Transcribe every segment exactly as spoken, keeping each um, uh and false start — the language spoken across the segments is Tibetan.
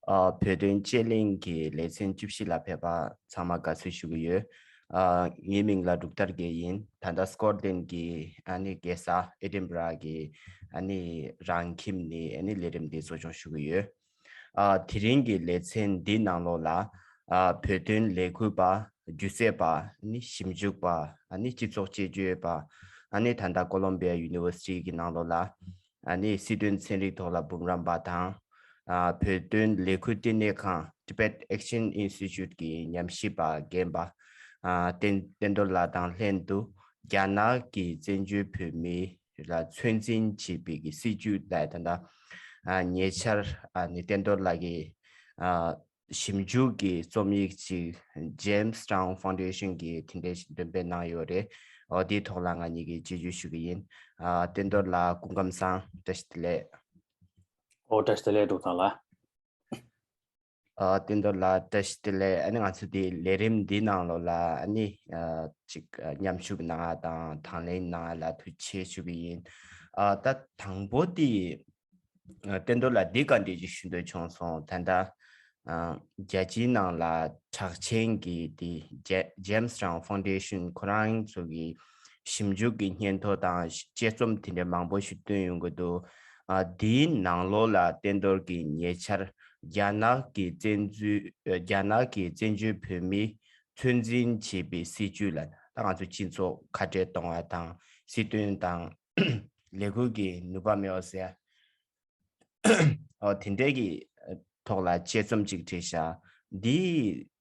ཨ། བོད་དོན་དཔྱད་གླེང་གི་ལེ་ཚན་བཅུ་བཞི་ལ་ཕེབས་པ་ཚང་མ་དགའ་བསུ་ཞུ་གི་ཡོད། ཨ། ངའི་མིང་ལ་འབྲུག་ཐར་རྒྱལ་ཡིན། ད་ལྟ་སི་ཀོཊ་ལེན་གྱི་ཨ་ནི་རྒྱལ་ས་ཨེ་ཌིན་བྷ་ར་གི་ཨ་ནི་རང་ཁྱིམ་ནས་ཨ་ནི་ལས་རིམ་འདི་གཙོ་སྐྱོང་ཞུ་གི་ཡོད། ཨ། དེ་རིང་གི་ལེ་ཚན་འདི་ནང་ལོགས་ལ། ཨ། བོད་དོན་ལས་འགུལ་པ། སྒྱུ་རྩལ་པ། ཨ་ནི་ཞིབ་འཇུག་པ། ཨ་ནི་སྤྱི་ཚོགས་དཔྱད་བརྗོད་པ། ཨ་ནི་ད་ལྟ་ཀོ་ལོམ་བི་ཡ་ཡུ་ནི་ཝར་སི་ཊི་གི་ནང་ལོགས་ལ། ཨ་ནི་སྲིད་དོན་ཚན་རིག་ཐོག་ལ་འབུམ་རམས་པ་དང་། ཨ། བོད་དོན་ལས་འགུལ་བསྟི་གནས་ཁང་Tibet Action Institute གི་ཉམས་ཞིབ་པ་རྒན་པ། ཨ། བསྟན་བསྟན་རྡོར་ལགས་དང་ལྷན་དུ། རྒྱ་ནག་གི་བཙན་བྱོལ་བོད་མི་ལ་ཚོད་འཛིན་བྱེད་པའི་གི་སྲིད་ཇུས་ལ་ད་ལྟ། ཨ། ཉེ་ཆར། ཨ་ནི་བསྟན་རྡོར་ལགས་ཀྱིས། ཨ། ཞིབ་འཇུག་གི་རྩོམ་ཡིག་ཅིག་Jamestown Foundation གིས་དེ་འདྲའི་ཞིག་འདོན་སྤེལ་གནང་ཡོད་རེད། འོ། དེའི་ཐོག་ལ་ང་གཉིས་ཀྱིས་དཔྱད་བརྗོད་ཞུ་གི་ཡིན། ཨ། བསྟན་རྡོར་ལགས་སྐུ་ཁམས་བཟང་། བཀྲ་ཤིས་བདེ་ལེགས། ཨོ། བཀྲ་ཤིས་བདེ་ལེགས་འབྲུག་ཐར་ལགས། ཨ། བསྟན་རྡོར་ལགས་བཀྲ་ཤིས་བདེ་ལེགས། ཨ་ནི་ང་ཚོ་དེ་ལས་རིམ་འདི་ནང་ལོགས་ལ་ཨ་ནི། ཨ། ཅིག་ཨ། མཉམ་ཞུགས་གནང་བ་དང་དང་ལེན་གནང་བ་ལ་ཐུགས་རྗེ་ཆེ་ཞུ་གི་ཡིན། ཨ། ད་དང་པོ་དེ། ཨ། བསྟན་རྡོར་ལགས་འདི་བཀའ་འདྲི་ཅིག་ཞུ་འདོད་བྱུང་སོང་། ད་ལྟ། ཨ། རྒྱལ་སྤྱིའི་ནང་ལ་གྲགས་ཆེན་གྱི་དེ་J- Jamestown Foundation ཁོ་རང་ཚོ་གི་ཞིབ་འཇུག་གི་སྙན་ཐོ་དང་དཔྱད་རྩོམ་དེ་འདྲ་མང་པོ་ཞིག་བཏོན་ཡོང་གི་འདུག། ཨ། དེའི་ནང་ལོགས་ལ་བསྟན་རྡོར་གྱིས་ཉེ་ཆར་རྒྱ་ནག་གི་བཙན་འཛུལ། ཨ། རྒྱ་ནག་གི་བཙན་བྱོལ་བོད་མི་ཚོད་འཛིན་བྱེད་པའི་སྲིད་ཇུས་ལ། ད་ང་ཚོ་སྤྱི་ཚོགས་ཁ་བྲལ་གཏོང་བ་དང་སྲིད་དོན་དང་ལས་འགུལ་གྱི་ནུས་པ་མེད་པ་ཟེར། ཨོ། དེ་འདྲའི་གི་ཐོག་ལ་དཔྱད་རྩོམ་ཅིག་བྲིས་ཤག། འདི་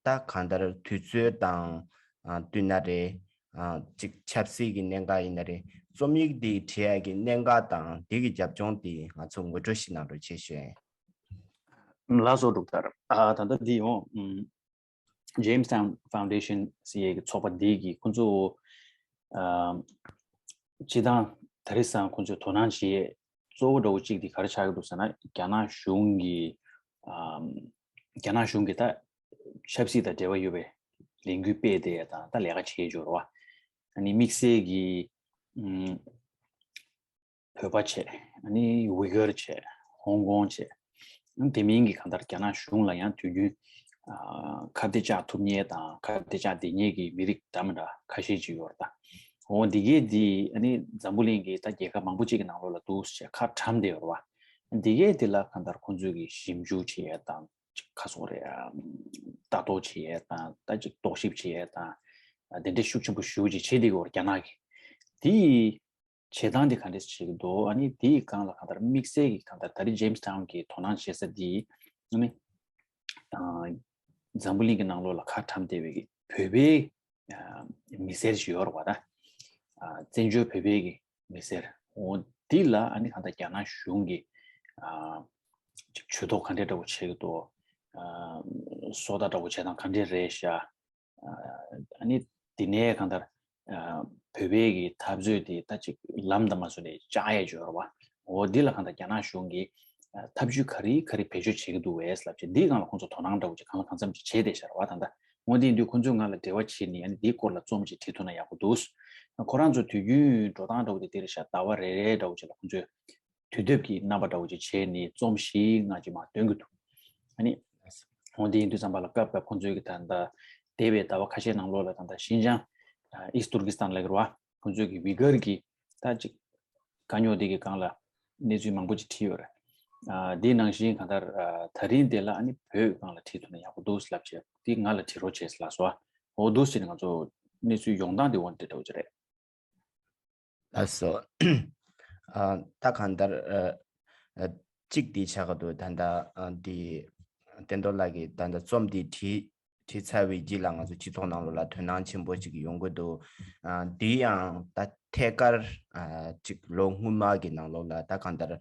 ད་གང་ལྟར་དུས་ཚོད་དང་། ཨ། བསྟུན་ན་རེད། ཨ། ཅིག་ཆབ་སྲིད་ཀྱི་གནད་འགག་ཡིན་ན་རེད། རྩོམ་ཡིག་འདི་བྲིས་ཡག་གི་གནད་འགག་དང་འདི་གི་རྒྱབ་ལྗོངས་འདི་ང་ཚོ་ངོ་སྤྲོད་ཞིག་གནང་རོགས་བྱེད་ཞུ་ཡིན། ལགས་སོ་འབྲུག་ཐར། ཨ། ད་ལྟ་འདི་ཡོང་། ཨམ། Jamestown Foundation ཟེར་ཡས་ཀྱི་ཚོགས་པ་འདི་གི་ཁོང་ཚོ། ཨ། སྤྱི་བཏང་ད་རེས་སང་ཁོང་ཚོས་དོ་སྣང་བྱེད་ཡས་གཙོ་བོ་འདྲ་བོ་གཅིག་དེ་ག་རེ་ཆགས་ཀྱི་འདུག་ཟེར་ན། རྒྱ་ནག་གཞུང་གི། ཨ། རྒྱ་ནག་གཞུང་གི་ད་ཆབ་སྲིད་དང་འབྲེལ་བ་ཡོད་པའི་ལས་འགུལ་སྤེལ་བསྡད་ཡས་དང་ད་ལས་ཀ་བྱེད་ཡས་ཅིག་ཡོད་རེད་བ། ཨ་ནི་དམིགས་བསལ་གྱི། ཨམ། བོད་པ་བྱས། ཨ་ནི་ཝི་གར་བྱས། ཧོང་ཀོང་བྱས། ཨ་ནི་དེ་མིན་གྱི་གང་ལྟར་རྒྱ་ནག་གཞུང་ལ་ཡང་དུས་རྒྱུན། ཨ། ཁ་གཏད་བཅག་ཐུབ་མཁན་དང་ཁ་གཏད་བཅག་བསྡད་མཁན་གྱི་མི་རིགས་འདྲ་མི་འདྲ་ཁ་ཤས་ཅིག་ཡོད་རེད་ད། འོ། འདི་གས་འདི་ཨ་ནི་འཛམ་བུ་གླིང་གི་ད་རྒྱལ་ཁབ་མང་པོ་ཅིག་གི་ནང་ལོགས་ལ་འདུག་ཟེར་ཁ་བཀྲམ་བསྡད་ཡོད་རེད་བ། འདི་གས་འདི་ལ་གང་ལྟར་ཁོང་ཚོས་ཀྱི་ཞིབ་འཇུག་བྱེད་ཡས་དང་། ཅིག་ག་རེ་ཟེར་དགོས་རེད། ཨ། ལྟ་རྟོག་བྱེད་ཡས་དང་། ད་ཅིག་རྟོག་ཞིབ་བྱེད་ཡས་དང་། ཨ། དེ་འདྲ་ཤུགས་ཆེན་པོ་ཞེ་པོ་ཅིག་བྱེད་བསྡད་ཀྱི་ཡོད་རེད་རྒྱ་ནག་གིས། དེ་ཡི་བྱེད་སྟངས་དེ་ག་འདྲས་བྱེད་ཀྱི་འདུག། ཨ་ནི་དེའི་སྒང་ལ་གང་ལྟར་དམིགས་བསལ་གྱི་གང་ལྟར་ད་རེས་Jamestown གི་དོ་སྣང་བྱེད་ས་དེ། ཨ་ནི། ཨ། འཛམ་བུ་གླིང་གི་ནང་ལོགས་ལ་ཁ་བཀྲམ་བསྡད་པའི་གི་བོད་པའི། ཨ། མི་སེར་ཞིག་ཡོད་རེད་བ་ད། ཨ། བཙན་བྱོལ་བོད་པའི་གི་མི་སེར། འོ། འདི་ལ་ཨ་ནི་གང་ལྟར་རྒྱ་ནག་གཞུང་གིས། ཨ། ཅིག་ཇུས་གཏོགས་ག་འདྲས་འདྲ་བོ་བྱེད་ཀྱི་འདུག། ཨ། སོ་ལྟ་འདྲ་བོ་བྱེད་སྟངས་ག་འདྲས་རེད་ཤག། ཨ་ནི་དེ་ནས་གང་ལྟར། ཨ། བོད་པའི་གི་འཐབ་རྩོད་དེ་ད་ཅིག་ལམ་དང་མ་སོང་ནས་བཅག་ཡས་ཅིག་ཡོད་རེད་བ། འོ། འདི་ལ་གང་ལྟར་རྒྱ་ནག་གཞུང་གིས། ཨ། ཐབས་ཇུས་ག་རེ་ག་རེ་བེད་སྤྱོད་བྱེད་ཀྱི་འདུག་གས་ལབ་བྱས། འདིའི་སྒང་ལ་ཁོང་ཚོ་དོ་སྣང་འདྲ་བོ་ཅིག་གང་ལ་གང་འཚམ་ཅིག་བྱས་བསྡད་ཤག་རེད་བ་ད་ལྟ། འོ། དེ་ཡིན་དུས་ཁོང་ཚོས་ང་ལ་འབྲེལ་བ་བྱས་ནས། ཨ་ནི་འདིའི་སྐོར་ལ་རྩོམ་ཅིག་བྲིས་ཐུབ་ན་ཡག་པོ་འདུག། ཁོ་རང་ཚོ་དུས་རྒྱུན་འགྲོ་སྟངས་འདྲ་བོ་དེ་འདི་རེད་ཤག། ཟླ་བ་རེ་རེ་འདྲ་བོ་ཅིག་ལ་ཁོང་ཚོས། དུས་དེབ་ཀྱི་རྣམ་པ་འདྲ་བོ་ཅིག་བྱས་ནས་རྩོམ་བཞི་ལྔ་ཅིག་མར་འདོན་གྱི་འདུག། ཨ་ནི། འོ། དེ་ཡིན་དུས་ཙམ་པ་ལ་སྐབས་སྐབས་ཁོང་ཚོའི་གི་ད་ལྟ་འདས་པའི་ཟླ་བ་ཁ་ཤས་ནང་ལོགས་ལ་ད་ལྟ་ཤིན་ཅང་། ཨ། East Turkestan ལབ་ཀྱི་རེད་བ། ཁོང་ཚོའི་གི་ཝི་གར་གྱི་ད་ཅིག་དཀའ་རྙོག་དེ་གི་སྒང་ལ་གནས་ཚུལ་མང་པོ་ཅིག་བྲིས་ཡོད་རེད། ཨ། དེ་ནང་བཞིན་གང་ལྟར། ཨ། ད་རིང་དེ་ལ་ཨ་ནི་བོད་སྒང་ལ་བྲིས་ཐུབ་ན་ཡག་པོ་འདུག་ལབ་བྱས། དེ་ང་ལ་བྲིས་རོགས་བྱས་ལབ་སོང་། འོ། འདུག་ཟེར་ནས་ང་ཚོ་གནས་ཚུལ་ཡོང་སྟངས་དེ་འོ་དེ་འདྲ་བོ་ཅིག་རེད། ལགས་སོ། ཨ། ད་གང་ལྟར། ཨ། ཨ། གཅིག་འདི་ཆགས་ཀྱི་འདུག། ད་ལྟ། ཨ། འདི་བསྟན་རྡོར་ལགས་ཀྱིས་ད་ལྟ་རྩོམ་འདི་བྲིས་བྲིས་ཚར་བའི་རྗེས་ལ་ང་ཚོ་སྤྱི་ཚོགས་ནང་ལོགས་ལ་དོ་སྣང་ཆེན་པོ་ཞིག་ཡོང་གི་འདུག། ཨ། འདི་ཡང་ད་ཐད་ཀར། ཨ། ཅིག་ལོ་སྔོན་མ་གི་ནང་ལོགས་ལ་ད་གང་ལྟར།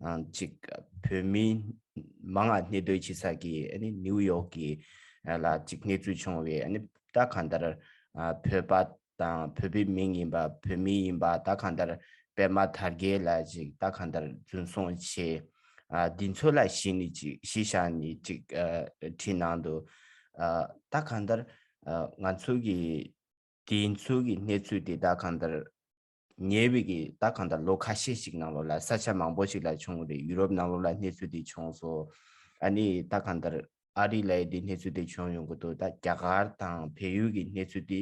ཨ། ཅིག་བོད་མི་མང་ང་གནས་སྡོད་བྱེད་ས་གི་ཨ་ནི་ནིའུ་ཡོག་གི་ལ་ཅིག་གནས་ཚུལ་བྱུང་བའི། ཨ་ནི་ད་གང་ལྟར། ཨ། བོད་པ་དང་བོད་པའི་མིང་ཡིན་པ། བོད་མི་ཡིན་པ། ད་གང་ལྟར་པད་མ་དར་རྒྱས་ལ་ཅིག་ད་གང་ལྟར་རྫུན་བཟུང་བྱས། ཨ། འདི་ཚོ་ལ་གཞི་ནས་ཅིག་གཞི་བཞག་ནས་ཅིག། ཨ། བྲིས་གནང་འདུག། ཨ། ད་གང་ལྟར། ཨ། ང་ཚོ་གི་འདི་ཚོ་གི་གནས་ཚུལ་དེ་ད་གང་ལྟར་ཉེ་བའི་གི་ད་གང་ལྟར་ལོ་ཁ་ཤས་ཤིག་ནང་ལོགས་ལ་ས་ཆ་མང་པོ་ཞིག་ལ་བྱུང་རེད། ཡུ་རོབ་ནང་ལོགས་ལ་གནས་ཚུལ་དེ་བྱུང་སོང་། ཨ་ནི་ད་གང་ལྟར་ཨ་རི་ལ་ཡི་དེ་གནས་ཚུལ་དེ་བྱུང་ཡོང་གི་འདུག་ད་རྒྱ་གར་དང་བལ་ཡུལ་གྱི་གནས་ཚུལ་དེ་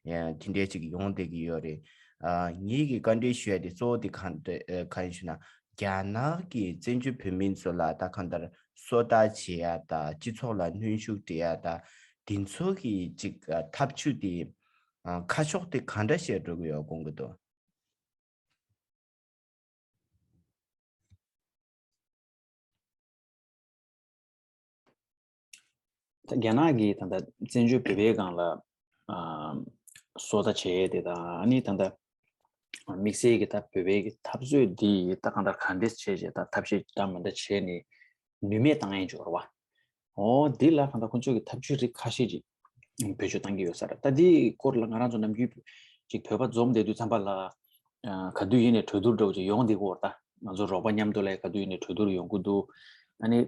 ཨ་དེ་འདྲའི་ཅིག་ཡོང་བསྡད་ཀྱི་ཡོད་རེད། ཨ་ངེད་ཀྱི་བཀའ་འདྲི་ཞུ་ཡ་དེ་གཙོ་བོ་དེ་གང་འདྲ་ཨ་གང་ཡིན་ཞུ་ན། རྒྱ་ནག་གིས་བཙན་བྱོལ་བོད་མི་ཚོ་ལ་ད་གང་ལྟར་སོ་ལྟ་བྱེད་ཡ་ད་སྤྱི་ཚོགས་ལ་གནོན་ཤུགས་སྤྲད་ཡ་ད་དེ་ཚོ་གི་ཅིག་ཨ་ཐབས་ཇུས་དེ་ཨ་ཁ་ཕྱོགས་དེ་གང་འདྲ་བཤད་འགྲོ་གི་ཡོད་དགོངས་ཀྱི་འདུག་རྒྱ་ནག་གིས་ད་ལྟ་བཙན་བྱོལ་བོད་པའི་སྒང་ལ་ཨ་སོ་ལྟ་བྱེད་ཡས་དེ་དང་ཨ་ནི་ད་ལྟ་དམིགས་བསལ་གྱི་ད་བོད་པའི་གི་འཐབ་རྩོད་འདི་ད་གང་ལྟར་ག་འདྲས་བྱས་བྱས་ད་ཐབས་ཤེས་འདྲ་མི་འདྲ་བྱས་ནས་ནུས་མེད་བཏང་ཡས་འབྱོར་བ། འོ་འདི་ལ་གང་ལྟར་ཁོ་ཚོས་ཀྱི་ཐབས་ཇུས་རིགས་ཁ་ཤས་ཅིག་བེད་སྤྱོད་བཏང་གི་ཡོད་ས་རེད། ད་འདི་སྐོར་ལ་ང་རང་ཚོ་ནམ་རྒྱུན་ཅིག་བོད་པ་འཛོམས་བསྡད་དུས་ཙམ་པ་ལ་ཨ་ག་དུས་ཡིན་ནས་གྲོས་བསྡུར་འདྲ་བོ་ཅིག་ཡོང་བསྡད་ཀྱི་ཡོད་རེད། ད་ང་ཚོ་རོགས་པ་མཉམ་དུ་ལ་ག་དུས་ཡིན་ནས་གྲོས་བསྡུར་ཡོང་གི་འདུག་ཨ་ནི་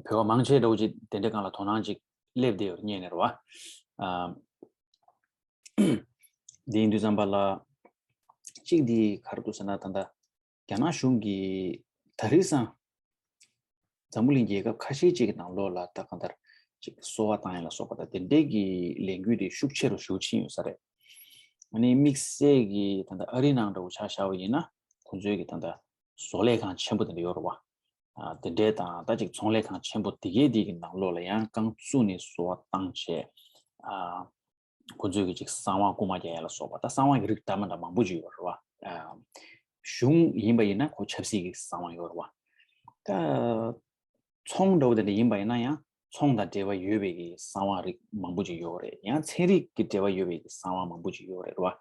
བོད་པ་མང་ཆེ་འདྲ་བོ་ཅིག་དེ་འདྲའི་སྒང་ལ་དོ་སྣང་ཅིག་སླེབས་བསྡད་ཡོད་རེད་སྙམ་ནས་རེད་བ། ཨ་འདི་ཡིན་དུས་ཙམ་པ་ལ་གཅིག་འདི་ག་རེ་འདུག་ཟེར་ན་ད་ལྟ་རྒྱ་ནག་གཞུང་གིས་ད་རེས་སང་འཛམ་བུ་གླིང་རྒྱལ་ཁབ་ཁ་ཤས་ཅིག་གི་ནང་ལོགས་ལ་ད་གང་ལྟར་ཅིག་གསོལ་བ་བཏང་ཡ་ལ་སོགས་པ་དང་དེ་འདྲའི་གི་ལས་འགུལ་དེ་ཤུགས་ཆེ་རུ་ཞེ་པོ་ཕྱིན་ཡོད་ས་རེད། ཨ་ནི་དམིགས་བསལ་གྱི་ད་ལྟ་ཨ་རིའི་ནང་འདྲ་བོ་ཆ་བཞག་པ་ཡིན་ན་ཁོང་ཚོའི་གི་ད་ལྟ་བཟོ་ལས་ཁང་ཆེན་པོ་དེ་འདྲ་ཡོད་རེད་བ། ཨ་དེ་འདྲའི་དང་ད་ཅིག་ཚོང་ལས་ཁང་ཆེན་པོ་དེ་གའི་དེ་གི་ནང་ལོགས་ལ་ཡང་རྐང་བཙུགས་ནས་གསོལ་བ་བཏང་བྱས། ཨ་ཁོ་ཚོས་ཀྱི་ཅིག་གསང་བ་རྐུ་མ་རྒྱག་ཡ་ལ་སོགས་པ་ད་གསང་བ་གི་རིགས་འདྲ་མི་འདྲ་མང་པོ་ཅིག་ཡོད་རེད་བ། ཨ་གཞུང་ཡིན་པ་ཡིན་ན་ཁོ་ཆབ་སྲིད་ཀྱི་གསང་བ་ཡོད་རེད་བ། ད་ཚོང་འདྲ་བོ་དེ་འདྲ་ཡིན་པ་ཡིན་ན་ཡང་ཚོང་དང་འབྲེལ་བ་ཡོད་པའི་གི་གསང་བ་རིགས་མང་པོ་ཅིག་ཡོད་རེད། ཡང་ཚན་རིག་གི་འབྲེལ་བ་ཡོད་པའི་གི་གསང་བ་མང་པོ་ཅིག་ཡོད་རེད་བ།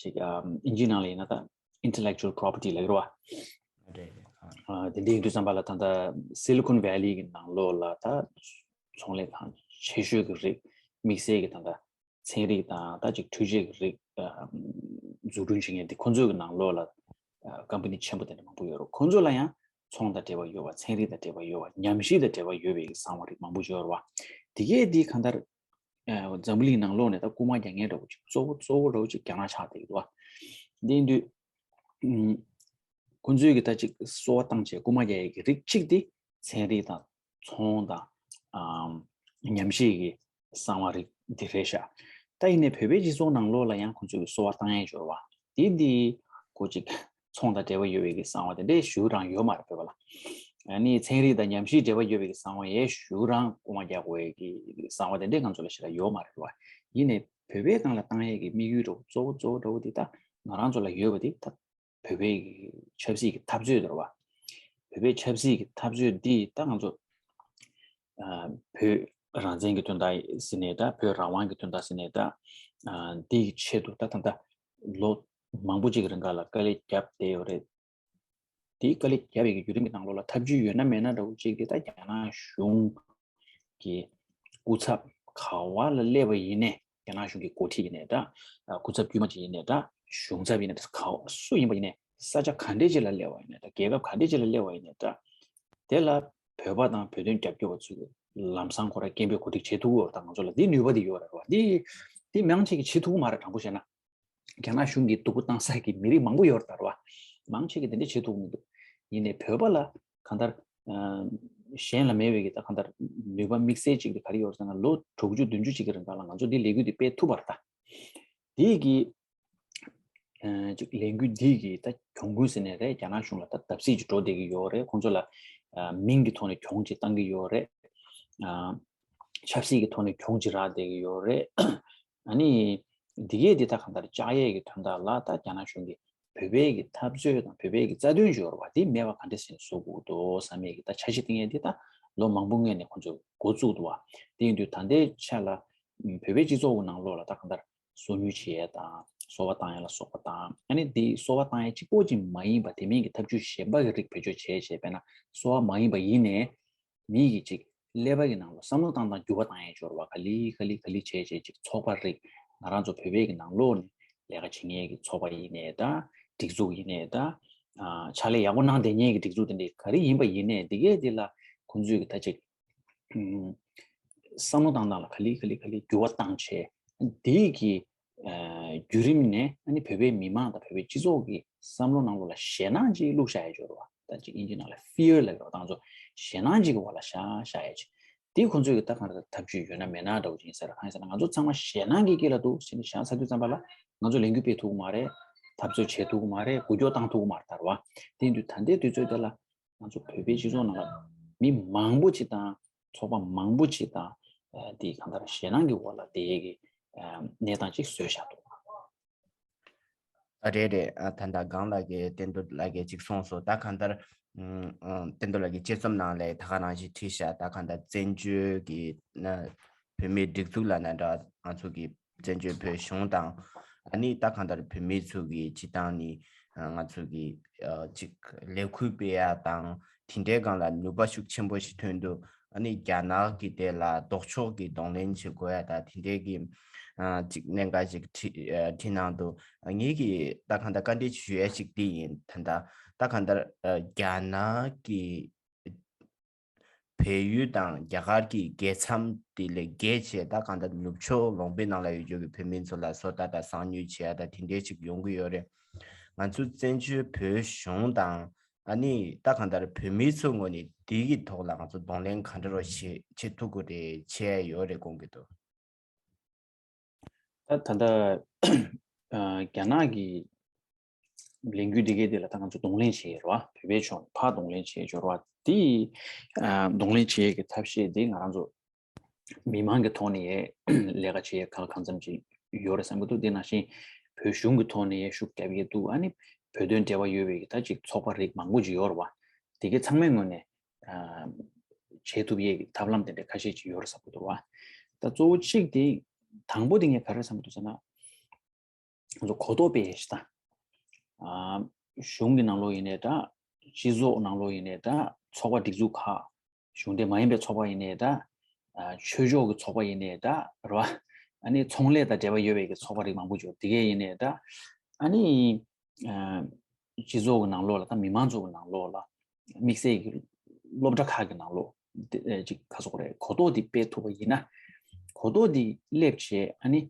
ཅིག་ཨ་ཨིན་ཇིའི་ནང་ལ་ཡིན་ན་ད་intellectual property ལབ་ཀྱི་རེད་བ། རེད་རེད། ཨ། ཨ་དེ་འདྲ་ཡིན་དུས་ཙམ་པ་ལ་ད་ལྟ་Silicon Valley གི་ནང་ལོགས་ལ་ད་ཚོང་ལས་ཁང་ཆེ་ཤོས་ཀྱི་རིགས་དམིགས་བསལ་གྱི་ད་ལྟ་ཚན་རིག་དང་ད་ཅིག་འཕྲུལ་ཆས་ཀྱི་རིགས་ཨ་འཛུགས་སྐྲུན་བྱེད་མཁན་དེ་ཁོ་ཚོའི་གི་ནང་ལོགས་ལ་ཨ་ཀམ་པ་ནི་ཆེན་པོ་དེ་འདྲ་མང་པོ་ཡོད་རེད། ཁོ་ཚོ་ལ་ཡང་ཚོང་དང་འབྲེལ་བ་ཡོད་པ་ཚན་རིག་དང་འབྲེལ་བ་ཡོད་པ་ཉམས་ཞིབ་དང་འབྲེལ་བ་ཡོད་པའི་གི་གསང་བ་རིགས་མང་པོ་ཡོད་རེད་བ། དེ་གས་དེ་གང་ལྟར་ཨ་འཛམ་བུ་གླིང་ནང་ལོགས་ནས་ད་རྐུ་མ་རྒྱག་མཁན་འདྲ་བོ་ཅིག་གཙོ་བོ་གཙོ་བོ་འདྲ་བོ་ཅིག་རྒྱ་ནག་ཆགས་བསྡད་ཀྱི་འདུག་བ། དེ་ཡིན་དུས་ཨུམ། ཁོ་ཚོས་ཀྱི་ད་ཅིག་གསོལ་བ་བཏང་བྱས་རྐུ་མ་རྒྱག་ཡས་ཀྱི་རིགས་གཅིག་དེ་ཚན་རིག་དང་ཚོང་དང་ཨམ་ཉམས་ཞིབ་ཀྱི་གསང་བ་རིགས་འདི་རེད་ཤག་ད་ཡིན་ནའི་བོད་པའི་སྤྱི་ཚོགས་ནང་ལོགས་ལ་ཡང་ཁོ་ཚོས་ཀྱི་གསོལ་བ་བཏང་ཡས་འབྱོར་བ་དེ་འདི་ཁོ་ཅིག་ཚོང་དང་འབྲེལ་བ་ཡོད་པའི་གི་གསང་བ་དེ་འདྲས་ཞེ་དྲག་ཡོད་མ་རེད་བོད་པ་ལ། ཨ་ནི་ཚན་རིག་དང་ཉམས་ཞིབ་འབྲེལ་བ་ཡོད་པའི་གི་གསང་བ་ཡས་ཞེ་དྲག་རྐུ་མ་རྒྱག་དགོས་ཡས་ཀྱི་གསང་བ་དེ་འདྲས་ང་ཚོ་ལ་ཞེ་དྲག་ཡོད་མ་རེད་བ། ཡིན་ནའི་བོད་པའི་སྒང་ལ་བཏང་ཡས་ཀྱི་དམིགས་ཡུལ་འདྲ་བོ་གཙོ་བོ་གཙོ་བོ་འདྲ་བོ་དེ་ད་ང་རང་ཚོ་ལ་ཡོད་པ་དེ་ད་བོད་པའི་ཆབ་སྲིད་ཀྱི་འཐབ་རྩོད་དེ་རེད་བ། བོད་པའི་ཆབ་སྲིད་ཀྱི་འཐབ་རྩོད་འདི་ད་ང་ཚོ་ཨ་བོད་རང་བཙན་གྱི་དོན་དག་ཟེར་ནས་ད་བོད་རང་དབང་གི་དོན་དག་ཟེར་ནས་ད་ཨ་འདི་ཡི་ཆེད་དུ་ད་ད་ད་ལོ་མང་པོ་ཅིག་གི་རིང་ག་ལ་དཀའ་ལས་བརྒྱབ་བསྡད་ཡོད་རེད། དེའི་དཀའ་ལས་བརྒྱབ་པའི་བརྒྱུད་རིམ་གྱི་ནང་ལོགས་ལ་ཐབས་ཇུས་ཡོད་ན་མེད་ན་འདྲ་བོ་གཅིག་དེ་ད་རྒྱ་ནག་གཞུང་གི་སྐུ་ཚབ་ག་བ་ལ་སླེབས་པ་ཡིན་ནའི་རྒྱ་ནག་གཞུང་གི་འགོ་ཁྲིད་ཡིན་ནའི་འདྲ། སྐུ་ཚབ་དཀྱུས་མ་ཅིག་ཡིན་ནའི་འདྲ། གཞུང་ཚབ་ཡིན་ནའི་འདྲ། ག་སུ་ཡིན་པ་ཡིན་ནའི་ས་ཆ་ག་འདྲས་ཅིག་ལ་སླེབས་པ་ཡིན་ནའི་འདྲ། རྒྱལ་ཁབ་ག་འདྲས་ཅིག་ལ་སླེབས་པ་ཡིན་ནའི་འདྲ། དེ་ལ་བོད་པ་དང་བོད་དོན་རྒྱབ་སྐྱོར་བ་ཚོས་ལམ་སང་ཁོ་རང་སྐད་འབོད་གོ་སྒྲིག་བྱེད་ཐུབ་ཀྱི་ཡོད་རེད། ད་ང་ཚོ་ལ་འདི་ནུས་པ་འདི་ཡོད་རེད་བ། འདི་འདི་མང་ཆེ་གིས་བྱེད་ཐུབ་ཀྱི་མ་རེད། དྲང་པོ་བཤད་ན། རྒྱ་ནག་གཞུང་གིས་སྡུག་པོ་བཏང་ས་གི་མི་རིགས་མང་པོ་ཡོད་རེད་ད་རེད་བ། མང་ཆེ་གིས་དེ་འདྲ་བྱེད་ཐུབ་ཀྱི་མི་འདུག་ཡིན་ནའི་བོད་པ་ལ་གང་ལྟར་ཨ་གཞན་ལ་མེད་པའི་གི་ད་གང་ལྟར་ནུས་པ་དམིགས་བསལ་གཅིག་དེ་ག་རེ་ཡོད་རེད་ཟེར་ན། ལོ་དྲུག་ཅུ་བདུན་ཅུ་ཅིག་གི་རིང་ག་ལ་ང་ཚོ་འདི་ལས་འགུལ་འདི་སྤེལ་ཐུབ་པ་རེད་ད། དེ་གི་ཨ་ཅིག་ལས་འགུལ་འདི་གི་ད་གྱོང་གུན་ཟེར་ནའི་རེད། རྒྱ་ནག་གཞུང་ལ་ད་བརྡབ་གསིག་ཅིག་འགྲོ་བསྡད་ཀྱི་ཡོད་རེད། ཁོང་ཚོ་ལ་ཨ་མིང་གི་ཐོག་ནས་གྱོང་ཅིག་བཏང་གི་ཡོད་རེད། ཨ་ཆབ་སྲིད་ཀྱི་ཐོག་ནས་གྱོང་ཅིག་རག་བསྡད་ཀྱི་ཡོད་རེད། ཨ་ནི་འདི་གས་འདི་ད་གང་ལྟར་བཅག་ཡས་ཀྱི་དོན་དག་ལ་ད་རྒྱ་ནག་གཞུང་གིས་བོད་པའི་གི་འཐབ་རྩོད་དང་བོད་པའི་གི་རྩ་དོན་ཅིག་ཡོད་རེད་བ། འདི་མེད་པ་ག་འདྲ་སེ་བཟོ་དགོས་འདུག་བསམ་ཡས་ཀྱི་ད་འཆར་གཞི་བཏིང་ཡས་འདི་ད་ལོ་མང་པོ་སྔོན་ནས་ཁོང་ཚོས་འགོ་བཙུགས་འདུག་བ། དེ་ཡིན་དུས་ད་ལྟའི་ཆ་ལ་བོད་པའི་སྤྱི་ཚོགས་ཀྱི་ནང་ལོགས་ལ་ད་གང་ལྟར་སོ་ཉུལ་བྱེད་ཡས་དང་གསོལ་བ་བཏང་ཡས་ལ་སོགས་པ་དང་། ཨ་ནི་འདི་གསོལ་བ་བཏང་ཡས་གཅིག་པོ་ཅིག་མ་ཡིན་པ་དེ་མིན་གྱི་ཐབས་ཇུས་གཞན་པ་གི་རིགས་བེད་སྤྱོད་བྱས་བྱས། དཔེར་ན་གསོལ་བ་མ་ཡིན་པ་ཡིན་ནའི་མི་གིས་ཅིག་ཀླད་པ་གི་ནང་ལ་བསམ་བློ་བཏང་སྟངས་འགྱུར་བ་བཏང་ཡས་འབྱོར་བ་ག་ལེ་ག་ལེ་ག་ལེ་བྱས་བྱས། ཅིག་ཚོགས་པ་རིགས་ང་རང་ཚོ་བོད་པའི་གི་ནང་ལོགས་ནས་ལས་ཀ་བྱེད་མཁན་གྱི་ཚོགས་པ་ཡིན་ནའི་འདྲ། སྒྲིག་འཛུགས་ཡིན་ནའི་འདྲ། ཨ་ཕྱག་ལས་ཡག་པོ་གནང་བསྡད་མཁན་གྱི་སྒྲིག་འཛུགས་དེ་འདྲ་ག་རེ་ཡིན་པ་ཡིན་ནའི་འདི་གས་འདི་ལ་ཁོང་ཚོས་གི་ད་ཅིག་ཨུམ་བསམ་བློ་བཏང་སྟངས་ལ་ག་ལེ་ག་ལེ་ག་ལེ་འགྱུར་བ་བཏང་བྱས། འདི་གི་ཨ་བརྒྱུད་རིམ་ནས་ཨ་ནི་བོད་པའི་མི་མང་དང་བོད་པའི་སྤྱི་ཚོགས་ཀྱི་བསམ་བློ་ནང་ལོགས་ལ་ཞེད་སྣང་ཅིག་བླུགས་བཞག་ཡས་འབྱོར་བ། ད་ཅིག་དབྱིན་ཇི་ནང་ལ་fear་ལབ་ཡོད་ད་ང་ཚོ་ཞེད་སྣང་ཅིག་གི་འོག་ལ་བཞག་བཞག་ཡས་ཅིག་དེ་ཁོང་ཚོས་ཀྱི་ད་གང་ལྟར་ཐབས་ཇུས་ཡོད་ན་མེད་ན་འདྲ་བོ་ཅིག་ཡིན་ས་རེད། གང་ཡིན་ཟེར་ན་ང་ཚོ་ཚང་མ་ཞེད་སྣང་གི་དཀྱིལ་ལ་འདུག་ཟེར་ནས་བཞག་ཚར་དུས་ཙམ་པ་ལ་ང་ཚོ་ལས་འགུལ་སྤེལ་ཐུབ་ཀྱི་མ་རེད། འཐབ་རྩོད་བྱེད་ཐུབ་ཀྱི་མ་རེད། འགུལ་སྐྱོད་བཏང་ཐུབ་ཀྱི་མ་རེད་ད་རེད་བ། དེ་ཡིན་དུས་ད་ལྟའི་དུས་ཚོད་དེ་ལ་ང་ཚོ་བོད་པའི་སྤྱི་ཚོགས་ནང་ལ་མི་མང་པོ་ཅིག་དང་ཚོགས་པ་མང་པོ་ཅིག་དང་དེ་གང་ལྟར་ཞེད་སྣང་གི་འོག་ལ་བསྡད་ཡས་ཀྱི་གནས་སྟངས་ཅིག་བཟོས་བཞག་འདུག་ཨ་རེད་རེད། ཨ་ད་ལྟ་སྒང་ལགས་ཀྱིས་བསྟན་རྡོར་ལགས་ཀྱིས་ཅིག་གསུངས་སོང་། ད་གང་ལྟར་ཨ་བསྟན་རྡོར་ལགས་ཀྱིས་དཔྱད་རྩོམ་ནང་ལ་ད་ག་རང་བཞིན་བྲིས་ཤག་ད་གང་ལྟར་བཙན་བྱོལ་གྱི་ན་བོད་མིའི་སྒྲིག་འཛུགས་ལབ་ན་འདྲ། ང་ཚོ་གི་བཙན་བྱོལ་བོད་གཞུང་དང་ཨ་ནི་ད་གང་ལྟར་བོད་མི་ཚོ་གི་སྤྱི་བཏང་ནི་ང་ཚོ་གི་ཅིག་ལས་འགུལ་སྤེལ་ཡ་དང་དེ་འདྲའི་སྒང་ལ་ནུས་པ་ཤུགས་ཆེན་པོ་ཞིག་ཐོན་འདུག་ཨ་ནི་རྒྱ་ནག་གི་དེ་ལ་ལྡོག་ཕྱོགས་ཀྱི་གདོང་ལེན་བྱེད་དགོས་ཡ་དང་དེ་འདྲའི་གི་ཅིག་གནད་འགག་ཅིག་བྲིས་བྲིས་གནང་འདུག་ངེད་ཀྱིས་ད་གང་ལྟར་བཀའ་འདྲི་ཞུ་ཡ་ཞིག་དེ་ཡིན། ད་ལྟ་ད་གང་ལྟར་རྒྱ་ནག་གི་བལ་ཡུལ་དང་རྒྱ་གར་གྱི་རྒྱལ་མཚམས་དེ་ལས་བརྒལ་བྱས་ད་གང་ལྟར་ནུབ་ཕྱོགས་ལུང་པའི་ནང་ལ་ཡོད་རྒྱུ་གི་བོད་མི་ཚོ་ལ་བཟོ་ལྟ་དང་གསང་ཉུལ་བྱེད་ཡ་ད་དེ་འདྲའི་ཞིག་ཡོང་གི་ཡོད་རེད། ང་ཚོ་བཙན་བྱོལ་བོད་གཞུང་དང་ཨ་ནི་ད་གང་ལྟར་བོད་མི་ཚོའི་ངོས་ནས་དེ་གི་ཐོག་ལ་ང་ཚོ་གདོང་ལེན་ག་འདྲ་རོ་བྱེད་བྱེད་ཐུབ་ཀྱི་རེད་བྱས་ཡོད་རེད་དགོངས་ཀྱི་འདུག་ད་ད་ལྟ་ཨ་རྒྱ་ནག་གི་ལས་འགུལ་འདི་གའི་དེ་ལ་ད་ང་ཚོ་གདོང་ལེན་བྱེད་ཡོད་རེད་བ། བོད་པའི་ཕྱོགས་ཕར་གདོང་ལེན་བྱེད་ཡོད་རེད་བ། དེ་ཨ་གདོང་ལེན་བྱེད་ཡས་ཀྱི་ཐབས་ཤེས་དེ་ང་རང་ཚོ་མི་མང་གི་ཐོག་ནས་ལས་ཀ་བྱེད་ཡས་གང་གང་འཚམ་ཅིག་ཡོད་རེད་བསམ་གྱི་འདུག་དེ་ནང་བཞིན་བོད་གཞུང་གི་ཐོག་ནས་ཤུགས་རྒྱབ་ཡས་འདུག་ཨ་ནི་བོད་དོན་འབྲེལ་བ་ཡོད་པའི་ད་ཅིག་ཚོགས་པ་རིགས་མང་པོ་ཅིག་ཡོད་རེད་བ། དེ་གའི་ཚང་མའི་ངོས་ནས་ཨ་བྱེད་ཐུབ་ཡས་ཀྱི་ཐབས་ལམ་དེ་འདྲ་ཁ་ཤས་ཅིག་ཡོད་རེད་བསམ་གྱི་འདུག་རེད་བ། ད་གཙོ་བོ་གཅིག་དེ་དང་པོ་དེ་ངས་ག་རེ་བསམ་གྱི་འདུག་ཟེར་ན། ང་ཚོ་གོ་རྟོགས་སྤེལ་ཡས་ཞིག་དང་། ཨ་གཞུང་གི་ནང་ལོགས་ཡིན་ནའི་འདྲ། སྤྱི་ཚོགས་ནང་ལོགས་ཡིན་ནའི་འདྲ། ཚོགས་པ་སྒྲིག་འཛུགས་ཁག་གཞུང་འབྲེལ་མ་ཡིན་པའི་ཚོགས་པ་ཡིན་ནའི་འདྲ། ཨ་ཆོས་ཕྱོགས་ཀྱི་ཚོགས་པ་ཡིན་ནའི་འདྲ་རེད་བ། ཨ་ནི་ཚོང་ལས་དང་འབྲེལ་བ་ཡོད་པའི་གི་ཚོགས་པ་རིགས་མང་པོ་ཅིག་ཡོད་དེ་གས་ཡིན་ནའི་འདྲ། ཨ་ནི་ཨ་སྤྱི་ཚོགས་ཀྱི་ནང་ལོགས་ལ་དང་མི་མང་ཚོགས་ཀྱི་ནང་ལོགས་ལ་དམིགས་བསལ་གྱི་སློབ་གྲྭ་ཁག་གི་ནང་ལོགས་དེ་ཨ་ཅིག་ག་ཟེར་དགོས་རེད། གོ་རྟོགས་དེ་སྤེལ་ཐུབ་པ་ཡིན་ན། གོ་རྟོགས་དེ་སླེབས་བྱས་ཨ་ནི།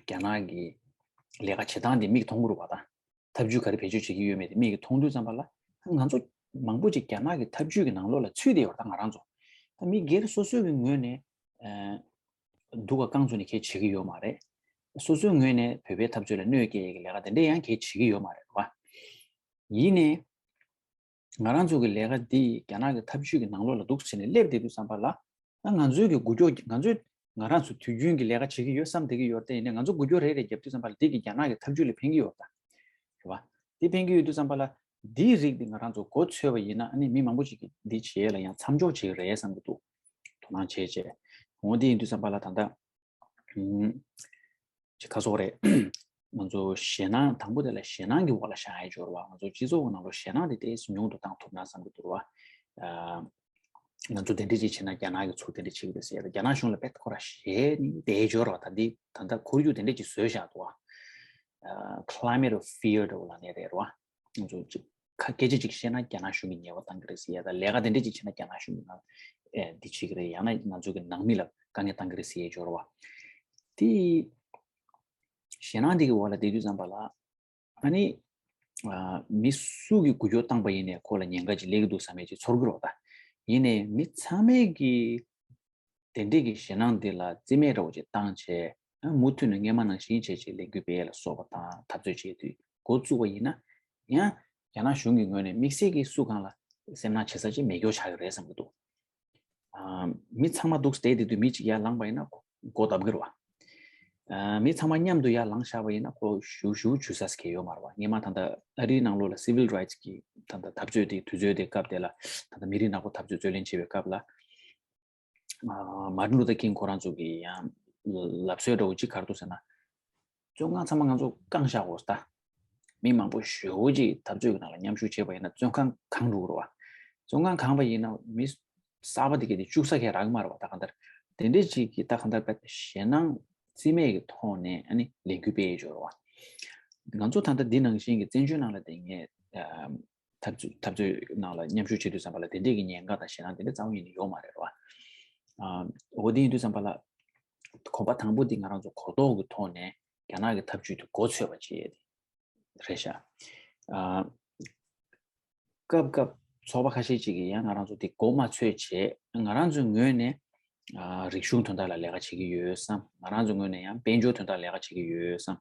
རྒྱ་ནག་གི་ལས་ཀ་བྱེད་སྟངས་དེ་མིག་མཐོང་གི་རེད་བ་དང་། ཐབས་ཇུས་ག་རེ་བེད་སྤྱོད་བྱེད་ཀྱི་ཡོད་མེད་དེ་མིག་གིས་མཐོང་དུས་ཙམ་པ་ལ། ང་ཚོ་མང་པོ་ཅིག་རྒྱ་ནག་གི་ཐབས་ཇུས་ཀྱི་ནང་ལོགས་ལ་ཚུད་བསྡད་ཡོད་རེད་ད་ང་རང་ཚོ། ད་མི་སྒེར་སོ་སོའི་གི་ངོས་ནས་ཨ་སྡུག་ག་རྐང་བཙུགས་ནས་གལ་བྱེད་ཀྱི་ཡོད་མ་རེད། སོ་སོའི་ངོས་ནས་བོད་པའི་འཐབ་རྩོད་ལ་གནོད་སྐྱེལ་ཡས་ཀྱི་ལས་ཀ་དེ་འདྲས་ཡང་གལ་བྱེད་ཀྱི་ཡོད་མ་རེད་བ། ཡིན་ནའི། ང་རང་ཚོ་གི་ལས་ཀ་འདི་རྒྱ་ནག་གི་ཐབས་ཇུས་ཀྱི་ནང་ལོགས་ལ་འདུག་ཟེར་ནས་སླེབས་བསྡད་དུས་ཙམ་པ་ལ། ད་ང་ཚོའི་གི་འགུལ་སྐྱོད་ང་ཚོས་ང་རང་ཚོ་དུས་རྒྱུན་གྱི་ལས་ཀ་བྱེད་ཀྱི་ཡོད་བསམ་བསྡད་ཀྱི་ཡོད་རེད་དེ་ཡིན་ནའི་ང་ཚོ་འགུལ་སྐྱོད་རེ་རེ་བརྒྱབ་དུས་ཙམ་པ་ལ་འདི་གི་རྒྱ་ནག་གི་ཐབས་ཇུས་ལ་ཕན་གྱི་ཡོད་ད། རེད་བ། འདི་ཕན་གྱི་ཡོད་དུས་ཙམ་པ་ལ་འདིའི་རིགས་འདི་ང་རང་ཚོ་མགོ་ཚོས་པ་ཡིན་ན་ཨ་ནི་མི་མང་པོ་ཞིག་གིས་འདི་བྱེད་ཡས་ལ་ཡང་མཚམས་འཇོག་བྱེད་ཀྱི་རེད་བསམ་གྱི་འདུག་དོ་སྣང་བྱས་བྱས། འོ་འདི་ཡིན་དུས་ཙམ་པ་ལ་ད་ལྟ། ཨུམ། ཅིག་ག་ཟེར་དགོས་རེད། ང་ཚོ་ཞེད་སྣང་དང་པོ་དེ་ལ་ཞེད་སྣང་གི་འོག་ལ་བཞག་ཡས་འབྱོར་བ་ང་ཚོ་སྤྱི་ཚོགས་ནང་ལོགས་ཞེད་སྣང་དེ་ཏོག་ཙམ་ཉུང་དུ་བཏང་ཐུབ་ན་བསམ་གྱི་འདུག་བ། ཨ། ང་ཚོ་དེ་འདྲ་ཅིག་བྱས་ན་རྒྱ་ནག་གིས་ཚུར་དེ་འདྲ་བྱེད་ཀྱི་རེད་ཟེར་ཡ་ད་རྒྱ་ནག་གཞུང་ལ་དཔེ་ཁོ་ར་ཞེད་ནས་བསྡད་འབྱོར་བ་ད་འདི་ད་ལྟ་ཁོར་ཡུག་དེ་འདྲ་ཅིག་བཟོས་བཞག་འདུག་བ། ཨ། climate of fear་འདྲ་བོ་ལབ་ནའི་རེད་བ། ང་ཚོ་ཅིག་ཁ་སྐད་ཆ་ཅིག་བཤད་ན་རྒྱ་ནག་གཞུང་གིས་ཉེས་པ་བཏང་གི་རེད་ཟེར་ཡ་དང་ལས་ཀ་དེ་འདྲ་ཅིག་བྱས་ན་རྒྱ་ནག་གཞུང་གིས་ང་ཨེ་འདི་བྱེད་ཀྱི་རེད་ཡང་ན་ང་ཚོ་གི་ནང་མི་ལ་དཀའ་ངལ་བཏང་གི་རེད་ཟེར་ཡས་འབྱོར་བ། དེ་ཞེད་སྣང་དེ་གི་འོག་ལ་བསྡད་དུས་ཙམ་པ་ལ་ཨ་ནི་ཨ་མི་སུ་གིས་འགུལ་སྐྱོད་བཏང་པ་ཡིན་ནའི་ཁོ་ལ་ཉེན་ཁ་ཅིག་སླེབས་ཀྱི་འདུག་བསམ་ཡས་ཅིག་ཚོར་གི་རེད་བ་ད། ཡིན་ནའི་མི་ཚང་མས་ཀྱི་དེ་འདྲས་ཀྱི་ཞེད་སྣང་འདི་ལ་རྩིས་མེད་འདྲ་བོ་ཅིག་བཏང་བྱས་ཨ་མུ་མཐུད་ནས་སྔོན་མ་ནང་བཞིན་བྱས་བྱས་ལས་འགུལ་སྤེལ་ཡས་ལ་སོགས་པ་དང་འཐབ་རྩོད་བྱེད་དུས་འགོ་བཙུགས་པ་ཡིན་ན་ཡང་རྒྱ་ནག་གཞུང་གི་ངོས་ནས་དམིགས་བསལ་གྱི་སུ་གང་ལ་སེམས་ནག་བྱེད་ས་ཅིག་མེད་སྐྱོ་ཆགས་ཀྱི་རེད་བསམ་གྱི་འདུག་ཨ་མི་ཚང་མ་འདུག་བསྡད་དེ་དུས་མི་གཅིག་ཡར་ལངས་པ་ཡིན་ན་སྒོ་བརྡབ་ཀྱི་རེད་བ། ཨ་མི་ཚང་མ་མཉམ་དུ་ཡར་ལངས་བཞག་པ་ཡིན་ན་ཁོ་ཞུ་ཞུ་ཆུ་ས་སྐྱེ་ཡོད་མ་རེད་བ། སྔོན་མ་ད་ལྟ་ཨ་རིའི་ནང་ལོགས་ལ་civil rights་གི་ད་ལྟ་འཐབ་རྩོད་དེ་དུས་ཚོད་དེ་སྐབས་དེ་ལ་ད་ལྟ་མི་རིགས་ནག་པོ་འཐབ་རྩོད་རྩོད་ལེན་བྱེད་པའི་སྐབས་ལ། ཨ་མར་ཏིན་ལུ་ཐར་ཀིང་ཁོ་རང་ཚོ་གི་ཡང་ལབ་སྲོལ་འདྲ་བོ་ཅིག་ག་རེ་འདུག་ཟེར་ན། བཙོན་ཁང་ཚང་མ་ང་ཚོ་བཀང་བཞག་དགོས་ད། མི་མང་པོ་ཞེ་པོ་ཅིག་འཐབ་རྩོད་ཀྱི་ནང་ལ་མཉམ་ཞུགས་བྱས་པ་ཡིན་ན་བཙོན་ཁང་གང་འགྲོ་གི་རེད་བ། བཙོན་ཁང་གང་པ་ཡིན་ན་མི་གསར་པ་དེ་གས་དེ་བཅུག་ས་གས་རག་གི་མ་རེད་བ་ད་གང་ལྟར། དེ་འདྲས་ཅིག་གི་ད་གང་ལྟར་བས་ཞེད་སྣང་རྩིས་མེད་ཀྱི་ཐོག་ནས་ཨ་ནི་ལས་འགུལ་སྤེལ་ཡས་འབྱོར་བ། ང་ཚོ་ད་ལྟ་འདི་ནང་བཞིན་གྱི་བཙན་བྱོལ་ནང་ལ་དེ་ངས་ཨ། འཐབ་རྩོད་འཐབ་རྩོད་ནང་ལ་མཉམ་ཞུགས་བྱེད་དུས་ཙམ་པ་ལ་དེ་འདྲས་ཀྱི་ཉེན་ཁ་དང་ཞེད་སྣང་དེ་འདྲས་རྩ་བ་ཉིད་ནས་ཡོད་མ་རེད་བ། ཨ་འོ་དེ་ཡིན་དུས་ཙམ་པ་ལ་གོམ་པ་དང་པོ་འདི་ང་རང་ཚོ་གོ་རྟོགས་ཀྱི་ཐོག་ནས་རྒྱ་ནག་གི་འཐབ་ཇུས་དེ་མགོ་ཚོས་པ་བྱེད་ཡས་དེ་རེད་ཤག་ཨ་ སྐབས་སྐབས་ཚོགས་པ་ཁ་ཤས་ཅིག་གིས་ཡང་ང་རང་ཚོ་དེ་མགོ་མ་ཚོས་བྱས། ང་རང་ཚོའི་ངོས་ནས་ཨ་རིག་གཞུང་དོན་དག་ལ་ལས་ཀ་བྱེད་ཀྱི་ཡོད་བསམ། ང་རང་ཚོའི་ངོས་ནས་ཡང་དཔལ་འབྱོར་དོན་དག་ལ་ལས་ཀ་བྱེད་ཀྱི་ཡོད་བསམ།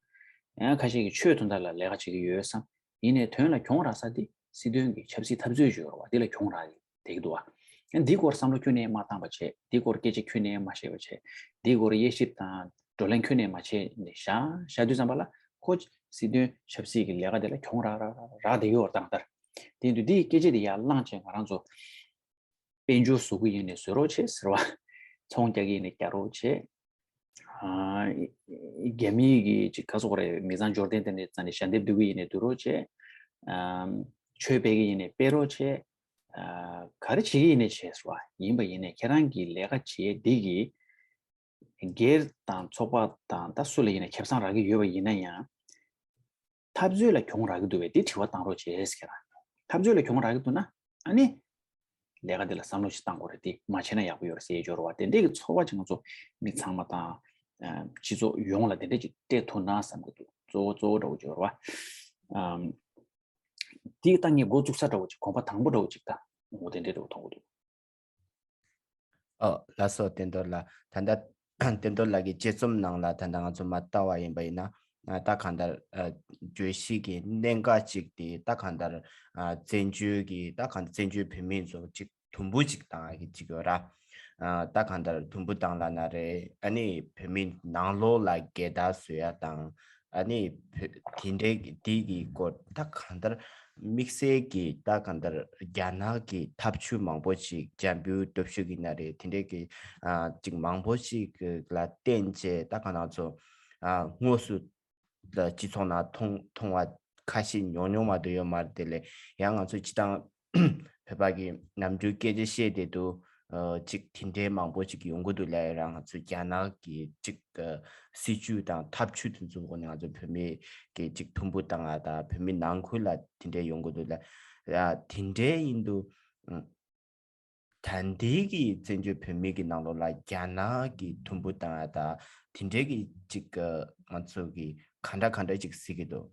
ཡང་ཁ་ཤས་ཀྱིས་ཆོས་དོན་དག་ལ་ལས་ཀ་བྱེད་ཀྱི་ཡོད་བསམ། ཡིན་ནའི་དོན་ལ་གྱོང་རག་ས་དེ་སྲིད་དོན་གྱི་ཆབ་སྲིད་འཐབ་རྩོད་ཅིག་ཡོད་རེད་བ། དེ་ལ་གྱོང་རག་བསྡད་ཀྱི་འདུག་བ། ཡང་འདི་སྐོར་བསམ་བློ་ཁྱོན་ནས་མ་བཏང་པ་བྱས། འདི་སྐོར་སྐད་ཆ་ཁྱོན་ནས་མ་བཤད་པ་བྱས། འདི་སྐོར་དབྱེ་ཞིབ་དང་བགྲོ་གླེང་ཁྱོན་ནས་མ་བྱས་ནས་བཞག་བཞག་དུས་ཙམ་པ་ལ། ཁོ་སྲིད་དོན་ཆབ་སྲིད་ཀྱི་ལས་ཀ་དེ་ལ་གྱོང་རག་རག་རག་རག་བསྡད་ཡོད་རེད་ད་ལྟ། དེ་ཡིན་དུས་འདིའི་སྐད་ཆ་དེ་ཡར་བླངས་བྱས། ང་རང་ཚོ་དཔལ་འབྱོར་བཟོ་གི་ཡིན་ནའི་བཟོ་རོགས་བྱེད་ཟེར་བ། ཚོང་རྒྱག་གི་ཡིན་ནའི་རྒྱག་རོགས་བྱེད། ཨ། རྒྱ་མིའི་གི་ཅིག་ག་ཟེར་དགོས་རེད། མི་ཚང་འབྱོར་ལྡན་དེ་འདྲ་རྩ་ནས་ཞལ་འདེབས་བསྡུ་གི་ཡིན་ནའི་བསྡུ་རོགས་བྱེད། ཨ། ཆོས་སྤེལ་གི་ཡིན་ནའི་སྤེལ་རོགས་བྱེད། ཨ། ག་རེ་བྱེད་ཀྱི་ཡིན་ནའི་བྱེད་ཟེར་བ། ཡིན་པ་ཡིན་ནའི་ཁྱེད་རང་གི་ལས་ཀ་བྱེད་འདི་གི་སྒེར་དང་ཚོགས་པ་དང་ད་སུ་ལ་ཡིན་ན་ཁེ་བཟང་རག་གི་ཡོད་པ་ཡིན་ན་ཡང་། འཐབ་རྩོད་ལ་གྱོང་རག་གི་འདུག་པས། དེ་དྲི་བ་བཏང་རོགས་བྱེད་ཟེར་གྱི་ར། འཐབ་རྩོད་ལ་གྱོང་རག་གི་འདུག་ན། ཨ་ནི་ལས་ཀ་དེ་ལ་བསམ་བློ་ཞིག་བཏང་དགོས་རེད། དེ་མ་བྱས་ན་ཡག་པོ་ཡོད་རེད་ཟེར་ཡས་འབྱོར་བ། དེ་འདྲས་ཀྱི་ཚོར་བ་ཅིག་ང་ཚོ་མི་ཚང་མ་དང་། ཨ། སྤྱི་ཚོགས་ཡོངས་ལ་དེ་འདྲས་ཅིག་སྤྲད་ཐུབ་ན་བསམ་གྱི་འདུག། གཙོ་བོ་གཙོ་བོ་འདྲ་བོ་ཅིག་ཡོད་རེད་བ། ཨམ། དེ་ད་ངས་འགོ་བཙུགས་ས་འདྲ་བོ་ཅིག། གོམ་པ་དང་པོ་འདྲ་བོ་ཅིག་ད་འོ་དེ་འདྲས་འདྲ་བོ་མཐོང་གི་འདུག། ཨོ། ལགས་སོ། བསྟན་རྡོར་ལགས། ད་ལྟ་བསྟན་རྡོར་ལགས་ཀྱི་དཔྱད་རྩོམ་ནང་ལ་ད་ལྟ་ང་ཚོ་མར་ལྟ་བ་ཡིན་པ་ཡིན་ན། ཨ། ད་གང་ལྟར། ཨ། བརྗོད་གཞི་གི་གནད་འགག་ཅིག་དེ་ད་གང་ལྟར། ཨ། བཙན་བྱོལ་གྱི་ད་གང་ལྟར་བཙན་བྱོལ་བོད་མི་ཚོ་ཅིག་དུམ་བུ་ཅིག་བཏང་ཡ་གི་ཅིག་ཡོད་ར། ཨ། ད་གང་ལྟར་དུམ་བུ་བཏང་ལབ་ན་རེད། ཨ་ནི་བོད་མི་ནང་ལོགས་ལ་སྒེར་བདག་བཟོ་ཡ་དང་། ཨ་ནི་བོད་དེ་འདྲའི་གི་དེ་གི་སྐོར་ད་གང་ལྟར་དམིགས་བསལ་གྱི་ད་གང་ལྟར་རྒྱ་ནག་གི་ཐབས་ཇུས་མང་པོ་ཞིག། འཇམ་པོའི་སྟོབས་ཤུགས་ཡིན་ན་རེད། དེ་འདྲའི་གི། ཨ། ཅིག་མང་པོ་ཞིག་ལ་བརྟེན་བྱས་ད་གང་ང་ཚོ། ཨ། དངོས་སུ་ལ་སྤྱི་ཚོགས་ནང་མཐོང་མཐོང་བ་ཁ་ཤས་ཉུང་ཉུང་མ་གཏོགས་ཡོད་མ་རེད། དེ་ལས་ཡང་ང་ཚོ་སྤྱི་བཏང་བོད་པ་གི་ནམ་རྒྱུན་སྐད་ཆ་བཤད་བསྡད་དུས། ཨ། ཅིག་དེ་འདྲའི་མང་པོ་ཅིག་ཡོང་གི་འདུག་ལབ་ཡ་རང་། ང་ཚོ་རྒྱ་ནག་གི་ཅིག། ཨ། སྲིད་ཇུས་དང་ཐབས་ཇུས་དེ་ཚོ་སྒོ་ནས་ང་ཚོ་བོད་མི་གི་ཅིག་དུམ་བུ་བཏང་ཡ་དང་། བོད་མི་ནང་ཁུལ་ལ་དེ་འདྲའི་ཡོང་གི་འདུག་ལབ་ཡ། དེ་འདྲའི་ཡིན་དུས། ཨ། ད་ལྟའི་གི་བཙན་བྱོལ་བོད་མི་གི་ནང་ལོགས་ལ་རྒྱ་ནག་གི་དུམ་བུ་བཏང་ཡ་དང་དེ་འདྲའི་གི་ཅིག། ཨ། ང་ཚོ་གི་ག་འདྲ་ག་འདྲ་ཅིག་གཟིགས་ཀྱི་འདུག།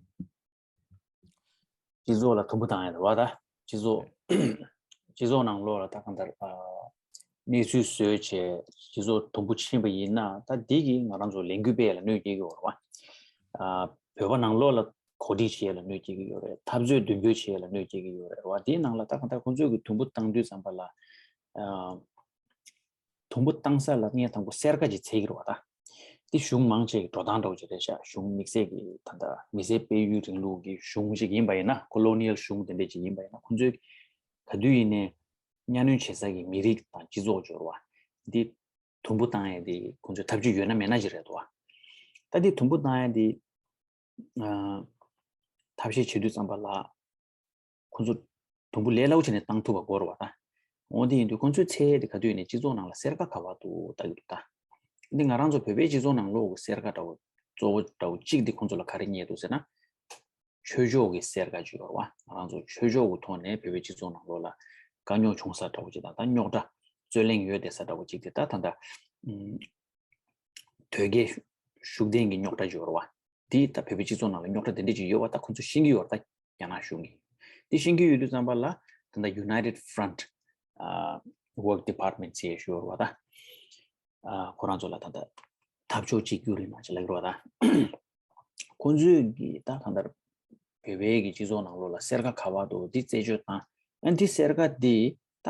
སྤྱི་ཚོགས་ལ་དུམ་བུ་བཏང་ཡ་རེད་བ་ད། སྤྱི་ཚོགས། སྤྱི་ཚོགས་ནང་ལོགས་ལ་ད་གང་ལྟར། ཨ། གནས་ཚུལ་བཟོས་བྱས་སྤྱི་ཚོགས་དུམ་བུ་ཕྱིན་པ་ཡིན་ན། ད་འདི་གིས་ང་རང་ཚོ་ལས་འགུལ་སྤེལ་ཡ་ལ་གནོད་སྐྱེལ་གྱི་ཡོད་རེད་བ། ཨ། བོད་པ་ནང་ལོགས་ལ་གོ་སྒྲིག་བྱེད་ཡ་ལ་གནོད་སྐྱེལ་གྱི་ཡོད་རེད། འཐབ་རྩོད་མདུན་སྐྱོད་བྱེད་ཡ་ལ་གནོད་སྐྱེལ་གྱི་ཡོད་རེད་བ། དེའི་ནང་ལ་ད་གང་ལྟར་ཁོང་ཚོས་ཀྱི་དུམ་བུ་བཏང་དུས་ཙམ་པ་ལ། ཨ། དུམ་བུ་བཏང་ས་ལ་ངས་དང་པོ་སེར་ཀ་ཅིག་འཚོལ་གྱི་རེད་བ་ད། འདི་གཞུང་མང་ཆེ་གི་འགྲོ་སྟངས་འདྲ་བོ་ཅིག་རེད་ཤག། གཞུང་དམིགས་བསལ་གྱི་ད་ལྟ་མི་སེར་སྤེལ་ཡུལ་རིང་ལུགས་ཀྱི་གཞུང་ཞིག་ཡིན་པ་ཡིན་ན། ཁོ་ལོ་ནི་ཡལ་གཞུང་དེ་འདྲས་ཅིག་ཡིན་པ་ཡིན་ན། ཁོང་ཚོས་ག་དུས་ཡིན་ནའི་གཉའ་གནོན་བྱེད་ས་གི་མི་རིགས་དང་སྤྱི་ཚོགས་འབྱོར་བ་འདི་དུམ་བུ་བཏང་ཡ་འདི་ཁོང་ཚོའི་ཐབས་ཇུས་ཡོད་ན་མེད་ན་ཅིག་རེད་འདུག་བ། ད་འདི་དུམ་བུ་བཏང་ཡ་འདི། ཨ། ཐབས་ཤེས་བྱེད་དུས་ཙམ་པ་ལ། ཁོང་ཚོ་དུམ་བུ་ལས་སླ་བོ་བྱས་ནས་བཏང་ཐུབ་པ་དགོས་རེད་བ་ད། འོ་དེ་ཡིན་དུས་ཁོང་ཚོའི་ཚད་དེ་ག་དུས་ནས་སྤྱི་ཚོགས་ནང་ལ་སེར་ཀ་ག་པར་འདུག་ལྟ་གི་འདུག་ད། འདི་ང་རང་ཚོ་བོད་པའི་སྤྱི་ཚོགས་ནང་ལོགས་ཀྱི་སེར་ཀ་འདྲ་བོ་གཙོ་བོ་འདྲ་བོ་གཅིག་འདི་ཁོང་ཚོ་ལ་ག་རེ་རྙེད་འདུག་ཟེར་ན། ཆོས་ཕྱོགས་ཀྱི་སེར་ཀ་ཅིག་ཡོད་རེད་བ། ང་རང་ཚོ་ཆོས་ཕྱོགས་ཀྱི་ཐོག་ནས་བོད་པའི་སྤྱི་ཚོགས་ནང་ལོགས་ལ་དཀའ་རྙོག་བྱུང་ས་འདྲ་བོ་ཅིག་དང་། ད་རྙོག་དྲ་རྩོད་གླེང་ཡོད་བསྡད་ས་འདྲ་བོ་ཅིག་དེ་ད་ད་ལྟ། ཨུམ། དོལ་རྒྱལ་ཤུགས་ལྡན་གྱི་རྙོག་དྲ་འབྱོར་བ། འདི་ད་བོད་པའི་སྤྱི་ཚོགས་ནང་ལ་རྙོག་དྲ་དེ་འདྲ་ཅིག་ཡོད་པ་ད་ཁོ་ཚོ་ཤེས་ཀྱི་ཡོད་རེད་ད། རྒྱ་ནག་གཞུང་གིས་འདི་ཤེས་ཀྱི་ཡོད་དུས་ཙམ་པ་ལ། ད་ལྟ་United Front། ཨ། Work Department ཟེར་ཞུ་ཡོད་རེད་བ་ད། ཨ། ཁོ་རང་ཚོ་ལ་ད་ལྟ་འཐབ་ཕྱོགས་གཅིག་གྱུར་རེད་མ་ཅིག་ལབ་ཀྱི་རེད་བ་ད། ཁོ་ཚོས་ཀྱིས་ད་གང་ལྟར་བོད་པའི་གི་སྤྱི་ཚོགས་ནང་ལོགས་ལ་སེར་ཀ་ག་པར་འདུག་འདི་རྩད་གཅོད་བཏང་། ཨ། འདི་སེར་ཀ་འདི་ད་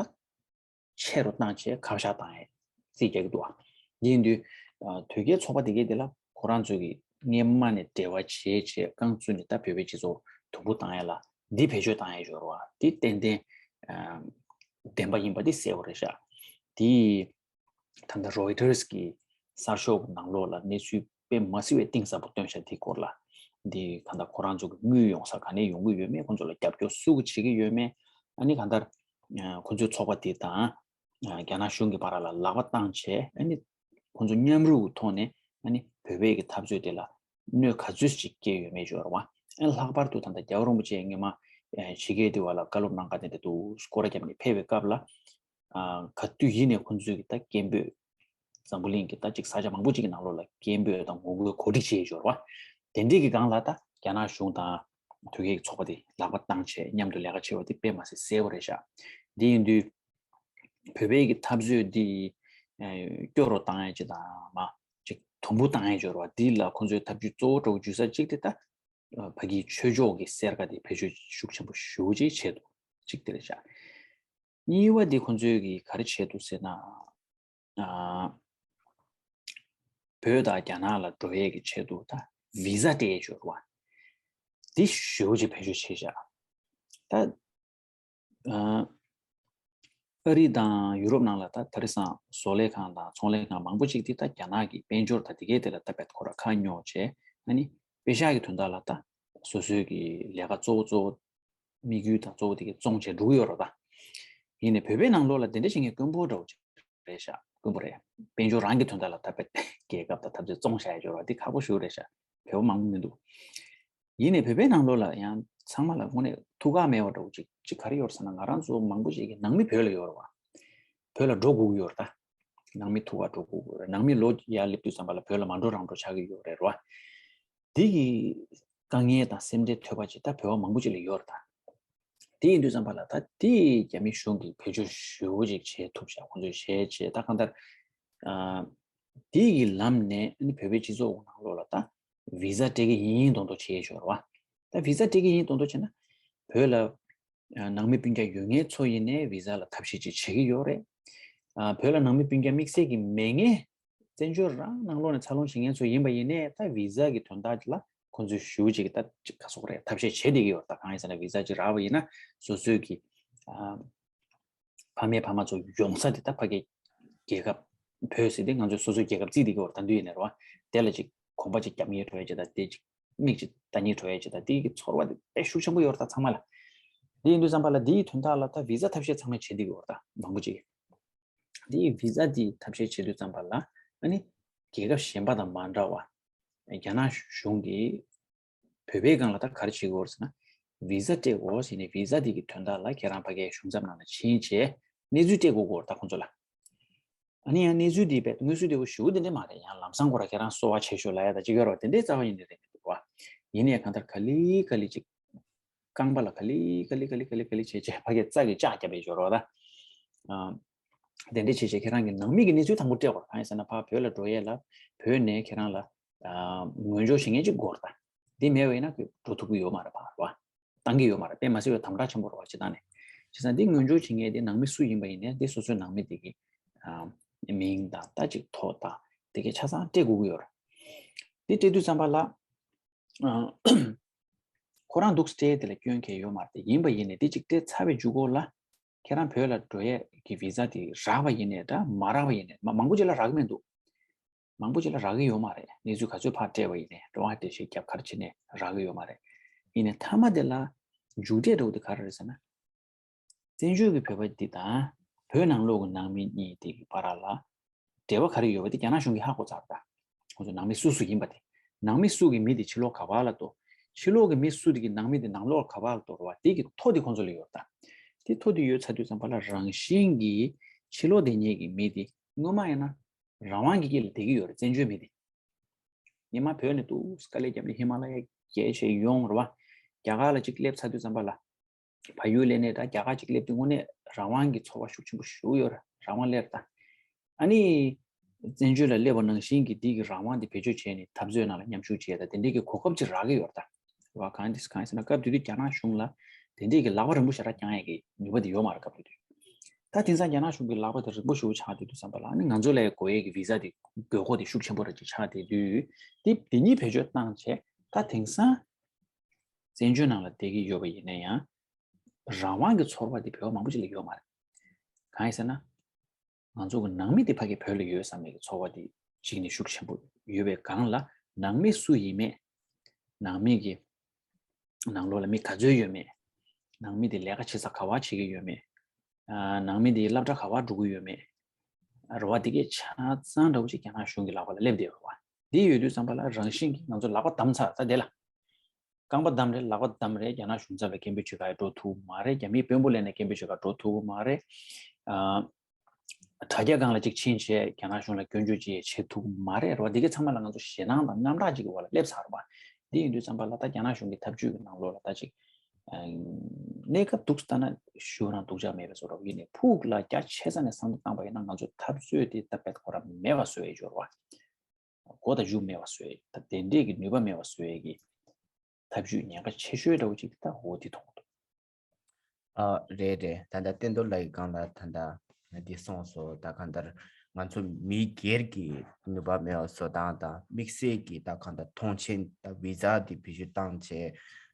ཆེ་རུ་བཏང་བྱས་ཁ་བཤད་བཏང་ཡས་རྩིས་རྒྱག་གི་འདུག་བ། འདི་ཡིན་དུས། ཨ། དོལ་རྒྱལ་ཚོགས་པ་དེ་གས་དེ་ལ་ཁོ་རང་ཚོ་གིས་སྔས་མ་ནས་འབྲེལ་བ་བྱས་བྱས་རྐང་བཙུགས་ནས་ད་བོད་པའི་སྤྱི་ཚོགས་དུམ་བུ་བཏང་ཡས་ལ་འདི་བེད་སྤྱོད་བཏང་ཡས་ཡོད་རེད་བ། འདི་ཏན་ཏན། ཨ། བདེན་པ་ཡིན་པ་འདི་གསལ་པོ་རེད་ཤག། འདི་ད་ལྟ་Reuters གི་གསར་ཤོག་གི་ནང་ལོགས་ལ་གནས་ཚུལ་དཔེ་མ་སྲིད་པའི་གཏིང་ཟབ་པོ་བཏོན་ཤག། འདི་སྐོར་ལ། འདི་གང་ལྟར་ཁོ་རང་ཚོ་གི་དངུལ་ཡོང་ས་ག་ནས་ཡོང་གི་ཡོད་མེད། ཁོང་ཚོ་ལ་རྒྱབ་སྐྱོར་སུ་གིས་བྱེད་ཀྱི་ཡོད་མེད། ཨ་ནི་གང་ལྟར། ཨ། ཁོ་ཚོའི་ཚོགས་པ་དེ་དང་། ཨ། རྒྱ་ནག་གཞུང་གི་བར་ལ་ལག་པ་བཏང་བྱས། ཨ་ནི་ཁོ་ཚོ་མཉམ་རུབ་ཀྱི་ཐོག་ནས། ཨ་ནི་བོད་པའི་གི་འཐབ་རྩོད་དེ་ལ་གནོད་ག་ཚོད་ཅིག་སྐྱེལ་ཡོད་མེད་ཅིག་ཡོད་རེད་བ། ཨ་ནི་ལྷག་པར་དུ་ད་ལྟ་རྒྱལ་བ་རིན་པོ་ཆེ་སྔོན་མ། ཨ། ཕྱི་རྒྱལ་དེ་བ་ལ་བཀའ་སློབ་གནང་ག་དེ་འདྲ་འདུག། སྐོར་ར་བརྒྱབ་ནས་ཕེབས་པའི་སྐབས་ལ། ཨ། ག་དུས་ཡིན་ནའི་ཁོང་ཚོས་ཀྱི་ད་སྐད་འབོད། འཛམ་བུ་གླིང་གི་ད་ཅིག་ས་ཆ་མང་པོ་ཅིག་གི་ནང་ལོགས་ལ་སྐད་འབོད་དང་ངོ་རྒོལ་གོ་སྒྲིག་བྱས་ཡོད་རེད་བ། དེ་འདྲའི་གི་སྒང་ལ་ད་རྒྱ་ནག་གཞུང་དང་ ཐོད་རྒལ་གྱི་ཚོགས་པ་དེ་ལག་པ་བཏང་བྱས་མཉམ་དུ་ལས་ཀ་བྱེད་པ་དེ་དཔེ་མ་སྲིད་གསལ་པོ་རེད་ཤག་འདི་ཡིན་དུས་བོད་པའི་གི་འཐབ་རྩོད་འདི་སྐྱོ་རུ་བཏང་ཡ་ཅིག་དང་མ་ཅིག་དུམ་བུ་བཏང་ཡ་ཅིག་ཡོད་རེད་བ། འདི་ལ་ཁོང་ཚོའི་ཐབས་ཇུས་གཙོ་བོ་འདྲ་བོ་འཇུ་ས་གཅིག་དེ་ད་ཕ་གིའི་ཆོས་ཕྱོགས་ཀྱི་སེར་ཀ་དེ་བེད་སྤྱོད་ཤུགས་ཆེན་པོ་ཞེ་པོ་ཅིག་བྱས་འདུག་གཅིག་དེ་རེད་ཤག་གཉིས་པ་དེ་ཁོང་ཚོས་གི་ག་རེ་བྱས་འདུག་ཟེར་ན། ཨ། བོད་དང་རྒྱ་ནག་ལ་འགྲོ་ཡས་ཀྱི་ཆེད་དུ་ད་བི་ཟ་སྤྲད་ཡས་ཡོད་རེད་བ། འདི་ཞེ་པོ་ཅིག་བེད་སྤྱོད་བྱས་ཤག་ད། ཨ། ཨ་རི་དང་ཡུ་རོབ་ནང་ལ་ད་དེང་སང་བཟོ་ལས་ཁང་དང་ཚོང་ལས་ཁང་མང་པོ་ཅིག་དེ་ད་རྒྱ་ནག་གི་དཔལ་འབྱོར་དང་དེ་གའི་དེ་ལ་ད་བད་ཁོ་ར་ཁ་ཉོ་བྱས། ཨ་ནི་པེ་ཤག་གི་དོན་དག་ལ་ད་སོ་སོའི་གི་ལས་ཀ་གཙོ་བོ་གཙོ་བོ་དམིགས་ཡུལ་དང་གཙོ་བོ་དེ་གའི་བཙོང་བྱས་འགྲོ་གི་ཡོད་རེད་ད། ཡིན་ནའི་བོད་པའི་ནང་ལོགས་ལ་དེ་འདྲ་བྱེད་མཁན་དཀོན་པོ་འདྲ་བོ་ཅིག་རེད་ཤག་དཀོན་པོ་རེད། དཔལ་འབྱོར་རང་གི་དོན་དག་ལ་ད་བད་རྒྱལ་ཁབ་དང་འཐབ་རྩོད་བཙོང་བྱ་ཡ་ཡོད་རེད་བ། འདི་ཁག་པོ་ཞེ་པོ་རེད་ཤག་བོད་པ་མང་པོ་མི་འདུག་ཡིན་ནའི་བོད་པའི་ནང་ལོགས་ལ་ཡང་ཚང་མ་ལ་དངོས་གནས་ཐུགས་ཁག་མེད་པ་འདྲ་བོ་ཅིག་ཅིག་ག་རེ་ཡོད་རེད་ཟེར་ན། ང་རང་ཚོ་མང་པོ་ཅིག་གི་ནང་མི་བོད་ལ་ཡོད་རེད་བ། བོད་ལ་འགྲོ་དགོས་ཀྱི་ཡོད་རེད་ད། ནང་མི་ཐུགས་ཁག་འགྲོ་དགོས་ཀྱི་ཡོད་རེད། ནང་མི་ལོ་ཡར་སླེབས་དུས་ཙམ་པ་ལ་བོད་ལ་མ་འགྲོ་རང་འགྲོ་ཆགས་ཀྱི་ཡོད་རེད་བ། འདི་གི་དཀའ་ངལ་དང་སེམས་ཁྲལ་ཐོས་པ་ཅིག་ད་བོད་པ་མང་པོ་ཅིག་ལ་ཡོད་རེད་ད། དེ་ཡིན་དུས་ཙམ་པ་ལ་ད་དེ་རྒྱ་མི་གཞུང་གིས་བེད་སྤྱོད་ཞེ་པོ་ཅིག་བྱེད་ཐུབ་ཤག་ཁོང་ཚོས་བྱས་བྱས་ད་གང་ལྟར། ཨ། དེ་གི་ལམ་ནས་ཨ་ནི་བོད་པའི་སྤྱི་ཚོགས་ནང་ལོགས་ལ་ད་བི་ཟ་སྤྲད་ཀྱི་ཡིན་ཡིན་མདོག་མདོག་བྱེད་ཡས་ཤོར་བ། ད་བི་ཟ་སྤྲད་ཀྱི་ཡིན་མདོག་མདོག་བྱས་ན་བོད་ལ་ཨ་ནང་མི་སྤུན་ཀྱག་ཡོད་མཁན་ཚོ་ཡིན་ནའི་བི་ཟ་ལ་ཐབས་ཤེས་ཅིག་བྱེད་ཀྱི་ཡོད་རེད། ཨ། བོད་ལ་ནང་མི་སྤུན་ཀྱག་དམིགས་བསལ་གྱི་མེད་མཁན། བཙན་བྱོལ་རང་ནང་ལོགས་ནས་འཚར་ལོངས་བྱེད་མཁན་ཚོ་ཡིན་པ་ཡིན་ནའི་ད་བི་ཟ་གི་དོན་དག་ལ་ཁོང་ཚོས་ཞེ་པོ་ཅིག་ད་ཅིག་ག་སོག་རེད། ཐབས་ཤེས་བྱེད་བསྡད་ཀྱི་ཡོད་རེད། ད་གང་ཡིན་ཟེར་ན་བི་ཟ་ཅིག་རག་པ་ཡིན་ན་སོ་སོའི་གི། ཨ། ཕ་མེས་ཕ་མ་ཚོ་ཡོང་ས་དེ་ད་ཕ་གི་རྒྱལ་ཁབ་བོད་ཟེར་དེ་ང་ཚོས་སོ་སོའི་རྒྱལ་ཁབ་བརྩིས་བསྡད་ཀྱི་ཡོད་རེད། ད་དུང་ཡིན་ནའི་རེད་བ། དེ་ལ་ཅིག་གོམ་པ་ཅིག་རྒྱབ་ངེས་འགྲོ་ཡ་ཅིག་དང་དེ་ཅིག་མིག་ཅིག་ལྟ་ཉེས་འགྲོ་ཡ་ཅིག་དང་དེ་གི་ཚོར་བ་དེ་དཔེ་ཤུགས་ཆེན་པོ་ཡོད་རེད་ད་ཚང་མ་ལ། དེ་ཡིན་དུས་ཙམ་པ་ལ་དེའི་དོན་དག་ལ་ད་བི་ཟ་ཐབས་ཤེས་ཚང་མས་བྱེད་བསྡད་ཀྱི་ཡོད་རེད་ད་མང་པོ་ཅིག་དེའི་བི་ཟ་དེའི་ཐབས་ཤེས་བྱེད་དུས་ཙམ་པ་ལ་ཨ་ནི་རྒྱལ་ཁབ་གཞན་པ་དང་མ་འདྲ་བ། རྒྱ་ནག་གཞུང་གིས་བོད་པའི་སྒང་ལ་ད་ག་རེ་བྱེད་ཀྱི་ཡོད་རེད་ཟེར་ན། བི་ཟ་སྤྲད་དགོས་ཟེར་ནས་བི་ཟ་དེ་གི་དོན་དག་ལ་ཁྱེད་རང་ཕ་གིའི་གཞུང་ཚབ་ནང་ལ་ཕྱིན་བྱས་གནས་ཚུལ་སྤྲད་དགོས་ཀྱི་ཡོད་རེད་ད་ཁོང་ཚོ་ལ། ཨ་ནི་ཡང་གནས་ཚུལ་དེ་དཔེ་དངོས་སུ་དེ་བོ་ཞུ་དེ་འདྲ་མ་རེད། ཡང་ལམ་སང་ཁོ་ར་ཁྱེད་རང་གསོ་བ་བྱེད་ཤོག་ལབ་ཡ་ད་ཅིག་ཡོད་རེད་བ། དེ་འདྲའི་རྩ་བ་ཉིད་ནས་རེད་མི་འདུག་བ། ཡིན་ནའི་གང་ལྟར་ག་ལེ་ག་ལེ་ཅིག་རྐང་པ་ལ་ག་ལེ་ག་ལེ་ག་ལེ་ག་ལེ་ག་ལེ་བྱས་བྱས་ཕ་གིའི་རྩ་གི་ལྕགས་བརྒྱབ་པའི་སྦྱོར་བ་ད། ཨ། དེ་འདྲ་བྱས་བྱས་ཁྱེད་རང་གི་ནང་མི་གི་གནས་ཚུལ་དང་པོ་སྤྲད་དགོས་རེད། གང་ཡིན་ཟེར་ན་ཕར་བོད་ལ་འགྲོ་ཡས་ལ་བོད་ནས་ཁྱེད་རང་ལ་ཨ་ངོས་འབྱོར་བྱེད་མཁན་ཅིག་དགོས་རེད་ད། འདི་མེད་པ་ཡིན་ན་ཁོས་འགྲོ་ཐུབ་ཀྱི་ཡོད་མ་རེད་ཕར་བ། བཏང་གི་ཡོད་མ་རེད། དཔེ་མ་སྲིད་པའི་དམ་དྲག་ཆེན་པོ་རེད་བ་སྤྱིར་བཏང་ནས། བྱས་ཙང་འདི་ངོས་འབྱོར་བྱེད་མཁན་དེ་ནང་མི་སུ་ཡིན་པ་ཡིན་ནའི་འདི་སོ་སོའི་ནང་མི་དེ་གི་ཨ་མིང་དང་ད་ཅིག་ཐོ་དང་དེ་གའི་ཆ་ཚང་སྤྲད་དགོས་ཀྱི་ཡོད་རེད། འདི་སྤྲད་དུས་ཙམ་པ་ལ། ཨ། ཁོ་རང་འདུག་སེ་སྤྲད་དེ་ལ་སྐྱོན་གང་ཡང་ཡོད་མ་རེད་དེ། ཡིན་པ་ཡིན་ནའི་དེ་གཅིག་སྤྲད་ཚར་བའི་མཇུག་སྐོར་ལ་ཁྱེད་རང་བོད་ལ་འགྲོ་ཡས་ཀྱི་བི་ཟ་དེ་རག་པ་ཡིན་ནའི་འདྲ་མ་རག་པ་ཡིན་ནའི་མ་མང་པོ་ཅིག་ལ་རག་གི་མི་འདུག་མང་པོ་ཅིག་ལ་རག་གི་ཡོད་མ་རེད། གནས་ཚུལ་ག་ཚོད་ཕར་སྤྲད་པ་ཡིན་ནའི་འགྲོ་བ་དེ་ཞིག་རྒྱབ་ཁར་ཕྱིན་ནས་རག་གི་ཡོད་མ་རེད། ཡིན་ནའི་མཐའ་མ་དེ་ལ་མཇུག་འབྲས་འདྲ་བོ་དེ་ག་རེ་རེད་ཟེར་ན། བཙན་བྱོལ་གྱི་བོད་པ་འདི་དང་བོད་ནང་ལོགས་ཀྱི་ནང་མི་གཉིས་དེ་གི་བར་ལ་འབྲེལ་བ་ག་རེ་ཡོད་པ་དེ་རྒྱ་ནག་གཞུང་གིས་ཧ་གོ་ཚར་ད། ཁོང་ཚོ་ནང་མི་སུ་སུ་ཡིན་པ་དེ། ནང་མི་སུ་གི་མི་དེ་ཕྱི་ལོགས་ག་བ་ལ་གཏོར། ཕྱི་ལོགས་ཀྱི་མི་སུ་དེ་གི་ནང་མི་དེ་ནང་ལོགས་ག་བ་ལ་གཏོར་བ་དེ་གི་ཐོ་དེ་ཁོང་ཚོ་ལ་ཡོད་ད། དེ་ཐོ་དེ་ཡོད་ཚར་དུས་ཙམ་པ་ལ་རང་བཞིན་གྱིས་ཕྱི་ལོགས་དེ་ཉིད་ཀྱི་མི་དེ་སྔོན་མ་ཡིན་ན་རང་དབང་གི་དཀྱིལ་ལ་བསྡད་ཀྱི་ཡོད་རེད། བཙན་བྱོལ་མི་དེ། ཉི་མ་བོད་ནས་འདུག་དཀའ་ལས་བརྒྱབ་ནས་ཧི་མ་ལ་ཡ་བརྒལ་བྱས་ཡོང་རེད་བ། རྒྱ་གར་ལ་ཅིག་སླེབས་ཚར་དུས་ཙམ་པ་ལ། བལ་ཡུལ་སླེབས་ནས་ད་རྒྱ་གར་ཅིག་སླེབས་དུས་དངོས་གནས་རང་དབང་གི་ཚོར་བ་ཤུགས་ཆེན་པོ་ཞིག་ཡོད་རེད། རང་དབང་སླེབས་རེད་ད། ཨ་ནི། བཙན་བྱོལ་ལ་སླེབས་པ་ནང་བཞིན་གྱི་འདི་གི་རང་དབང་འདི་བེད་སྤྱོད་བྱས་ནས་འཐབ་རྩོད་ནང་ལ་མཉམ་ཞུགས་བྱས་ད་དེ་འདྲའི་གི་གོ་སྐབས་ཅིག་རག་གི་ཡོད་རེད་ད། རེད་བ། གང་འདི་གང་ཡིན་ཟེར་ན་སྐབས་དེ་དུས་རྒྱ་ནག་གཞུང་ལ་དེ་འདྲའི་གི་ལག་པ་རིང་པོ་ཞེ་དྲག་བརྐྱང་ཡས་ཀྱི་ནུས་པ་དེ་ཡོད་མ་རེད་སྐབས་དེ་དུས། ད་དེང་སང་རྒྱ་ནག་གཞུང་གི་ལག་པ་དེ་རིང་པོ་ཞེ་པོ་ཆགས་དེ་དུས་ཙམ་པ་ལ་ཨ་ནི་ང་ཚོ་ལ་ཡ་དགོས་ཡས་ཀྱི་བི་ཟ་དེ་དགོས་མཁོ་དེ་ཤུགས་ཆེན་པོ་རེད་ཅིག་ཆགས་དེ་དུས་དེ་དེ་གཉིས་བེད་སྤྱོད་བཏང་བྱས་ད་དེང་སང་བཙན་བྱོལ་ནང་ལ་བསྡད་ཀྱི་ཡོད་པ་ཡིན་ན་ཡང་རང་དབང་གི་ཚོར་བ་དེ་བོད་པ་མང་པོ་ཅིག་ལ་ཡོད་མ་རེད། གང་ཡིན་ཟེར་ན། ང་ཚོ་གི་ནང་མི་དེ་ཕ་གི་བོད་ལ་ཡོད་བསམ་པའི་ཚོར་བ་དེ་གཅིག་ནས་ཤུགས་ཆེན་པོ་ཡོད་པའི་སྒང་ལ་ནང་མི་སུ་ཡིན་མེད། ནང་མི་གི་ནང་ལོགས་ལ་མི་ག་ཚོད་ཡོད་མེད། ནང་མི་དེ་ལས་ཀ་བྱེད་ས་ག་བ་བྱེད་ཀྱི་ཡོད་མེད། ཨ། ནང་མི་དེ་སློབ་གྲྭ་ག་བ་འགྲོ་གི་ཡོད་མེད། རེད་བ། དེ་གའི་ཆ་ཚང་འདྲ་བོ་ཅིག་རྒྱ་ནག་གཞུང་གི་ལག་པ་ལ་སླེབས་བསྡད་ཡོད་རེད་བ། དེ་ཡོད་དུས་ཙམ་པ་ལ་རང་བཞིན་གྱིས་ང་ཚོ་ལག་པ་བསྡམས་ཚར་ད་དེ་ལ། རྐང་པ་བསྡམས་རེད། ལག་པ་བསྡམས་རེད། རྒྱ་ནག་གཞུང་ཚབ་ལ་སྐད་འབོད་བྱེད་གར་འགྲོ་ཐུབ་མ་རེད། རྒྱ་མིའི་དཔོན་པོ་སླེབས་ནས་སྐད་འབོད་བྱེད་གར་འགྲོ་ཐུབ་མ་རེད། ཨ། དྲ་རྒྱ་སྒང་ལ་ཅིག་ཕྱིན་བྱས་རྒྱ་ནག་གཞུང་ལ་སྐྱོན་བརྗོད་ཅིག་བྱེད་ཐུབ་མ་རེད། རེད་བ། འདི་གའི་ཚང་མ་ལ་ང་ཚོ་ཞེད་སྣང་དང་དངངས་སྐྲག་ཅིག་གི་འོག་ལ་སླེབས་ཚར་བ། འདི་ཡིན་དུས་ཙམ་པ་ལ་ད་རྒྱ་ནག་གཞུང་གི་འཐབ་ཇུས་ཀྱི་ནང་ལོགས་ལ་ད་ཅིག་གནས་སྐབས་འདུག་ལྟ་ན་ཞུ་རང་སྡུག་ཅག་མེད་པའི་བཟོ་འདྲ་ཡིན་ནས་ཕུགས་ལ་རྒྱ་ཆེ་ས་ནས་བསམ་བློ་བཏང་པ་ཡིན་ན་ང་ཚོའི་འཐབ་རྩོད་དེ་ད་དཔེ་ཁོ་རང་མེད་པ་བཟོ་ཡས་སྦྱོར་བ། མགོ་དང་མཇུག་མེད་པ་བཟོ་ཡས་ད་དེ་འདྲས་ཀྱི་ནུས་པ་མེད་པ་བཟོ་ཡས་ཀྱི་ཐབས་ཇུས་ཉེན་ཁ་ཆེ་ཤོས་འདྲ་བོ་ཅིག་ད་འོ་དེ་མཐོང་གི་འདུག་ཨ་རེད་རེད། ད་ལྟ་བསྟན་རྡོར་ལགས་ཀྱིས་གང་ལ་ད་ལྟ་འདི་གསུངས་སོང་། ད་གང་ལྟར་ང་ཚོ་མི་སྒེར་གྱི་ནུས་པ་མེད་པ་བཟོ་སྟངས་དང་དམིགས་བསལ་གྱི་ད་གང་ལྟར་མཐོང་ཆེན་ད་བི་ཛ་འདི་བེད་སྤྱོད་བཏང་བྱས་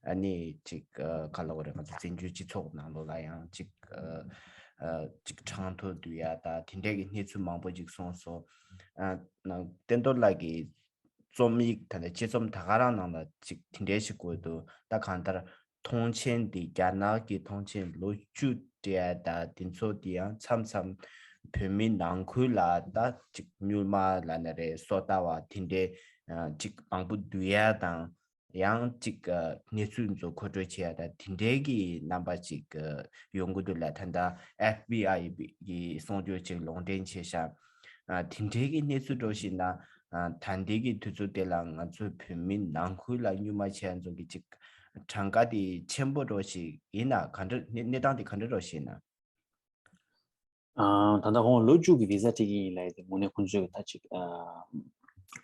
ཨ་ནི་ཅིག་ཨ་ག་ལ་བ་རེད། ང་ཚོ་བཙན་བྱོལ་སྤྱི་ཚོགས་ནང་ལོགས་ལ་ཡང་ཅིག་ཨ་ཨ་ཅིག་གྲངས་ཐོ་བསྡུ་ཡ་ད་དེ་འདྲས་ཀྱི་གནས་ཚུལ་མང་པོ་ཅིག་གསུངས་སོང་། ཨ་ནང་བསྟན་རྡོར་ལགས་ཀྱིས་རྩོམ་ཡིག་ད་ལྟ་དཔྱད་རྩོམ་ད་ག་རང་ནང་ལ་ཅིག་དེ་འདྲའི་ཞིག་དགོས་འདུག་ད་གང་ལྟར་མཐོང་ཆེན་འདི་རྒྱ་ནག་གི་མཐོང་ཆེན་ལོ་བཅུ་སྤྲད་ད་འདི་ཚོ་འདི་ཡང་མཚམས་མཚམས་བོད་མི་ནང་ཁུལ་ལ་ད་ཅིག་སྨྱུག་མ་ལ་ན་རེ་སོ་ལྟ་བ་དེ་འདྲའི་ཅིག་མང་པོ་བསྡུ་ཡ་དང་། ཡང་ཅིག་གནས་ཚུལ་ཚོ་མཁོ་སྤྲོད་བྱེད་ཡ་ད་དེ་འདྲའི་གི་རྣམ་པ་ཅིག་ཡོང་གི་འདུག་ལ། ད་ལྟ་ཨེཕ་བི་ཨའི་གི་གསུང་ཆོས་ཅིག་ལུང་འདྲེན་བྱས་ཤག་ཨ་དེ་འདྲའི་གི་གནས་ཚུལ་འགྲོ་བཞིན་ན་ཨ་ད་ལྟའི་གི་དུས་ཚོད་དེ་ལ་ང་ཚོའི་བོད་མི་ནང་ཁུལ་ལ་སྨྱུག་མ་བྱས་ཚོ་གི་ཅིག་གྲངས་ཀ་དེ་ཆེན་པོ་འགྲོ་ཞིག་ཡིན་ན་ག་འདྲ་གནས་གནས་སྟངས་དེ་ག་འདྲ་འགྲོ་ཞིག་ཡིན་ན། ཨ་ད་ལྟ་ཁོང་ལོ་བཅུ་གི་བི་ཛ་སྤྲད་ཀྱི་ཡིན་ལབ་ཡ་དེ་དངོས་གནས་ཁོང་ཚོས་ད་ཅིག་ཨ་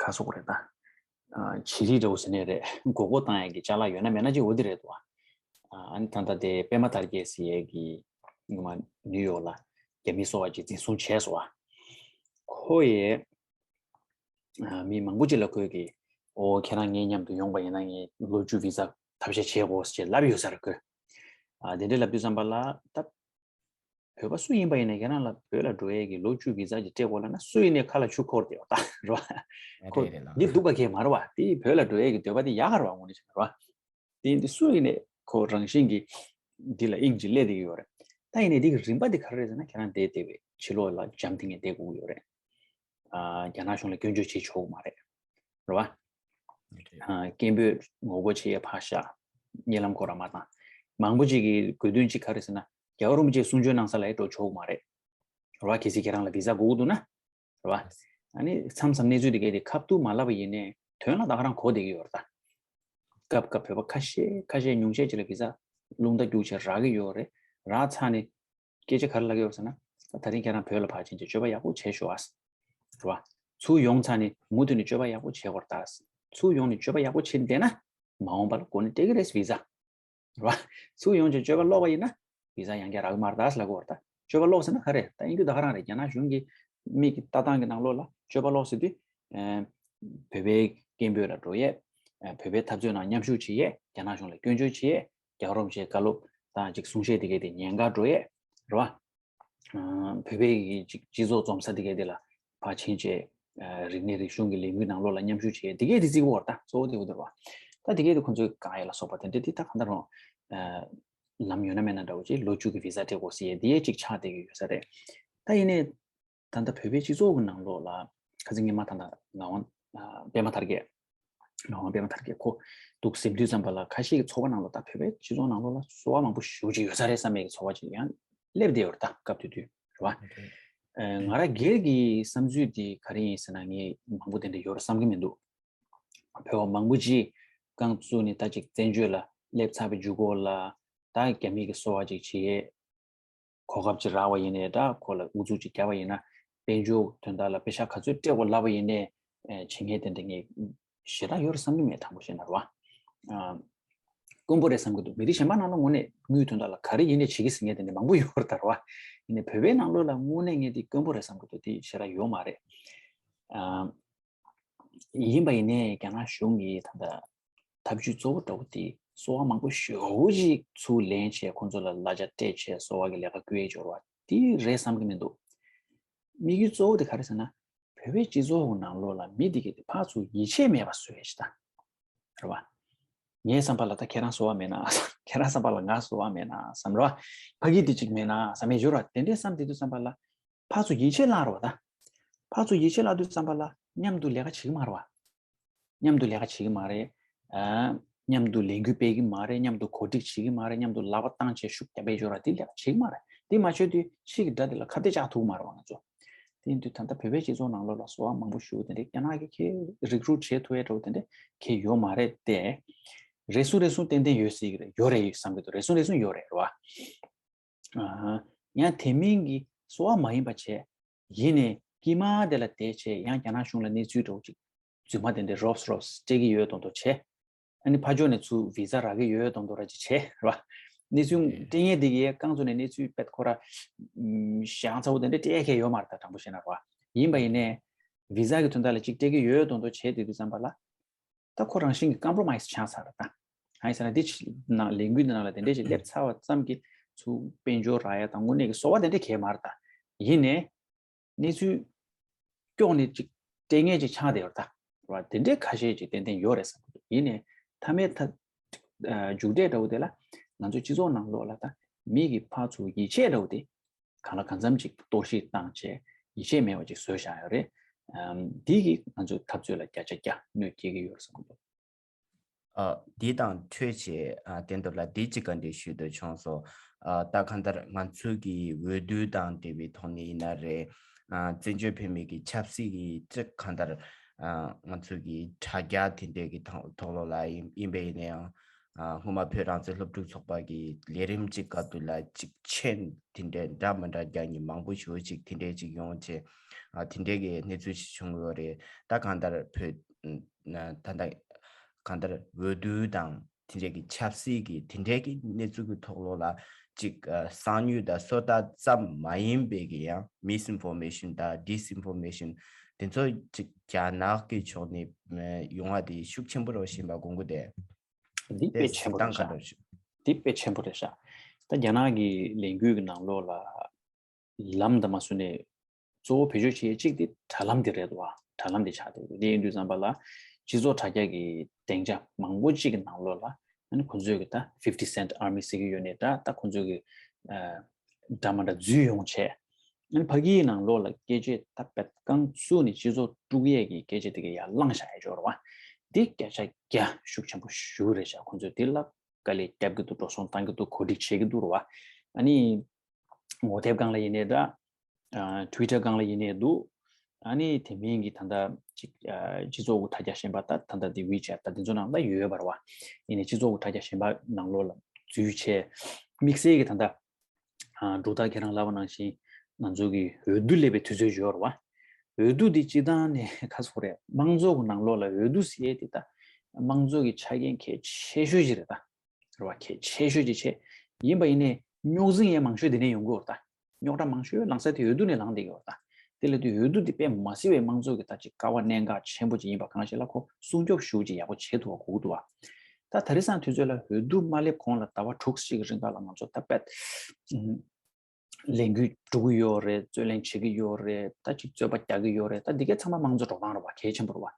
ཁ་སོག་རེད་ད། ཨ་བྱི་རིལ་འདྲ་བོ་ཟེར་ནས་རེད། མགོ་སྐོར་བཏང་ཡ་གི་ཅ་ལག་ཡོད་ན་མེད་ན་ཅིག་འོ་དེ་རེད་འདུག་ཨ་ཨ་ནི་ད་ལྟ་དེ་པད་མ་དར་རྒྱས་ཟེར་ཡ་གི་ངོ་མ་ནིའུ་ཡོག་ལ་རྒྱ་མི་སོ་པ་ཅིག་འཛིན་བཟུང་བྱས་སོང་ཨ། ཁོ་ཡས་ཨ་མི་མང་པོ་ཅིག་ལ་ཁོས་ཀྱིས་ཨོ་ཁྱེད་རང་ངའི་མཉམ་དུ་ཡོང་པ་ཡིན་ན་ངས་ལོ་བཅུ་བི་ཛ་ཐབས་ཤེས་བྱེད་དགོས་ཞེས་ལབ་ཡོད་ས་རེད་ཁོས། ཨ་དེ་འདྲ་ལབ་དུས་ཙམ་པ་ལ་ད་བོད་པ་སུ་ཡིན་པ་ཡིན་ན་ཁྱེད་རང་ལ་བོད་ལ་འགྲོ་ཡས་ཀྱི་ལོ་བཅུ་བི་ཛ་ཅིག་སྤྲད་དགོས་ལབ་ན་སུ་ཡིན་ནའི་ཁ་ལ་ཆུ་འཁོར་བསྡད་པ་ད་རེད་བ། ཁོ་རེད་རེད་ལགས། འདི་སྡུག་པ་གས་མ་རེད་བ། དེ་བོད་ལ་འགྲོ་ཡས་ཀྱི་འདོད་པ་དེ་ཡག་ག་རེད་བ་དངོས་གནས་བྱས་ན་རེད་བ། དེ་ཡིན་དུས་སུ་ཡིན་ནའི་ཁོ་རང་བཞིན་གྱིས་འདི་ལ་དབྱིངས་ཅིག་སླེབས་བསྡད་ཀྱི་ཡོད་རེད། ད་ཡིན་ནའི་འདི་གི་རིམ་པ་འདི་ག་རེ་རེད་ཟེར་ན་ཁྱེད་རང་དེ་བསྡད་པའི་ཕྱི་ལོགས་ལ་འཇམ་ཐིང་ངེ་བསྡད་དགོས་ཀྱི་ཡོད་རེད། ཨ་རྒྱ་ནག་གཞུང་ལ་སྐྱོན་བརྗོད་བྱེད་ཆོག་གི་མ་རེད། རེད་བ། ཨ་སྐད་འབོད་ངོ་རྒོལ་བྱེད་ཡས་ཕར་བཞག་གཉིད་ལམ་ཁོ་རང་མ་བཏང་། མང་པོ་ཅིག་གི་དགོས་འདུན་ཅིག་ག་རེ་ཟེར་ན་རྒྱལ་བ་རིན་པོ་ཆེ་གསུང་ཆོས་གནང་ས་ལ་ཡང་འགྲོ་ཆོག་གི་མ་རེད། རེད་བ། གལ་སྲིད་ཁྱེད་རང་ལ་བི་ཛ་དགོས་ཀྱི་འདུག་ན། རེད་བ། ཨ་ནི་མཚམས་མཚམས་གནས་ཚུལ་དེ་གས་དེ་ཁ་ཐུག་མ་ལབ་པ་ཡིན་ནའི་དོན་ལ་ད་ག་རང་གོ་བསྡད་ཀྱི་ཡོད་རེད་ད། སྐབས་སྐབས་བོད་པ་ཁ་ཤས་ཁ་ཤས་ཉུང་ཤས་ཅིག་ལ་བི་ཛ་རླུང་རྟ་རྒྱུག་བྱས་རག་གི་ཡོད་རེད། རག་ཚར་ནས་སྐད་ཆ་ག་རེ་ལབ་ཀྱི་ཡོད་ཟེར་ན། ད་རིང་ཁྱེད་རང་བོད་ལ་ཕར་ཕྱིན་བྱས་སྤྱོད་པ་ཡག་པོ་བྱས་ཤོག་ཨ། རེད་བ། ཚུར་ཡོང་ཚར་ནས་མུ་མཐུད་ནས་སྤྱོད་པ་ཡག་པོ་བྱེད་དགོས་རེད་ད། ཚུར་ཡོང་ནས་སྤྱོད་པ་ཡག་པོ་བྱེད་བསྡད་ན་མ་འོངས་པ་ལ་གོ་གནས་སྤྲད་ཀྱི་རེད་བི་ཛ། རེད་བ། ཚུར་ཡོང་བྱས་སྤྱོད་པ་ལོག་པ་ཡིན་ན་བི་ཛ་ཡང་བསྐྱར་རག་གི་མ་རེད་ད་ལབ་ཀྱི་ཡོད་རེད་ད། སྤྱོད་པ་ལོག་ཟེར་ན་ག་རེ་ད་ཡིན་རྒྱུ་ད་ག་རང་རེད། རྒྱ་ནག་གཞུང་གི་མིག་གི་ལྟ་སྟངས་ཀྱི་ནང་ལོགས་ལ་སྤྱོད་པ་ལོག་ཟེར་དུས། ཨ་བོད་པའི་སྐད་འབོད་ལ་འགྲོ་ཡས། ཨ་བོད་པའི་འཐབ་རྩོད་ནང་མཉམ་ཞུགས་བྱེད་ཡས། རྒྱ་ནག་གཞུང་ལ་སྐྱོན་བརྗོད་བྱེད་ཡས། རྒྱལ་བ་རིན་པོ་ཆེའི་བཀའ་སློབ་དང་ཅིག་གསུང་བཤད་དེ་གས་དེ་ཉན་གར་འགྲོ་ཡས། རེད་བ། ཨ་བོད་པའི་གི་ཅིག་སྤྱི་ཚོགས་འཛོམས་ས་དེ་གས་དེ་ལ་ཕར་ཕྱིན་བྱས། ཨ་རིག་གནས་རིག་གཞུང་གི་ལས་འགུལ་ནང་ལོགས་ལ་མཉམ་ཞུགས་བྱེད་ཡས་དེ་གས་དེ་བརྩི་གི་ཡོད་རེད་ད། གཙོ་བོ་དེ་འོ་དེ་རེད་བ། ད་དེ་གས་དེ་ཁོང་ཚོའི་གང་ཡས་ལ་སོགས་པ་དེ་འདྲ་དེ་ད་གང་ལྟར་རུང་། ཨ་ལམ་ཡོད་ན་མེད་ན་འདྲ་བོ་ཅིག་ལོ་བཅུ་གི་བི་ཛ་སྤྲད་དགོས་ཟེར་ཡས་དེ་ཡས་ཅིག་ཆགས་བསྡད་ཀྱི་ཡོད་ས་རེད། ད་ཡིན་ནའི། ད་ལྟ་བོད་པའི་སྤྱི་ཚོགས་ཀྱི་ནང་ལོགས་ལ་ཁ་སང་ཉི་མ་ད་ལྟ་ངག་དབང་ཨ་པད་མ་དར་རྒྱས། ངག་དབང་པད་མ་དར་རྒྱས་ཁོ་འདུག་ཟིན་དུས་ཙམ་པ་ལ་ཁ་ཤས་ཀྱི་ཚོགས་པ་ནང་ལ་ད་བོད་པའི་སྤྱི་ཚོགས་ནང་ལོགས་ལ་སོ་པ་མང་པོ་ཞེ་པོ་ཅིག་ཡོད་ས་རེད་བསམ་པའི་ཚོར་བ་ཅིག་ཡང་སླེབས་བསྡད་ཡོད་རེད་ད་སྐབས་དེ་དུས་རེད་བ། ཨ་ང་རང་སྒེར་གྱི་བསམ་ཚུལ་དེ་ག་རེ་ཡིན་ཟེར་ན་ངས་མང་པོ་དེ་འདྲ་ཡོད་རེད་བསམ་གྱི་མི་འདུག་བོད་པ་མང་པོ་ཅིག་རྐང་བཙུགས་ནས་ད་ཅིག་བཙན་བྱོལ་ལ་སླེབས་ཚར་བའི་མཇུག་སྐོར་ལ་ད་རྒྱ་མི་གི་སོ་པ་ཅིག་བྱེད་ཡས། གོ་སྐབས་ཅིག་རག་པ་ཡིན་ནའི་འདྲ་ཁོ་ལ་ཨུ་ཚུགས་ཅིག་བརྒྱབ་པ་ཡིན་ན་དཔལ་འབྱོར་དོན་དག་ལ་པེ་ཤག་ག་ཚོད་སྤྲད་དགོས་ལབ་པ་ཡིན་ནའི་བྱེད་མཁན་དེ་འདྲ་ངས་ཞེ་དྲག་ཡོད་རེད་བསམ་གྱི་མེད་དྲང་པོ་བཤད་ན་རེད་བ། དཀོན་པོ་རེད་བསམ་གྱི་འདུག་མི་རིགས་གཞན་པ་ནང་ལ་དངོས་གནས་དངུལ་དོན་དག་ལ་ག་རེ་ཡིན་ནའི་བྱེད་ཀྱི་ཟེར་མཁན་དེ་འདྲ་མང་པོ་ཡོད་རེད་ད་རེད་བ། ཡིན་ནའི་བོད་པའི་ནང་ལོགས་ལ་དངོས་གནས་ངས་འདི་དཀོན་པོ་རེད་བསམ་གྱི་འདུག་དེ་ཞེ་དྲག་ཡོད་མ་རེད། ཡིན་པ་ཡིན་ནའི་རྒྱ་ནག་གཞུང་གིས་ད་ལྟ་ཐབས་ཇུས་གཙོ་བོ་འདྲ་བོ་དེ་སོ་པ་མང་པོ་ཞེ་པོ་ཅིག་ཚུར་ལེན་བྱས་ཁོང་ཚོ་ལ་གླ་ཆ་སྤྲད་བྱས་སོ་པ་གི་ལས་ཀ་བསྐུལ་ཡས་སྦྱོར་བ་དེ་རེད་བསམ་གྱི་མི་འདུག་དམིགས་ཡུལ་གཙོ་བོ་དེ་ག་རེ་ཟེར་ན་བོད་པའི་སྤྱི་ཚོགས་ཀྱི་ནང་ལོགས་ལ་མི་དེ་གས་དེ་ཕར་ཚུར་ཡིད་ཆེས་མེད་པ་བཟོ་ཡས་ཅིག་ད་རེད་བ། ངའི་བསམ་པ་ལ་ད་ཁྱེད་རང་སོ་པ་མེད་ན་ཁྱེད་རང་བསམ་པ་ལ་ང་སོ་པ་མེད་ན་བསམ་རེད་བ། ཕ་གི་དེ་གཅིག་མེད་ན་བསམ་ཡས་སྦྱོར་བ་དེ་འདྲས་བསམ་དེ་དུས་བསམ་པ་ལ། ཕར་ཚུར་ཡིད་ཆེས་བརླག་རོགས་ད། ཕར་ཚུར་ཡིད་ཆེས་བརླག་དུས་ཙམ་པ་ལ་མཉམ་དུ་ལས་ཀ་བྱེད་ཀྱི་མ་རེད་བ། མཉམ་དུ་ལས་ཀ་བྱེད་ཀྱི་མ་རེད། ཨ། མཉམ་དུ་ལས་འགུལ་སྤེལ་གྱི་མ་རེད། མཉམ་དུ་གོ་སྒྲིག་བྱེད་ཀྱི་མ་རེད། མཉམ་དུ་ལག་པ་བཏང་བྱས་ཤུགས་རྒྱབ་པའི་སྦྱོར་བ་དེ་ལས་ཀ་བྱེད་ཀྱི་མ་རེད། དེ་མ་བྱས་དུས་ཕྱི་གི་དགྲ་དེ་ལ་ཁ་གཏད་བཅག་ཐུབ་ཀྱི་མ་རེད་བ་ང་ཚོ། དེ་ཡིན་དུས་ད་ལྟ་བོད་པའི་སྤྱི་ཚོགས་ནང་ལོགས་ལ་གསོ་བ་མང་པོ་ཞིག་དེ་འདྲའི་རྒྱ་ནག་གིས་ཁྱེད་རིག་རུས་བྱེད་ཐུབ་ཡས་འདྲ་བོ་དེ་འདྲ་ཁྱེད་ཡོད་མ་རེད་དེ། རེ་ཟུང་རེ་ཟུང་ཏན་ཏན་ཡོད་སྲིད་ཀྱི་རེད། ཡོད་རེད་བསམ་གྱི་འདུག་རེ་ཟུང་རེ་ཟུང་ཡོད་རེད་རེད་བ། ཡང་དེ་མིན་གྱི་གསོ་བ་མ་ཡིན་པ་བྱས། ཡིན་ནའི་དཀྱིལ་མ་དེ་ལ་བསྡད་བྱས་ཡང་རྒྱ་ནག་གཞུང་ལ་གནས་ཚུལ་འདྲ་བོ་ཅིག་རྫུན་མ་དེ་འདྲ་རོབ་རོབ་སྤྲད་ཀྱི་ཡོད་མདོག་མདོག་བྱས། ཨ་ནི་ཕར་ཕྱོགས་ནས་ཚུར་བི་ཟ་རག་གི་ཡོད་མདོག་མདོག་ར་ཅིག་བྱས་རེད་བ། གནས་ཚུལ་སྤྲད་མཁན་དེ་གིས་རྐང་བཙུགས་ནས་གནས་ཚུལ་དཔེ་ཁོ་ར་ཞེ་དྲག་ཚ་བོ་དེ་འདྲ་སྤྲད་མཁན་ཡོད་མ་རེད། ད་དྲང་པོ་བཤད་ན་རེད་བ། ཡིན་པ་ཡིན་ནའི་བི་ཟ་གི་དོན་དག་ལ་ཅིག་སྤྲད་ཀྱི་ཡོད་མདོག་མདོག་བྱས་བསྡད་དུས་ཙམ་པ་ལ། ད་ཁོ་རང་བཞིན་གྱིས་ཀམ་པོ་རོ་མའི་སི་ཆགས་ཚར་རེད་ད། གང་ཡིན་ཟེར་ན་འདི་ཕྱི་ནང་ལས་འགུལ་འདི་ནང་ལ་དེ་འདྲས་ཞིག་སླེབས་ཚར་བ་ཙམ་གྱིས་ཚུར་དཔལ་འབྱོར་རག་ཡ་དང་དངོས་གནས་ཀྱི་གསོ་བ་དེ་འདྲས་གས་མ་རེད་ད། ཡིན་ནའི་གནས་ཚུལ་སྐྱོག་ནས་ཅིག་སྤྲད་མཁན་ཅིག་ཆགས་བསྡད་ཡོད་རེད་ད། རེད་བ། དེ་འདྲས་ཁ་ཤས་ཅིག་ཏན་ཏན་ཡོད་རེད་བསམ་གྱི་འདུག་ཡིན་ནའི་མཐའ་མའི་མཐའ་མཇུག་འབྲས་འདྲ་བོ་དེ་ལ་ང་ཚོའི་སྤྱི་ཚོགས་ནང་ལོགས་ལ་ད་མི་གི་ཕར་ཚུར་ཡིད་ཆེས་འདྲ་བོ་དེ། གང་ལ་གང་འཚམ་ཅིག་གཏོར་བཤིག་བཏང་བྱས་ཡིད་ཆེས་མེད་པ་ཅིག་བཟོས་བཞག་ཡོད་རེད། ཨམ། འདི་གིས་ང་ཚོའི་འཐབ་རྩོད་ལ་བརྒྱ་ཆ་བརྒྱ་གནོད་སྐྱེལ་གྱི་ཡོད་རེད་བསམ་གྱི་འདུག་ཨ། འདི་དང་འཕྲོས་བྱས་ཨ། དེ་འདྲ་ལ་འདི་གཅིག་ག་འདྲ་ཞུ་འདོད་བྱུང་སོང་། ཨ། ད་གང་ལྟར་ང་ཚོའི་གི་འོས་བསྡུ་དང་འབྲེལ་བའི་ཐོག་ནས་ཡིན་ན་རེད། ཨ། བཙན་བྱོལ་བོད་མི་གི་ཆབ་སྲིད་ཀྱི་ཅིག་གང་ལྟར་ཨ། ང་ཚོའི་གི་དྲ་རྒྱ་དེ་འདྲས་ཀྱི་ཐོག་ཐོག་ལོགས་ལ་ཡིན་ཡིན་པ་ཡིན་ན་ཡང་། ཨ། སྔོན་མ་བོད་རང་བཙན་སློབ་ཕྲུག་ཚོགས་པ་གི་ལས་རིམ་གཅིག་སྐབས་དུས་ལ་གཅིག་མཆན་དེ་འདྲའི་འདྲ་མི་འདྲ་རྒྱག་མཁན་མང་པོ་ཞེ་པོ་ཅིག་དེ་འདྲའི་ཅིག་ཡོང་བྱས། ཨ། དེ་འདྲའི་གི་གནས་ཚུལ་ཞིག་བྱུང་ཡོད་རེད། ད་གང་ལྟར་བོད་ད་ལྟ་གང་ལྟར་འོས་བསྡུ་དང་དེ་འདྲའི་གི་ཆབ་སྲིད་ཀྱི་དེ་འདྲའི་གི་གནས་ཚུལ་གི་ཐོག་ལོགས་ལ་ཅིག་ཨ། གསང་ཉུལ་དང་སོ་ལྟ་ཙམ་མ་ཡིན་པའི་གི་ཡང་མིས་ཨིན་ཕོར་མེ་ཤན་དང་ཌིས་ཨིན་ཕོར་མེ་ཤན་དེ་ཚོ་ཅིག་རྒྱ་ནག་གི་ཕྱོགས་ནས་ཡོང་བ་དེ་ཤུགས་ཆེན་པོ་རེད་བཞིན་པ་དགོངས་ཀྱི་འདུག་འདི་དཔེ་ཆེན་པོ་རེད་ཤག་འདི་དཔེ་ཆེན་པོ་རེད་ཤག་ད་རྒྱ་ནག་གི་ལས་འགུལ་གྱི་ནང་ལོགས་ལ་ལམ་དང་མ་བཟོས་ནས་གཙོ་བོ་བེད་སྤྱོད་བྱེད་ཡས་གཅིག་དེ་དྲ་ལམ་དེ་རེད་འདུག་བ། དྲ་ལམ་དེ་ཆགས་བསྡད་འདུག་དེ་ཡིན་དུས་ཙམ་པ་ལ་སྤྱི་ཚོགས་དྲ་རྒྱ་གི་སྡིངས་ཆ་མང་པོ་གཅིག་གི་ནང་ལོགས་ལ་ཨ་ནི་ཁོ་ཚོས་གི་ད་ཕིབ་ཊི་སེན་ཊི་ཨར་མི་ཟེར་གི་ཡོད་ནས་ད་ད་ཁོ་ཚོས་གི་འདྲ་མ་འདྲ་འཛུལ་ཡོང་བྱས། ཨ་ནི་ཕ་གིའི་ནང་ལོགས་ལ་སྐད་ཆ་ད་དཔེ་རྐང་བཙུགས་ནས་སྤྱི་ཚོགས་དཀྲུག་ཡས་ཀྱི་སྐད་ཆ་དེ་ག་ཡར་བསླངས་བཞག་ཡས་ཅིག་ཡོད་རེད་བ། འདི་བརྒྱ་ཆ་བརྒྱ་ཤུགས་ཆེན་པོ་ཞེ་པོ་རེད་ཤག་ཁོ་ཚོས་འདི་ལ་དཀའ་ལས་རྒྱབ་ཀྱི་འདུག་འགྲོ་སོང་བཏང་གི་འདུག་གོ་སྒྲིག་བྱེད་ཀྱི་འདུག་རེད་བ། ཨ་ནི་ངོ་དེབ་སྒང་ལ་ཡིན་ནའི་འདྲ། ཨ། ཊུའི་ཊར་སྒང་ལ་ཡིན་ནའི་འདུག་ཨ་ནི་དེ་མིན་གྱི་ད་ལྟ་ཅིག་ཨ། སྤྱི་ཚོགས་ཀྱི་དྲ་རྒྱ་གཞན་པ་ད་ད་ལྟ་དེ་ཝི་ཆེ་ཊི་ད་དེ་ཚོ་ནང་ལ་ཡོད་པ་རེད་བ། ཡིན་ནའི་སྤྱི་ཚོགས་ཀྱི་དྲ་རྒྱ་གཞན་པ་ནང་ལོགས་ལ་འཛུལ་བྱས་དམིགས་བསལ་གྱི་ད་ལྟ་ཨ། འབྲུག་ཐར་ཁྱེད་རང་ལབ་པ་ནང་བཞིན་ང་ཚོ་གི་འོས་བསྡུ་སླེབས་པའི་དུས་ཚོད་ཡོད་རེད་བ། འོས་བསྡུ་འདི་སྤྱིར་བཏང་ནས་ཁ་སོ་རེད། དམངས་གཙོ་གི་ནང་ལོགས་ལ་འོས་བསྡུ་ཟེར་ཡས་དེ་ད་དམངས་གཙོ་གི་ཆ་རྐྱེན་གལ་ཆེ་ཤོས་ཅིག་རེད་ད། རེད་བ། གལ་ཆེ་ཤོས་ཅིག་བྱས། ཡིན་པ་ཡིན་ནའི་རྙོག་འཛིང་ཡས་མང་ཤོས་དེ་ནས་ཡོང་གི་ཡོད་རེད་ད། རྙོག་དྲ་མང་ཤོས་ལངས་ས་དེ་འོས་བསྡུ་ནས་ལངས་བསྡད་ཀྱི་ཡོད་རེད་ད། དེ་ལ་དུས་འོས་བསྡུ་དེ་དཔེ་མ་སྲིད་པའི་དམངས་གཙོ་གི་ད་ཅིག་ཀ་བ་གནད་འགག་ཆེན་པོ་ཅིག་ཡིན་པ་གང་ཞིག་ལ་ཁོ་སྲུང་སྐྱོབ་ཞུ་ཅིག་ཡག་པོ་བྱེད་ཐུབ་པ་དགོས་ཀྱི་འདུག་བ། ད་ད་རེས་སང་དུས་ཚོད་ལ་འོས་བསྡུ་མ་སླེབས་གོང་ལ་ཟླ་བ་དྲུག་ཅིག་གི་རིང་ལ་ང་ཚོ་ད་དཔེ་ལས་འགུལ་འགྲོ་གི་ཡོད་རེད། རྩོད་ལེན་བྱེད་ཀྱི་ཡོད་རེད། ད་ཅིག་རྩོད་པ་རྒྱག་གི་ཡོད་རེད། ད་འདི་གའི་ཚང་མ་དམངས་གཙོ་འགྲོ་སྟངས་རེད་བ། གལ་ཆེན་པོ་རེད་བ།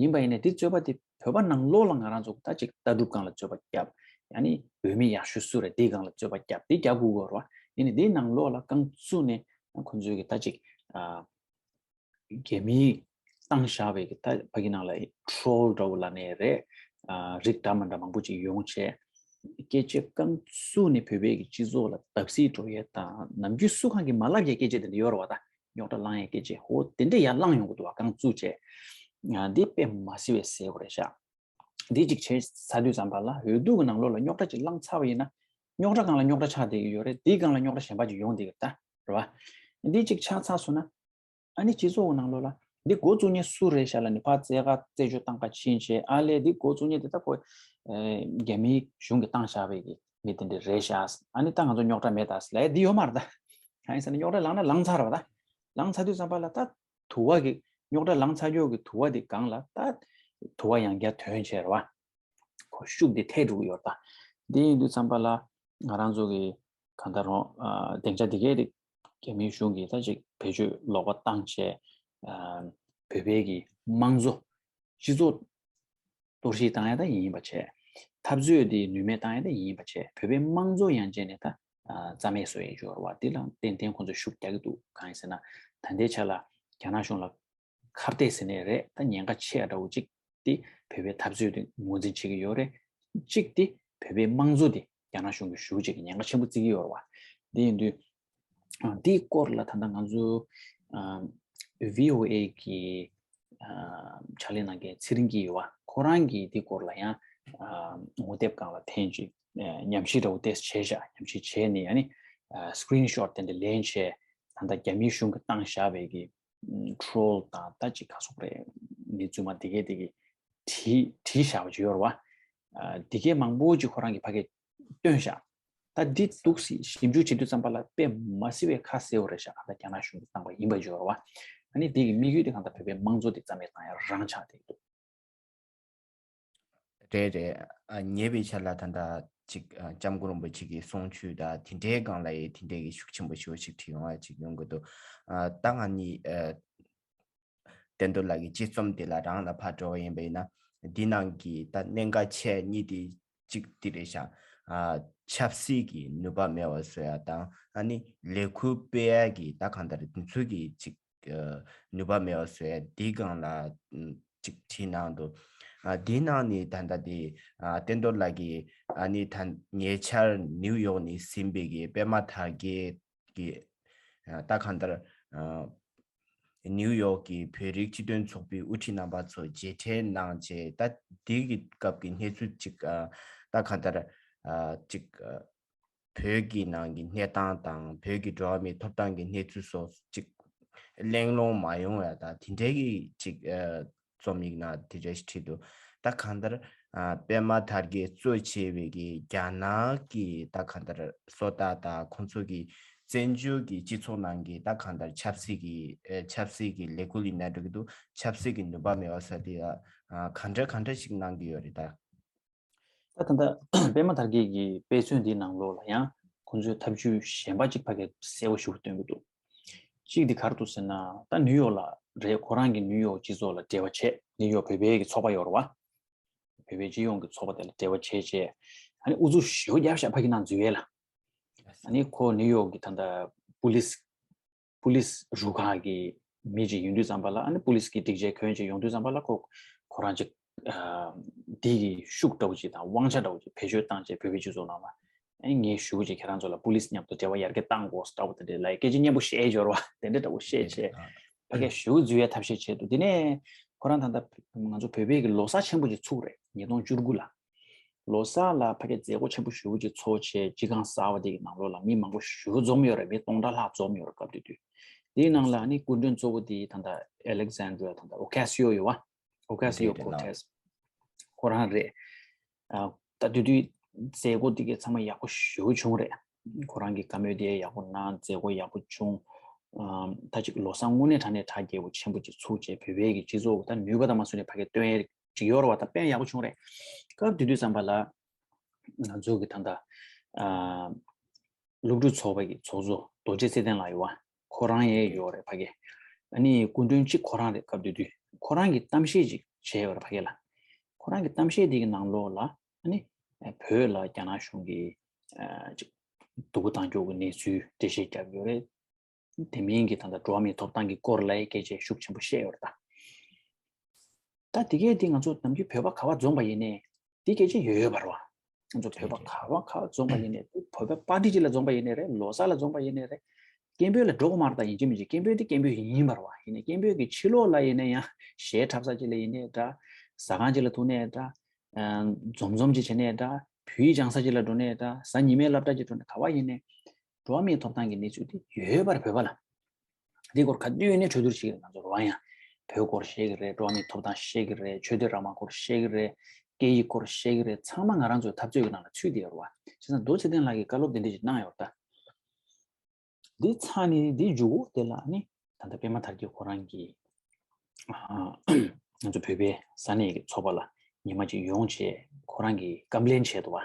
ཡིན་པ་ཡིན་ནའི་འདི་རྩོད་པ་དེ་བོད་པ་ནང་ལོགས་ལ་ང་རང་ཚོ་ད་ཅིག་ལྟ་གྲུབ་སྒང་ལ་རྩོད་པ་བརྒྱབ། ཡང་ནི་འོས་མི་ཡག་ཤོས་སུ་རེད་འདི་སྒང་ལ་རྩོད་པ་བརྒྱབ་འདི་རྒྱག་དགོས་ཀྱི་རེད་བ། ཡིན་ནའི་འདིའི་ནང་ལོགས་ལ་རྐང་བཙུགས་ནས་ཁོང་ཚོས་ཀྱི་ད་ཅིག་ཨ། རྒྱ་མིས་བཏང་བཞག་པའི་གི་ད་ཕ་གི་ནང་ལ་ཊོལ་འདྲ་བོ་ལབ་ནའི་རེད། ཨ། རིགས་འདྲ་མི་འདྲ་མང་པོ་ཅིག་ཡོང་བྱས། སྐད་ཆ་རྐང་བཙུགས་ནས་བོད་པའི་གི་སྤྱི་ཚོགས་ལ་བརྡབ་གསིག་འགྲོ་ཡས་དང་ནམ་རྒྱུན་སུ་གང་གིས་མ་ལབ་ཡས་སྐད་ཆ་དེ་འདྲ་ཡོད་རེད་བ། ད་རྙོག་དྲ་བསླང་ཡས་སྐད་ཆ་ཧོ་དེ་འདྲ་ཡར་བསླངས་ཡོང་གི་འདུག་བ། རྐང་བཙུགས་བྱས། ཨ། འདི་དཔེ་མ་སྲིད་པའི་ཟེར་དགོས་རེད་ཤག་འདི་གཅིག་བྱས་ཚར་དུས་ཙམ་པ་ལ་འོས་བསྡུ་གི་ནང་ལོགས་ལ་རྙོག་དྲ་ཅིག་བསླངས་ཚར་བ་ཡིན་ན། རྙོག་དྲ་སྒང་ལ་རྙོག་དྲ་ཆགས་བསྡད་ཀྱི་ཡོད་རེད། འདིའི་སྒང་ལ་རྙོག་དྲ་གཞན་པ་ཅིག་ཡོང་བསྡད་ཀྱི་རེད་ད། རེད་བ། འདི་གཅིག་ཆགས་ཚར་སོང་ན། ཨ་ནི་སྤྱི་ཚོགས་ཀྱི་ནང་ལོགས་ལ་འདི་འགོ་བཙུགས་མཁན་སུ་རེད་ཤག་ལབ་ནས་ཕར་རྩེ་ཁ་རྩད་གཅོད་བཏང་ག་ཕྱིན་བྱས། ཨ་ལས་འདི་འགོ་བཙུགས་མཁན་དེ་ད་ཁོ་རྒྱ་མིའི་གཞུང་གིས་བཏང་བཞག་པའི་གི་མི་དེ་འདྲ་རེད་ཤག་ཨ་ནི་ད་ང་ཚོ་རྙོག་དྲ་མེད་ད་ལབ་ཡ་འདི་ཡོད་མ་རེད་ད། གང་ཡིན་ཟེར་ན་རྙོག་དྲ་ལངས་ན་ལངས་ཚར་བ་ད། ལངས་ཚར་དུས་ཙམ་པ་ལ་ད་དུ་བ་གི་རྙོག་དྲ་ལངས་ཚར་ཀྱོག་གི་དུ་བ་དེ་སྒང་ལ་ད་དུ་བ་ཡང་བསྐྱར་ཐོན་བྱས་རེད་བ། ཁོ་ཤུགས་དེ་ཐེབས་འགྲོ་གི་ཡོད་རེད་ད། འདི་ཡིན་དུས་ཙམ་པ་ལ་ང་རང་ཚོ་གི་གང་ལྟར་རུང་ཨ། སྡིངས་ཆ་འདི་གའི་རིགས་རྒྱ་མིའི་གཞུང་གིས་ད་ཅིག་བེད་སྤྱོད་ལོག་པ་བཏང་བྱས། ཨ། བོད་པའི་གི་དམངས་གཙོ་སྤྱི་ཚོགས་གཏོར་བཤིག་བཏང་ཡ་ད་ཡིན་པ་བྱས། འཐབ་རྩོད་འདི་ནུས་མེད་བཏང་ཡ་ད་ཡིན་པ་བྱས། བོད་པའི་དམངས་གཙོ་ཡང་བྱས་ནས་ད་ཨ། རྩ་མེད་བཟོ་ཡ་ཡོད་རེད་བ། འདི་ལ་ཏན་ཏན་ཁོང་ཚོས་ཤུགས་རྒྱག་གི་འདུག་གང་ཡིན་ཟེར་ན་ད་ལྟའི་ཆ་ལ་རྒྱ་ནག་གཞུང་ལ་ཁ་གཏད་ཟེར་ནའི་རེད། ད་ཉེན་ཁ་ཆེ་འདྲ་བོ་གཅིག་དེ་བོད་པའི་འཐབ་རྩོད་དེ་ངོས་འཛིན་བྱེད་ཀྱི་ཡོད་རེད། གཅིག་དེ་བོད་པའི་དམངས་གཙོ་དེ་རྒྱ་ནག་གཞུང་གིས་ཞུ་བྱེད་ཀྱི་ཉེན་ཁ་ཆེན་པོ་བརྩི་གི་ཡོད་རེད་བ། དེ་ཡིན་དུས་ཨ། དེའི་སྐོར་ལ་ད་ལྟ་ང་ཚོ་ཨ། བྷི་ཨོ་ཨེ་གི་ཕྱག་ལས་གནང་མཁན་ཚེ་རིང་སྐྱིད་ཡོད་པ། ཁོ་རང་གིས་འདི་སྐོར་ལ་ཡང་ངོ་དེབ་སྒང་ལ་ཐེངས་གཅིག་ཉམས་ཞིབ་འདྲ་བོ་ཏོག་ཙམ་བྱས་ཤག་ཉམས་ཞིབ་བྱས་ནས་ཨ་ནི་སི་ཀི་རིན་ཤོཊ་དེ་འདྲ་ལེན་བྱས། ད་ལྟ་རྒྱ་མིའི་གཞུང་གིས་བཏང་བཞག་པའི་གི་ཊོལ་དང་ད་ཅིག་ག་སོག་རེད། ནི་རྫུན་མ་དེ་གས་དེ་གི་བྲིས་བྲིས་བཞག་པ་ཅིག་ཡོད་རེད་བ། དེ་གས་མང་པོ་ཅིག་ཁོ་རང་གིས་ཕ་གིར་བཏོན་བཞག་ད་འདི་འདུག་སེ་ཞིབ་འཇུག་བྱེད་དུས་ཙམ་པ་ལ་དཔེ་མ་སྲིད་པའི་ཁ་གསལ་བོ་རེད་ཤག་ད་རྒྱ་ནག་གཞུང་གིས་བཏང་པ་ཡིན་པ་ཅིག་ཡོད་རེད་བ། ཨ་ནི་དེ་གི་དམིགས་ཡུལ་དེ་གང་ལྟར་བོད་པའི་དམངས་གཙོ་དེ་རྩ་མེད་བཏང་ཡ་རང་ཆགས་བསྡད་འདུག་རེད་རེད། ཨ་ཉེ་བའི་ཆར་ལ་ད་ལྟ་ཅིག་ཨ་ལྕམ་སྐུ་རིན་པོ་ཆེ་གི་གསུང་ཆོས་དང་དེ་འདྲའི་སྒང་ལ་ཡི་དེ་འདྲའི་གི་ཤུགས་ཆེན་པོ་ཞེ་པོ་ཅིག་བྲིས་ཡོང་བ་ཅིག་ཡོང་གི་འདུག་ཨ་ད་ང་གཉིས་ཨ་བསྟན་རྡོར་ལགས་ཀྱི་དཔྱད་རྩོམ་དེ་ལ་རང་ལ་ཕར་འགྲོ་བ་ཡིན་པ་ཡིན་ན། འདི་ནང་གི་ད་གནད་འགག་ཆེ་གཉིས་དེ་གཅིག་དེ་རེད་ཤག་ཨ་ཆབ་སྲིད་ཀྱི་ནུས་པ་མེད་པ་བཟོ་ཡ་དང་ཨ་ནི་ལས་འགུལ་སྤེལ་ཡ་གི་ད་གང་ལྟར་དེ་ཚོ་གི་ཅིག་ནུས་པ་མེད་པ་བཟོ་ཡ་འདི་སྒང་ལ་ཅིག་བྲིས་གནང་འདུག་ཨ་འདི་ནང་ནས་ད་ལྟ་དེ་ཨ་བསྟན་རྡོར་ལགས་ཀྱིས་ཨ་ནི་ད་ཉེ་ཆར་ནིའུ་ཡོག་ནས་ཟིན་པའི་གི་པད་མ་དར་རྒྱས་ཀྱི་ཨ་ད་གང་ལྟར་ཨ་ནིའུ་ཡོག་གི་བོད་རིགས་སྤྱི་མཐུན་ཚོགས་པའི་དབུ་ཁྲིད་རྣམ་པ་ཚོ་མཇལ་འཕྲད་གནང་རྗེས། ད་འདི་གི་སྐབས་ཀྱི་གནས་ཚུལ་ཅིག་ཨ་ད་གང་ལྟར་ཨ་ཅིག་ཨ་བོད་ཀྱི་ནང་གི་གནས་སྟངས་དང་བོད་ཀྱི་འགྲོ་བ་མིའི་ཐོབ་ཐང་གི་གནས་ཚུལ་སོགས་ཅིག་གླེང་སློང་མ་ཡོང་བ་དང་དེ་འདྲའི་གི་ཅིག་ཨ་རྩོམ་ཡིག་ནང་དེ་འདྲ་ཞིག་བྲིས་འདུག་ད་གང་ལྟར་ཨ་པད་མ་དར་རྒྱས་གཙོས་བྱས་པའི་གི་རྒྱ་ནག་གི་ད་གང་ལྟར་བཟོ་ལྟ་དང་ཁོང་ཚོ་གི་བཙན་བྱོལ་གྱི་སྤྱི་ཚོགས་ནང་གི་ད་གང་ལྟར་ཆབ་སྲིད་ཀྱི་ཨ་ཆབ་སྲིད་ཀྱི་ལས་འགུལ་ཡིན་ན་འགྲིག་གི་འདུག་ཆབ་སྲིད་ཀྱི་ནུས་པ་མེད་པ་ཟེར་དེ་ཨ་གང་འདྲ་གང་འདྲ་ཞིག་གནང་གི་ཡོད་རེད་ད། ད་ད་ལྟ་པད་མ་དར་རྒྱས་ཀྱི་དཔེ་མཚོན་འདིའི་ནང་ལོགས་ལ་ཡང་ཁོང་ཚོས་ཐབས་ཇུས་གཞན་པ་གཅིག་ཕ་གིར་གསལ་པོ་ཞེ་པོ་སྟོན་གྱི་འདུག་གཅིག་འདི་ག་རེ་འདུག་ཟེར་ན། ད་ནིའུ་ཡོག་ལ་རེད། ཁོ་རང་གིས་ནིའུ་ཡོག་སྤྱི་ཚོགས་ལ་འབྲེལ་བ་བྱས། ནིའུ་ཡོག་བོད་པའི་གི་ཚོགས་པ་ཡོད་རེད་བ། བོད་པའི་སྤྱི་ཡོངས་ཀྱི་ཚོགས་པ་དེ་ལ་འབྲེལ་བ་བྱས་བྱས། ཨ་ནི་ཨུ་ཚུགས་ཞེ་པོ་བརྒྱབ་ཤག་ཕ་གི་ནང་འཛུལ་ཡས་ལ། ཨ་ནི་ཁོ་ནིའུ་ཡོག་གི་ད་ལྟ་པུ་ལིས་པུ་ལིས་རུ་ཁག་གི་མི་ཅིག་ཡིན་དུས་ཙམ་པ་ལ། ཨ་ནི་པུ་ལིས་ཀྱི་སྒྲིག་ཆས་གྱོན་བྱས་ཡོང་དུས་ཙམ་པ་ལ་ཁོ་ཁོ་རང་ཅིག་ཨ་འདི་གི་ཤུགས་འདྲ་བོ་ཅིག་དང་དབང་ཆ་འདྲ་བོ་ཅིག་བེད་སྤྱོད་བཏང་བྱས་བོད་པའི་སྤྱི་ཚོགས་ནང་ལ། ཨ་ངས་ཞུ་གི་བྱས། ཁྱེད་རང་ཚོ་ལ་པུ་ལིས་མཉམ་དུ་འབྲེལ་བ་ཡར་རྒྱས་བཏང་དགོས་འདྲ་བོ་དེ་འདྲའི་ལ་སྐད་ཆ་སྙན་པོ་བཤད་འབྱོར་བ་དེ་འདྲ་འདྲ་བོ་བཤད་བྱས། ཕ་གིར་ཞུ་འཛུལ་ཡ་ཐབས་ཤེས་བྱས་འདུག་དེ་ནས་ཁོ་རང་ད་ལྟ་ང་ཚོ་བོད་པའི་གི་ལོ་གསར་ཆེན་པོ་ཅིག་ཚུགས་རེད། ཉིས་སྟོང་བཅུ་དགུ་ལ། ལོ་གསར་ལ་ཕ་གིར་མཛད་སྒོ་ཆེན་པོ་ཞེ་པོ་ཅིག་ཚོགས་བྱས། སྤྱི་ཁང་གསར་པ་དེ་གི་ནང་ལོགས་ལ་མི་མང་པོ་ཞེ་པོ་འཛོམས་ཡོད་རེད། མི་སྟོང་ཕྲག་ལྷག་འཛོམས་ཡོད་རེད། སྐབས་དེ་དུས། དེའི་ནང་ལ་ཨ་ནི་སྐུ་མགྲོན་གཙོ་བོ་དེ་ད་ལྟ་ཨེ་ལེག་ཛན་ཌ་རི་ཡ་ད་ལྟ་ཨོ་ཀ་སི་ཡོ་ཡོད་བ། ཨོ་ཀ་སི་ཡོ་ཀོ་ཊེས་ཁོ་རང་རེད། ཨ་ད་དེ་དུས་མཛད་སྒོ་དེ་གའི་ཚང་མ་ཡག་པོ་ཞེ་པོ་བྱུང་རེད། ཁོ་རང་གིས་བཀའ་མོལ་དེ་ཡག་པོ་གནང་། མཛད་སྒོ་ཡག་པོ་བྱུང་། ཨ་ད་ཅིག་ལོ་གསར་དངོས་གནས་དྲང་གནས་གྲ་རྒྱས་པོ་ཆེན་པོ་ཅིག་ཚུགས་བྱས། བོད་པའི་གི་སྤྱི་ཚོགས་ད་ནུས་པ་དང་མ་སོན་ནས་ཕ་གིར་སྟོན་ཡས་ཅིག་ཡོད་རེད་བ། ད་དཔེ་ཡག་པོ་བྱུང་རེད། སྐབས་དེ་དུས་ཙམ་པ་ལ་ང་ཚོ་གི་ད་ལྟ་ཨ་སློབ་ཕྲུག་ཚོགས་པ་གི་ཚོགས་གཙོ་རྡོ་རྗེ་ཚེ་བརྟན་ལགས་ཡོད་བ། ཁོ་རང་ཡང་ཡོད་རེད་ཕ་གི། ཨ་ནི་སྐུ་མགྲོན་གཅིག་ཁོ་རང་རེད། སྐབས་དེ་དུས་ཁོ་རང་གིས་གཏམ་བཤད་ཅིག་བྱས་ཡོད་རེད་ཕ་གི་ལ། ཁོ་རང་གི་གཏམ་བཤད་དེ་གི་ནང་ལོགས་ལ་ཨ་ནི་བོད་ལ་རྒྱ་ནག་གཞུང་གིས་ཨ་ཅིག་སྡུག་པོ་བཏང་རྒྱུ་གི་གནས་ཚུལ་འགྲེལ་བཤད་བརྒྱབ་ཡོད་རེད། དེ་མིན་གྱི་ད་ལྟ་འགྲོ་བ་མིའི་ཐོབ་ཐང་གི་སྐོར་ལ་ཡང་སྐད་ཆ་ཤུགས་ཆེན་པོ་བཤད་ཡོད་རེད་ད། ད་དེ་གས་དེ་ང་ཚོ་ནམ་རྒྱུན་བོད་པ་ག་པར་འཛོམས་པ་ཡིན་ནའི་དེ་སྐད་ཆ་ཡོད་ཡོད་པ་རེད་བ། ང་ཚོ་བོད་པ་ག་པར་ག་པར་འཛོམས་པ་ཡིན་ནའི། དེ་བོད་པ་པར་ཊི་ཅིག་ལ་འཛོམས་པ་ཡིན་ནའི་རེད། ལོ་གསར་ལ་འཛོམས་པ་ཡིན་ནའི་རེད། སྐད་འབོད་ལ་འགྲོ་དགོས་མ་རེད་ད། ཡིན་གཅིག་མིན་གཅིག་སྐད་འབོད་དེ་སྐད་འབོད་ཡིན་པ་རེད་བ། ཡིན་ནའི་སྐད་འབོད་ཀྱི་ཕྱི་ལོགས་ལ་ཡིན་ནའི་ཡང་གཞས་འཁྲབ་ས་ཅིག་ལ་ཡིན་ནའི་འདྲ། ཟ་ཁང་ཅིག་ལ་ཐུག་ནའི་འདྲ། འཛོམས་འཛོམས་ཅིག་བྱས་ནའི་འདྲ། བོད་ཡིག་སྦྱང་ས་ཅིག་ལ་འགྲོ་ནའི་འདྲ། གཟའ་ཉི་མའི་སློབ་གྲྭ་ཅིག་འགྲོ་ནའི་ག་པར་ཡིན་ནའི། འགྲོ་བ་མིའི་ཐོབ་ཐང་གི་གནས་ཚུལ་དེ་ཡོད་པར་བོད་པ་ལ། འདི་སྐོར་ག་དུས་ཡིན་ནའི་གྲོས་བསྡུར་བྱེད་ཀྱི་རེད། ང་ཚོ་རེད་བ། ཡང་བོད་སྐོར་བཤད་ཀྱི་རེད། འགྲོ་བ་མིའི་ཐོབ་ཐང་བཤད་ཀྱི་རེད། ཆོས་དད་རང་དབང་སྐོར་བཤད་ཀྱི་རེད། སྐད་ཡིག་སྐོར་བཤད་ཀྱི་རེད། ཚང་མ་ང་རང་ཚོའི་འཐབ་རྩོད་ཀྱི་ནང་ལ་ཚུད་བསྡད་ཡོད་རེད་བ། བྱས་ཙང་རྡོ་རྗེ་ཚེ་བརྟན་ལགས་ཀྱིས་བཀའ་སློབ་དེ་འདྲ་ཞིག་གནང་ཡོད་རེད་ད། འདི་ཚར་ནས་འདི་མཇུག་གུ་དེ་ལ་ནི་ད་ལྟ་པད་མ་དར་རྒྱས་ཁོ་རང་གིས་ཨ་ང་ཚོ་བོད་པའི་ས་གནས་ཀྱི་ཚོགས་པ་ལ་ཉི་མ་གཅིག་ཡོང་བྱས་ཁོ་རང་གིས་ཀམ་པི་ལེན་བྱས་འདུག་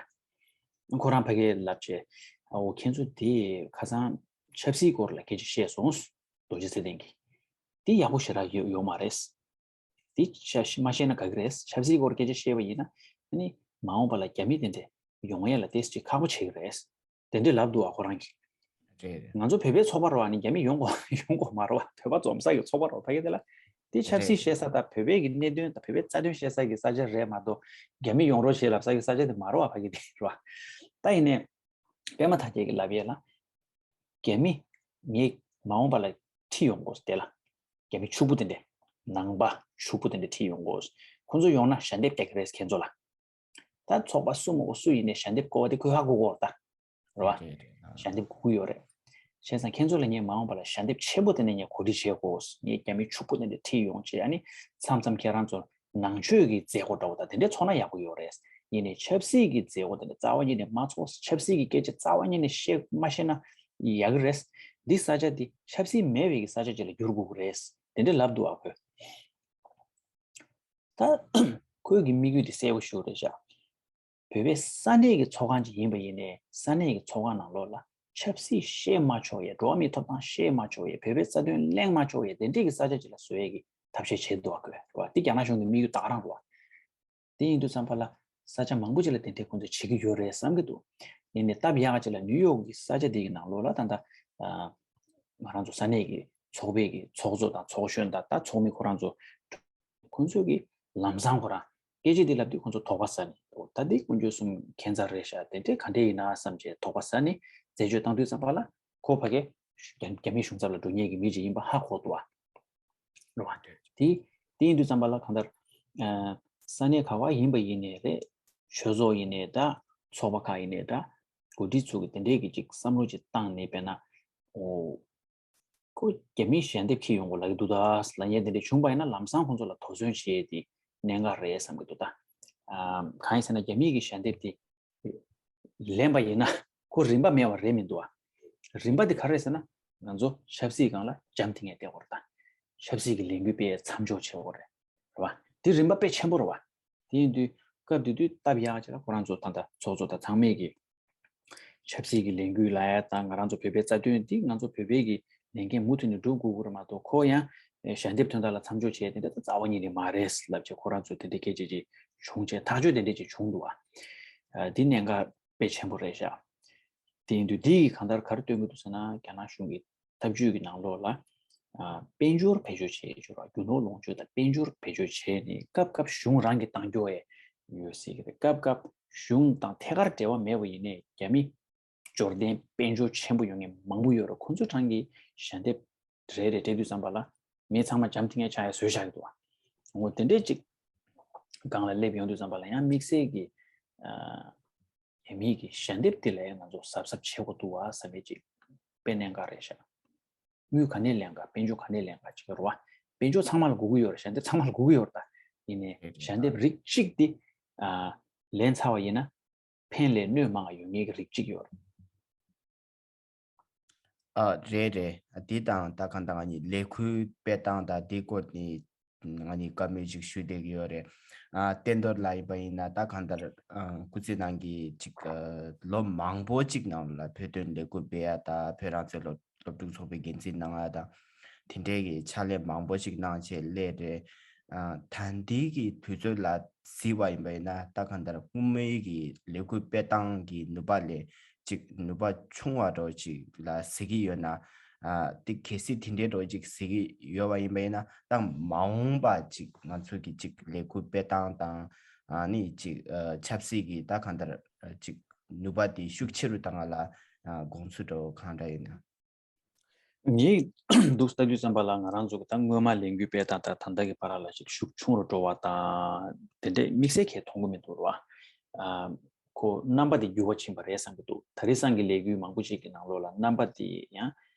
བ། ཁོ་རང་ཕ་གིར་ལབ་བྱས། ཨ་འོ་ཁྱེད་ཚོ་དེ་ཁ་སང་ཆབ་སྲིད་སྐོར་ལ་སྐད་ཆ་བཤད་སོང་། རྡོ་རྗེ་ཚེ་བརྟན་གྱིས། དེ་ཡག་པོ་ཞེ་དྲག་ཡོད་ཡོད་མ་རེད། དེ་ཆ་མ་བཤད་ན་དགའ་གི་རེད། ཆབ་སྲིད་སྐོར་སྐད་ཆ་བཤད་པ་ཡིན་ན་ཨ་ནི་མ་འོངས་པ་ལ་རྒྱ་མི་དེ་འདྲ་ཡོང་ཡ་ལ་ཏོག་ཙམ་ཅིག་ཁག་པོ་ཆགས་ཀྱི་རེད། དེ་འདྲ་ལབ་འདུག་བ་ཁོ་རང་གིས། རེད་རེད། ང་ཚོ་བོད་པའི་ཚོགས་པ་རེད་བ། ནི་རྒྱ་མི་ཡོང་དགོས་ཡོང་དགོས་མ་རེད་བ། བོད་པ་འཛོམས་ས་གི་ཚོགས་པ་རེད་བ། ཕ་གི་དེ་ལ་དེ་ཆབ་སྲིད་རེད་བཤད་ས་དང་བོད་པའི་གི་གནད་དོན་དང་བོད་པའི་རྩ་དོན་བཤད་ས་གི་ས་ཆ་རེད་མ་གཏོགས། རྒྱ་མི་ཡོང་རོགས་བྱེད་ལབ་ས་གི་ས་ཆ་དེ་མ་རེད་བ། ཕ་གི་དེ་རེད་བ། ད་ཡིན་ནའི་པད་མ་དར་རྒྱས་ཀྱིས་ལབ་ཡས་ལ། རྒྱ་མི་ངས་མ་འོངས་པ་ལ་ཁྲིད་ཡོང་དགོས་དེ་ལ། རྒྱ་མི་ཕྱུག་པོ་དེ་འདྲས། ནང་པ་ཕྱུག་པོ་དེ་འདྲས་ཁྲིད་ཡོང་དགོས། ཁོང་ཚོ་ཡོང་ན་ཞལ་འདེབས་རྒྱག་གི་རེད་ཁྱེད་ཚོ་ལ། ད་ཚོགས་པ་སུ་མོ་སུ་ཡིན་ནའི་ཞལ་འདེབས་དགོས་པ་དེ་ཁོས་ཧ་གོ་གོ་ད། རེད་བ། རེད་རེད། ཨ། ཞལ་འདེབས་དགོས་ཀྱི་ཡོད་རེད། བྱས་ཙང་ཁྱེད་ཚོ་ལ་ངས་མ་འོངས་པ་ལ་ཞལ་འདེབས་ཆེན་པོ་དེ་ནས་ངས་གོ་སྒྲིག་བྱེད་དགོས། ངས་རྒྱ་མི་ཕྱུག་པོ་དེ་འདྲ་ཁྲིད་ཡོང་བྱས། ཨ་ནི་མཚམས་མཚམས་ཁྱེད་རང་ཚོ་ནང་ཆོས་ཀྱི་མཛད་སྒོ་འདྲ་བོ་དང་དེ་འདྲ་ཚོགས་ན་ཡག་པོ་ཡོད་རེད། ཡིན་ནའི་ཆབ་སྲིད་ཀྱི་མཛད་སྒོ་དེ་འདྲ་རྩ་བ་ཉིད་ནས་མ་ཚོགས། ཆབ་སྲིད་ཀྱི་སྐད་ཆ་རྩ་བ་ཉིད་ནས་བཤད་མ་ཤེས་ན་ཡག་གི་རེད། འདི་ས་ཆ་འདི་ཆབ་སྲིད་མེད་པའི་གི་ས་ཆ་ཅིག་ལ་འགྱུར་དགོས་ཀྱི་རེད། དེ་འདྲ་ལབ་འདུག་ཨ་ཁོས། ད་ཁོའི་གི་དམིགས་ཡུལ་དེ་གསལ་པོ་ཞིག་རེད་ཤག་བོད་པའི་ས་གནས་ཀྱི་ཚོགས་ཁང་ཅིག་ཡིན་པ་ཡིན་ནའི་ས་གནས་ཀྱི་ཚོགས་ཁང་ནང་ལོགས་ལ་ཆབ་སྲིད་བཤད་མ་ཆོག་ཡས། འགྲོ་བ་མིའི་ཐོབ་ཐང་བཤད་མ་ཆོག་ཡས། བོད་པའི་རྩ་དོན་གླེང་མ་ཆོག་ཡས། དེ་འདྲས་ཀྱི་ས་ཆ་ཅིག་ལ་བཟོ་ཡས་ཀྱི་ཐབས་ཤེས་བྱེད་འདུག་བ་དགོས་རེད་བ། དེ་རྒྱ་ནག་གཞུང་གི་དམིགས་ཡུལ་ད་ག་རང་རེད་བ། དེ་ཡིན་དུས་ཙམ་པ་ལ་ས་ཆ་མང་པོ་ཅིག་ལ་དེ་འདྲས་ཁོང་ཚོས་བྱེད་ཀྱི་ཡོད་རེད་བསམ་གྱི་འདུག་ཡིན་ནའི་སྟབས་ཡག་ཅིག་ལ་ནིའུ་ཡོག་གི་ས་ཆ་དེ་གི་ནང་ལོགས་ལ་ད་ལྟ་ང་རང་ཚོ་ས་གནས་ཀྱི་ཚོགས་པའི་གི་ཚོགས་གཙོ་དང་ཚོགས་གཞོན་དང་ད་ཚོགས་མི་ཁོ་རང་ཚོ། ཁོང་ཚོས་ཀྱི་ལམ་སང་ཁོ་རང་སྐད་ཆ་འདི་ལབ་དུས་ཁོང་ཚོ་དོགས་པ་ཟ་ནས། འོ་ད་འདི་དཀོན་མཆོག་གསུམ་ཁྱད་མཚར་རེད་ཤག་དེ་འདྲས་ག་འདྲས་ཡིན་ན་བསམ་བྱས་དོགས་པ་ཟ་ནས་རྩད་གཅོད་བཏང་དུས་ཙམ་པ་ལ་ཁོ་ཕ་གི་རྒྱ་རྒྱ་མིའི་གཞུང་ཚབ་ལ་འགྲོ་མཁན་གྱི་མི་ཅིག་ཡིན་པ་ཧ་གོ་འདུག་བ། རེད་བ། དེ་དེ་ཡིན་དུས་ཙམ་པ་ལ་གང་ལྟར་ས་གནས་ག་བ་ཡིན་པ་ཡིན་ནའི་རེད། ཆོས་ཚོགས་ཡིན་ནའི་འདྲ། ཚོགས་པ་ཁག་ཡིན་ནའི་འདྲ། འགོ་ཁྲིད་ཚོ་གི་དེ་འདྲས་ཀྱི་ཅིག་བསམ་བློ་ཅིག་བཏང་ནས་དཔེར་ན། འོ། ཁོ་རྒྱ་མིས་ཞལ་འདེབས་འཁྱེར་ཡོང་དགོས་ལབ་ཀྱི་འདུག་ད་ལབ་མཁན་དེ་འདྲ་བྱུང་པ་ཡིན་ན་ལམ་སང་ཁོང་ཚོ་ལ་དོགས་ཟོན་བྱེད་ཡས་དེ་གནད་འགག་རེད་བསམ་གྱི་འདུག་ད། ཨ། གང་ཡིན་ཟེར་ན་རྒྱ་མིས་ཀྱི་ཞལ་འདེབས་དེ་ལེན་པ་ཡིན་ན་ཁོ་རིན་པ་མེད་པ་རེད་མི་འདུག་ཨ། རིན་པ་དེ་ག་རེད་ཟེར་ན་ང་ཚོ་ཆབ་སྲིད་སྒང་ལ་འཇམ་ཐིང་ངེ་བསྡད་དགོས་རེད་ད། ཆབ་སྲིད་ཀྱི་ལས་འགུལ་སྤེལ་མཚམས་འཇོག་བྱེད་དགོས་རེད། རེད་བ། དེ་རིན་པ་དཔེ་ཆེན་པོ་རེད་བ། དེ་ཡིན་དུས་སྐབས་དེ་དུས་སྟབས་ཡག་ཅིག་ལ་ཁོ་རང་ཚོ་ད་ལྟ་ཚོགས་གཙོ་དང་ཚང་མས་ཀྱི་ཆབ་སྲིད་ཀྱི་ལས་འགུལ་ལ་ཡ་དང་ང་རང་ཚོ་བོད་པའི་རྩ་དོན་འདི་ང་ཚོ་བོད་པའི་གི་ལས་འགན་མུ་མཐུད་ནས་སྒྲུབ་དགོས་ཀྱི་རེད་མ་གཏོགས་ཁོ་ཡང་ཞལ་འདེབས་དོན་དག་ལ་མཚམས་འཇོག་བྱས་དེ་འདྲ་རྩ་བ་ཉིད་ནས་མ་རེད་ལབ་བྱས་ཁོ་རང་ཚོས་དེ་འདྲའི་སྐད་ཆ་ཅིག་བྱུང་བྱས་ཐག་གཅོད་དེ་འདྲ་ཅིག་བྱུང་འདུག་བ། དེ་གནད་འགག་དཔེ་ཆེན་པོ་རེད་ཤག་དེ་ཡིན་དུས་འདི་ཡིས་གང་ལྟར་ག་རེ་སྟོན་གྱི་འདུག་ཟེར་ན་རྒྱ་ནག་གཞུང་གི་ཐབས་ཇུས་ཀྱི་ནང་ལོགས་ལ། ཨ། དཔལ་འབྱོར་བེད་སྤྱོད་བྱེད་ཀྱི་ཡོད་རེད། རྒྱུ་ནོར་ལོངས་སྤྱོད་དང་དཔལ་འབྱོར་བེད་སྤྱོད་བྱས་ནས་སྐབས་སྐབས་གཞུང་རང་གིས་བཏང་རྒྱུ་ཡས་ཡོད་སྲིད་ཀྱི་རེད། སྐབས་སྐབས་གཞུང་དང་ཐད་ཀར་འབྲེལ་བ་མེད་པ་ཡིན་ནའི་རྒྱ་མི་འབྱོར་ལྡན་དཔལ་འབྱོར་ཆེན་པོ་ཡོད་མཁན་མང་པོ་ཡོད་རེད། ཁོང་ཚོ་རང་གིས་ཞལ་འདེབས་རེ་རེ་སྤྲད་དུས་ཙམ་པ་ལ་མི་ཚང་མ་འཇམ་ཐིང་ངེ་ཆགས་ཡ་བཟོས་བཞག་གི་འདུག་བ། འོ་དེ་འདྲས་ཅིག་སྒང་ལ་སླེབས་ཡོང་དུས་ཙམ་པ་ལ་ཡང་དམིགས་བསལ་གྱི། ཨ། རྒྱ་མིའི་གི་ཞལ་འདེབས་དེ་ལ་ང་ཚོ་གཟབ་གཟབ་བྱེད་དགོས་འདུག་བ་བསམ་པའི་ཅིག་དཔེ་གནད་འགག་རེད་ཤག་དངུལ་ག་ནས་ལེན་ག་དཔལ་འབྱོར་ག་ནས་ལེན་ག་ཅིག་རེད་བ། དཔལ་འབྱོར་ཚང་མ་ལ་དགོས་ཀྱི་ཡོད་རེད། ཞལ་འདེབས་ཚང་མ་ལ་དགོས་ཀྱི་ཡོད་རེད་ད། ཡིན་ནའི་རེད་རེད། ཞལ་འདེབས་རིགས་གཅིག་དེ། ཨ། ལེན་ཚར་བ་ཡིན་ན་ཕན་ལས་གནོད་མང་བ་ཡོད་མཁན་གྱི་རིགས་གཅིག་ཡོད་རེད། ཨ། རེད་རེད། འདི་དང་ད་གང་ལྟར་ང་གཉིས་ལས་འགུལ་སྤེལ་སྟངས་དང་འདི་སྐོར་ནི་ང་གཉིས་བཀའ་མོལ་ཅིག་ཞུ་བསྡད་ཀྱི་ཡོད་རེད། ཨ། བསྟན་རྡོར་ལགས་ཡིན་པ་ཡིན་ན་ད་གང་ལྟར། ཨ། སྐུ་ཚེ་ནང་གི་ཅིག་ཨ། ལོ་མང་པོ་ཅིག་ནང་ལ་བོད་དོན་ལས་འགུལ་སྤེལ་ཡ་དང་བོད་རང་བཙན་སློབ་སློབ་ཕྲུག་ཚོགས་པའི་འགན་འཛིན་གནང་ཡ་དང་། དེ་འདྲའི་གི་ཕྱག་ལས་མང་པོ་ཞིག་གནང་བྱས་སླེབས་རེད། ཨ། ད་ལྟའི་གི་དུས་ཚོད་ལ་གཟིགས་པ་ཡིན་པ་ཡིན་ན་ད་གང་ལྟར་སྔོན་མའི་གི་ལས་འགུལ་སྤེལ་སྟངས་ཀྱི་ནུས་པ་ལས་ཅིག་ནུས་པ་ཆུང་བ་འདྲ་ཅིག་ལ་གཟིགས་ཀྱི་ཡོད་ན། ཨ། དེ་གལ་སྲིད་དེ་འདྲའི་འདྲ་ཅིག་གཟིགས་ཀྱི་ཡོད་པ་ཡིན་པ་ཡིན་ན་ད་མ་འོངས་པ་ཅིག་ང་ཚོ་གི་ཅིག་ལས་འགུལ་སྤེལ་སྟངས་དང་། ཨ་ནི་ཅིག་ཨ། ཆབ་སྲིད་ཀྱི་ད་གང་ལྟར་ཅིག་ནུས་པ་དེ་ཤུགས་ཆེ་རུ་བཏང་བ་ལ། ཨ། དགོངས་ཚུལ་འདྲ་གང་འདྲ་ཡོད་ན། ངས་འདུག་ལྟ་དུས་ཙམ་པ་ལ་ང་རང་ཚོ་གི་ད་སྔོན་མ་ལས་འགུལ་སྤེལ་སྟངས་དང་ད་ལྟ་གི་བར་ལ་ཅིག་ཤུགས་ཆུང་རུ་འགྲོ་བ་དང་དེ་འདྲས་དམིགས་བསལ་གང་མཐོང་གི་མི་འདུག་ར་བ། ཨ། ཁོ་རྣམ་པ་དེ་འགྱུར་བ་ཕྱིན་པ་རེད་བསམ་གྱི་འདུག་དེང་སང་གི་ལས་འགུལ་མང་པོ་ཅིག་གི་ནང་ལོགས་ལ་རྣམ་པ་དེ་ཡང་།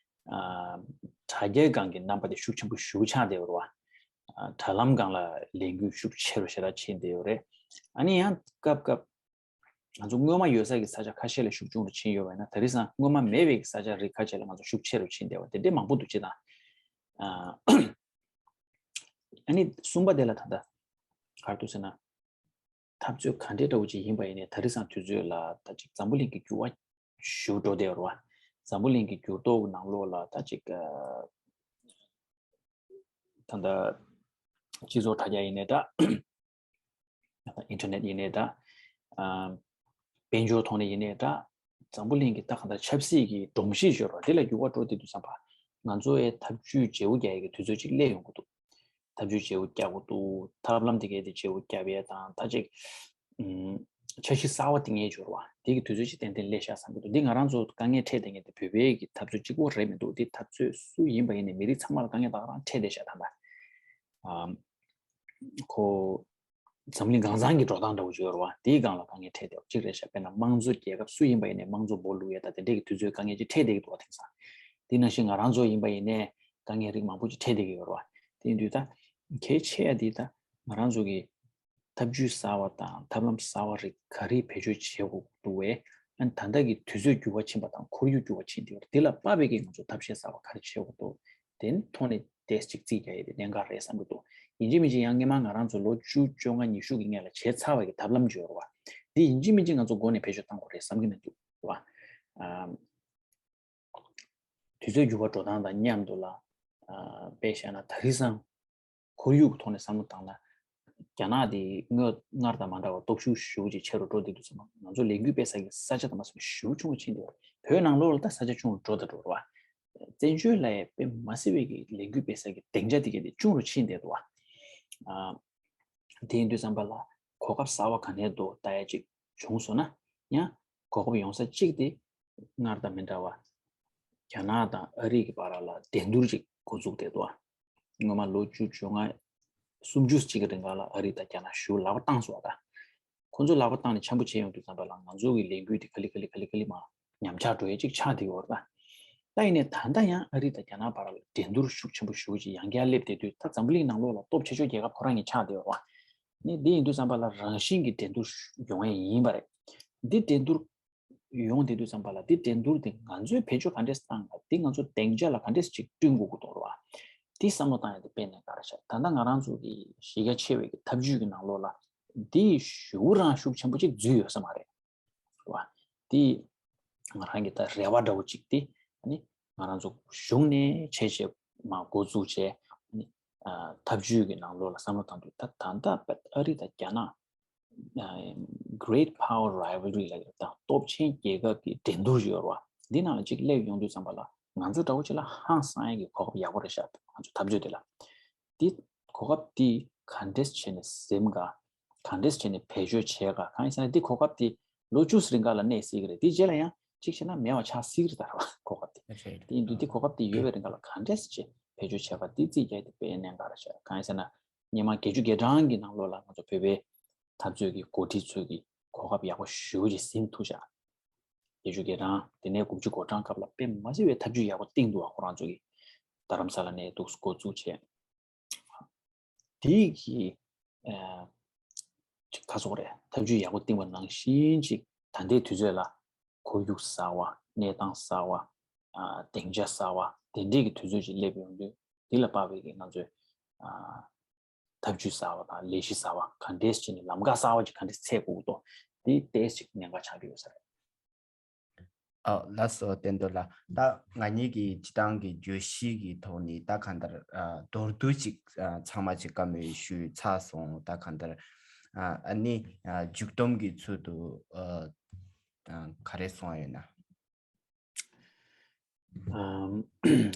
ཨ། དྲ་རྒྱའི་སྒང་གི་རྣམ་པ་དེ་ཤུགས་ཆེན་པོ་ཞེ་པོ་ཆགས་བསྡད་ཡོད་རེད་བ། ཨ། དྲ་ལམ་སྒང་ལ་ལས་འགུལ་ཤུགས་ཆེ་རུ་ཞེ་དྲག་ཕྱིན་བསྡད་ཡོད་རེད། ཨ་ནི་ཡང་སྐབས་སྐབས། ང་ཚོ་སྔོན་མ་ཡོད་ས་ཀྱི་ས་ཆ་ཁ་ཤས་ལ་ཤུགས་ཆུང་རུ་ཕྱིན་ཡོད་པ་ཡིན་ན་དེང་སང་སྔོན་མ་མེད་པའི་ས་ཆ་རིགས་ཁ་ཤས་ལ་ང་ཚོ་ཤུགས་ཆེ་རུ་ཕྱིན་བསྡད་པ་དེ་འདྲས་མང་པོ་འདུག་ཅེས་དང་། ཨ། ཨ་ནི་གསུམ་པ་དེ་ལ་ད་ལྟ་ག་རེ་འདུག་ཟེར་ན། འཐབ་རྩོད་ག་འདྲའི་འདྲ་བོ་ཅིག་ཡིན་པ་ཡིན་ནའི་དེང་སང་དུས་ཚོད་ལ་ད་ཅིག་འཛམ་བུ་གླིང་གི་འགྱུར་བ་ཞེ་པོ་འགྲོ་བསྡད་ཡོད་རེད་བ། འཛམ་བུ་གླིང་གི་འགྱུར་ལྡོག་གི་ནང་ལོགས་ལ་ད་ཅིག་ཨ། ད་ལྟ་སྤྱི་ཚོགས་དྲ་རྒྱ་ཡིན་ནའི་འདྲ། ཨིན་ཊར་ནེཊ་ཡིན་ནའི་འདྲ། ཨ། དཔལ་འབྱོར་ཐོག་ནས་ཡིན་ནའི་འདྲ། འཛམ་བུ་གླིང་གི་ད་གང་ལྟར་ཆབ་སྲིད་ཀྱི་སྒྲོམ་གཞི་ཡོད་རེད་བ། དེ་ལ་འགྱུར་བ་འགྲོ་བསྡད་དུས་ཙམ་པ་ང་ཚོ་ཡའི་ཐབས་ཇུས་བརྗེ་པོ་རྒྱག་ཡ་གི་དུས་ཚོད་ཅིག་སླེབས་ཡོང་གི་འདུག་ཐབས་ཇུས་བརྗེ་པོ་རྒྱག་དགོས་འདུག་ཐབས་ལམ་དེ་གའི་དེ་བརྗེ་པོ་རྒྱབ་ཡས་དང་ད་ཅིག་ཨུམ། འཆར་གཞི་གསར་བ་དེ་ངས་འབྱོར་བ་དེ་གི་དུས་ཚོད་ཅིག་ཏན་ཏན་སླེབས་ཤག་བསམ་གྱི་འདུག་འདི་ང་རང་ཚོ་དཀའ་ངལ་འཕྲད་བསྡད་མཁན་དེ་བོད་པའི་གི་འཐབ་རྩོད་གཅིག་པོ་རེད་མི་འདུག་འདི་འཐབ་རྩོད་སུ་ཡིན་པ་ཡིན་ནའི་མི་རིགས་ཚང་མ་ལ་དཀའ་ངལ་ད་ག་རང་འཕྲད་བསྡད་ཤག་ད་ལྟ། ཨམ། ཁོ། འཛམ་གླིང་གང་ཚང་གི་འགྲོ་སྟངས་འདྲ་བོ་ཅིག་ཡོད་རེད་བ། དེའི་སྒང་ལ་དཀའ་ངལ་འཕྲད་བསྡད་པ་གཅིག་རེད་ཤག་དཔེར་ན་དམངས་གཙོ་རྒྱལ་ཁབ་སུ་ཡིན་པ་ཡིན་ནའི་དམངས་གཙོ་སྦོ་ལུག་ཡས་ད་དེ་འདྲས་ཀྱི་དུས་ཚོད་དཀའ་ངལ་ཅིག་འཕྲད་བསྡད་ཀྱི་འདུག་བ། དེང་སང་དེ་ནང་བཞིན་ང་རང་ཚོ་ཡིན་པ་ཡིན་ནའི་དཀའ་ངལ་རིགས་མང་པོ་ཅིག་འཕྲད་བསྡད་ཀྱི་ཡོད་རེད་བ། དེ་ཡིན་དུས་ད་གལ་ཆེ་ཡ་དེ་ད་ང་རང་ཚོ་གི་ཐབས་ཇུས་གསར་བ་དང་ཐབས་ལམ་གསར་བ་རིགས་ག་རེ་བེད་སྤྱོད་བྱེད་དགོས་འདུག་བས། ཨ་ནི་ད་ལྟ་གི་དུས་ཚོད་འགྱུར་བ་ཕྱིན་པ་དང་ཁོར་ཡུག་འགྱུར་བ་ཕྱིན་དེ་བར་དེ་ལ་དཔག་པའི་གི་ང་ཚོ་ཐབས་ཤེས་གསར་བ་ག་རེ་བྱེད་དགོས་འདུག་དེ་ནི་ཐོག་ནས་ཏོག་ཙམ་ཅིག་རྩིས་རྒྱག་ཡས་དེ་གནད་འགག་རེད་བསམ་གྱི་འདུག་ཡིན་གཅིག་མིན་གཅིག་ཡང་སྔོན་མ་ང་རང་ཚོ་ལོ་བཅུ་བཅོ་ལྔ་ཉི་ཤུ་གི་སྔོན་ལ་བྱས་ཚར་བ་གི་ཐབས་ལམ་ཅིག་ཡོད་རེད་བ། འདི་ཡིན་གཅིག་མིན་གཅིག་ང་ཚོ་འགོ་ནས་བེད་སྤྱོད་གཏང་དགོས་རེད་བསམ་གྱི་མི་འདུག་བ། ཨམ། དུས་ཚོད་འགྱུར་བ་འགྲོ་སྟངས་དང་མཉམ་དུ་ལ། ཨ། དཔེ་བཞག་ན་ད་རེས་སང་ཁོར་ཡུག་གི་ཐོག་ནས་བསམ་བློ་བཏང་ན། རྒྱ་ནག་དེ་སྔོན་སྔར་དང་མ་འདྲ་བར་སྟོབས་ཤུགས་ཞེ་པོ་ཅིག་ཆེ་རུ་འགྲོ་བསྡད་དུས་ཙམ་པ་ང་ཚོ་ལས་འགུལ་སྤེལ་ས་གི་ས་ཆ་དང་མ་སོང་ཞེ་པོ་ཆུང་རུ་ཕྱིན་བསྡད་པ་རེད། བོད་ནང་ལོགས་ལ་ད་ས་ཆ་ཆུང་རུ་འགྲོ་དང་འགྲོ་རེད་བ། བཙན་བྱོལ་ལ་དཔེ་མ་སྲིད་པའི་གི་ལས་འགུལ་སྤེལ་ས་གི་སྡིངས་ཆ་དེ་གས་དེ་ཆུང་རུ་ཕྱིན་བསྡད་འདུག་བ། ཨ། དེ་ཡིན་དུས་ཙམ་པ་ལ་གོ་སྐབས་གསར་བ་ག་ནས་འདུག་ལྟ་ཡ་ཅིག་བྱུང་སོང་ན་ཡང་གོ་སྐབས་ཡོང་ས་གཅིག་དེ་སྔར་དང་མི་འདྲ་བ། རྒྱ་ནག་དང་ཨ་རི་གི་བར་ལ་འགྲན་བསྡུར་ཅིག་འགོ་བཙུགས་བསྡད་འདུག་སྔོན་མ་ལོ་བཅུ་བཅོ་ལྔ་སུམ་ཅུ་ཅིག་གི་རིང་ལ་ཨ་རི་དང་རྒྱ་ནག་ཞེ་པོ་ལག་པ་བཏང་སོང་བ་དང་། ཁོ་ཚོ་ལག་པ་བཏང་ནས་འཆམ་པོ་བྱས་ཡོང་དུས་ཙམ་པ་ལ་ང་ཚོ་གི་ལས་འགུལ་དེ་ག་ལེ་ག་ལེ་ག་ལེ་ག་ལེ་མར་ཉམས་ཆག་འགྲོ་ཡས་ཅིག་ཆགས་བསྡད་ཡོད་རེད་ད། ད་ཡིན་ནའི་ད་ལྟ་ཡང་ཨ་རི་དང་རྒྱ་ནག་བར་ལ་འགྲན་བསྡུར་ཤུགས་ཆེན་པོ་ཞེ་པོ་ཅིག་ཡང་བསྐྱར་སླེབས་བསྡད་དུས་ད་འཛམ་བུ་གླིང་ནང་ལོགས་ལ་སྟོབས་ཆེ་ཤོས་རྒྱལ་ཁབ་ཁོ་རང་གཉིས་ཆགས་བསྡད་ཡོད་རེད་བ། ནི་འདི་ཡིན་དུས་ཙམ་པ་ལ་རང་བཞིན་གྱི་འགྲན་བསྡུར་ཡོང་ཡས་ཡིན་པ་རེད། འདི་འགྲན་བསྡུར་ཡོང་བསྡད་དུས་ཙམ་པ་ལ་འདི་འགྲན་བསྡུར་དེ་ང་ཚོས་བེད་སྤྱོད་ག་འདྲས་བཏང་ག་འདི་ང་ཚོ་སྡིངས་ཆ་ལ་ག་འདྲས་ཅིག་བསྐྲུན་དགོས་ཀྱི་འདུག་རེད་བ། འདི་བསམ་བློ་བཏང་ཡ་དེ་དཔེ་གནད་འགག་རེད་ཤག་ད་ལྟ་ང་རང་ཚོ་གི་གཞི་རྒྱ་ཆེ་བའི་གི་ཐབས་ཇུས་ཀྱི་ནང་ལོགས་ལ་འདི་ཞེ་པོ་རང་ཤུགས་ཆེན་པོ་ཅིག་འཛུལ་ཡོད་ས་མ་རེད། རེད་བ། འདི་ང་རང་གི་ད་རེ་བ་འདྲ་བོ་ཅིག་འདི་ཨ་ནི་ང་རང་ཚོ་གཞུང་ནས་བྱས་བྱས་མར་འགོ་བཙུགས་བྱས་ཨ་ནི་ཨ་ཐབས་ཇུས་ཀྱི་ནང་ལོགས་ལ་བསམ་བློ་བཏང་དུས་ད་ད་ལྟ་ཨ་རི་དང་རྒྱ་ནག་Great Power Rivalry ལབ་ཡོད་ད། སྟོབས་ཆེན་རྒྱལ་ཁབ་ཀྱི་འགྲན་བསྡུར་ཡོད་རེད་བ། འདི་ནང་ལ་གཅིག་སླེབས་ཡོང་དུས་ཙམ་པ་ལ་ང་ཚོ་འདྲ་བོ་ཅིག་ལ་ཧང་སང་ཡས་ཀྱི་གོ་སྐབས་ཡག་པོ་རེད་ཤག་ང་ཚོ་འཐབ་རྩོད་དེ་ལ། འདི་གོ་སྐབས་འདི་ག་འདྲས་བྱས་ནས་ཟིན་ག་ག་འདྲས་བྱས་ནས་བེད་སྤྱོད་བྱས་ག་གང་ཡིན་ཟེར་ན་འདི་གོ་སྐབས་འདི་ལོ་བཅུ་ཙམ་རིང་ག་ལ་གནས་སྲིད་ཀྱི་རེད། འདི་རྗེས་ལ་ཡང་གཅིག་བྱས་ན་མེད་པ་ཆགས་སྲིད་ཀྱི་རེད་ད་རེད་བ་གོ་སྐབས་འདི། འདི་ཡིན་དུས་འདི་གོ་སྐབས་འདི་ཡོད་པའི་རིང་ག་ལ་ག་འདྲས་བྱས་བེད་སྤྱོད་བྱས་ག་འདི་རྩིས་རྒྱག་འདི་དཔེ་གནད་འགག་རེད་ཤག་གང་ཡིན་ཟེར་ན། སྔོན་མ་བརྒྱད་ཅུ་གྱ་གྲངས་ཀྱི་ནང་ལོགས་ལ་ང་ཚོ་བོད་པའི་འཐབ་རྩོད་ཀྱི་འགོ་ཁྲིད་ཚོས་ཀྱི་གོ་སྐབས་ཡག་པོ་ཞེ་པོ་ཅིག་ཟིན་ཐུབ་ཤག་བརྒྱད་ཅུ་གྱ་གྲངས་དེ་ནས་དགུ་བཅུ་གོ་གྲངས་སྐབས་ལ་དཔེ་མ་སྲིད་པའི་ཐབས་ཇུས་ཡག་པོ་བཏིང་འདུག་བ། ཁོ་རང་ཚོ་གིས་རྡ་རམ་ས་ལ་ནས་འདུག་འགོ་བཙུགས་བྱས། དེ་གི་ཨ་ཁ་སོག་རེད། ཐབས་ཇུས་ཡག་པོ་བཏིང་བ་ནང་བཞིན་ཅིག་ད་ལྟའི་དུས་ཚོད་ལ་ཁོར་ཡུག་གསར་བ། གནས་སྟངས་གསར་བ། ཨ་སྡིངས་ཆ་གསར་བ་དེ་འདྲས་ཀྱི་དུས་ཚོད་ཅིག་སླེབས་ཡོང་དུས་དེ་ལ་དཔག་པའི་གི་ང་ཚོས་ཨ་ཐབས་ཇུས་གསར་བ་དང་ལས་གཞི་གསར་བ་ག་འདྲས་བྱས་ནས་ལམ་ཁ་གསར་བ་ཅིག་ག་འདྲས་འཚོལ་དགོས་ཀྱི་འདུག་འདི་ཏོག་ཙམ་ཅིག་གནད་འགག་ཆགས་ཀྱི་ཡོད་ས་རེད། ཨ་ལགས་སོ། བསྟན་རྡོར་ལགས། ད་ང་གཉིས་ཀྱི་སྤྱིར་བཏང་གི་བརྗོད་གཞི་གི་ཐོག་ནས་ད་གང་ལྟར་ཨ་མདོར་བསྡུས་ཅིག་ཨ་ཚང་མ་ཅིག་བཀའ་མོལ་ཞུས་ཚར་སོང་། ད་གང་ལྟར་ཨ་ཨ་ནི་ཨ་མཇུག་སྡོམ་གྱི་ཚུལ་དུ་ཨ་ཨ་ག་རེ་གསུང་བ་ཡོད་ན། ཨམ།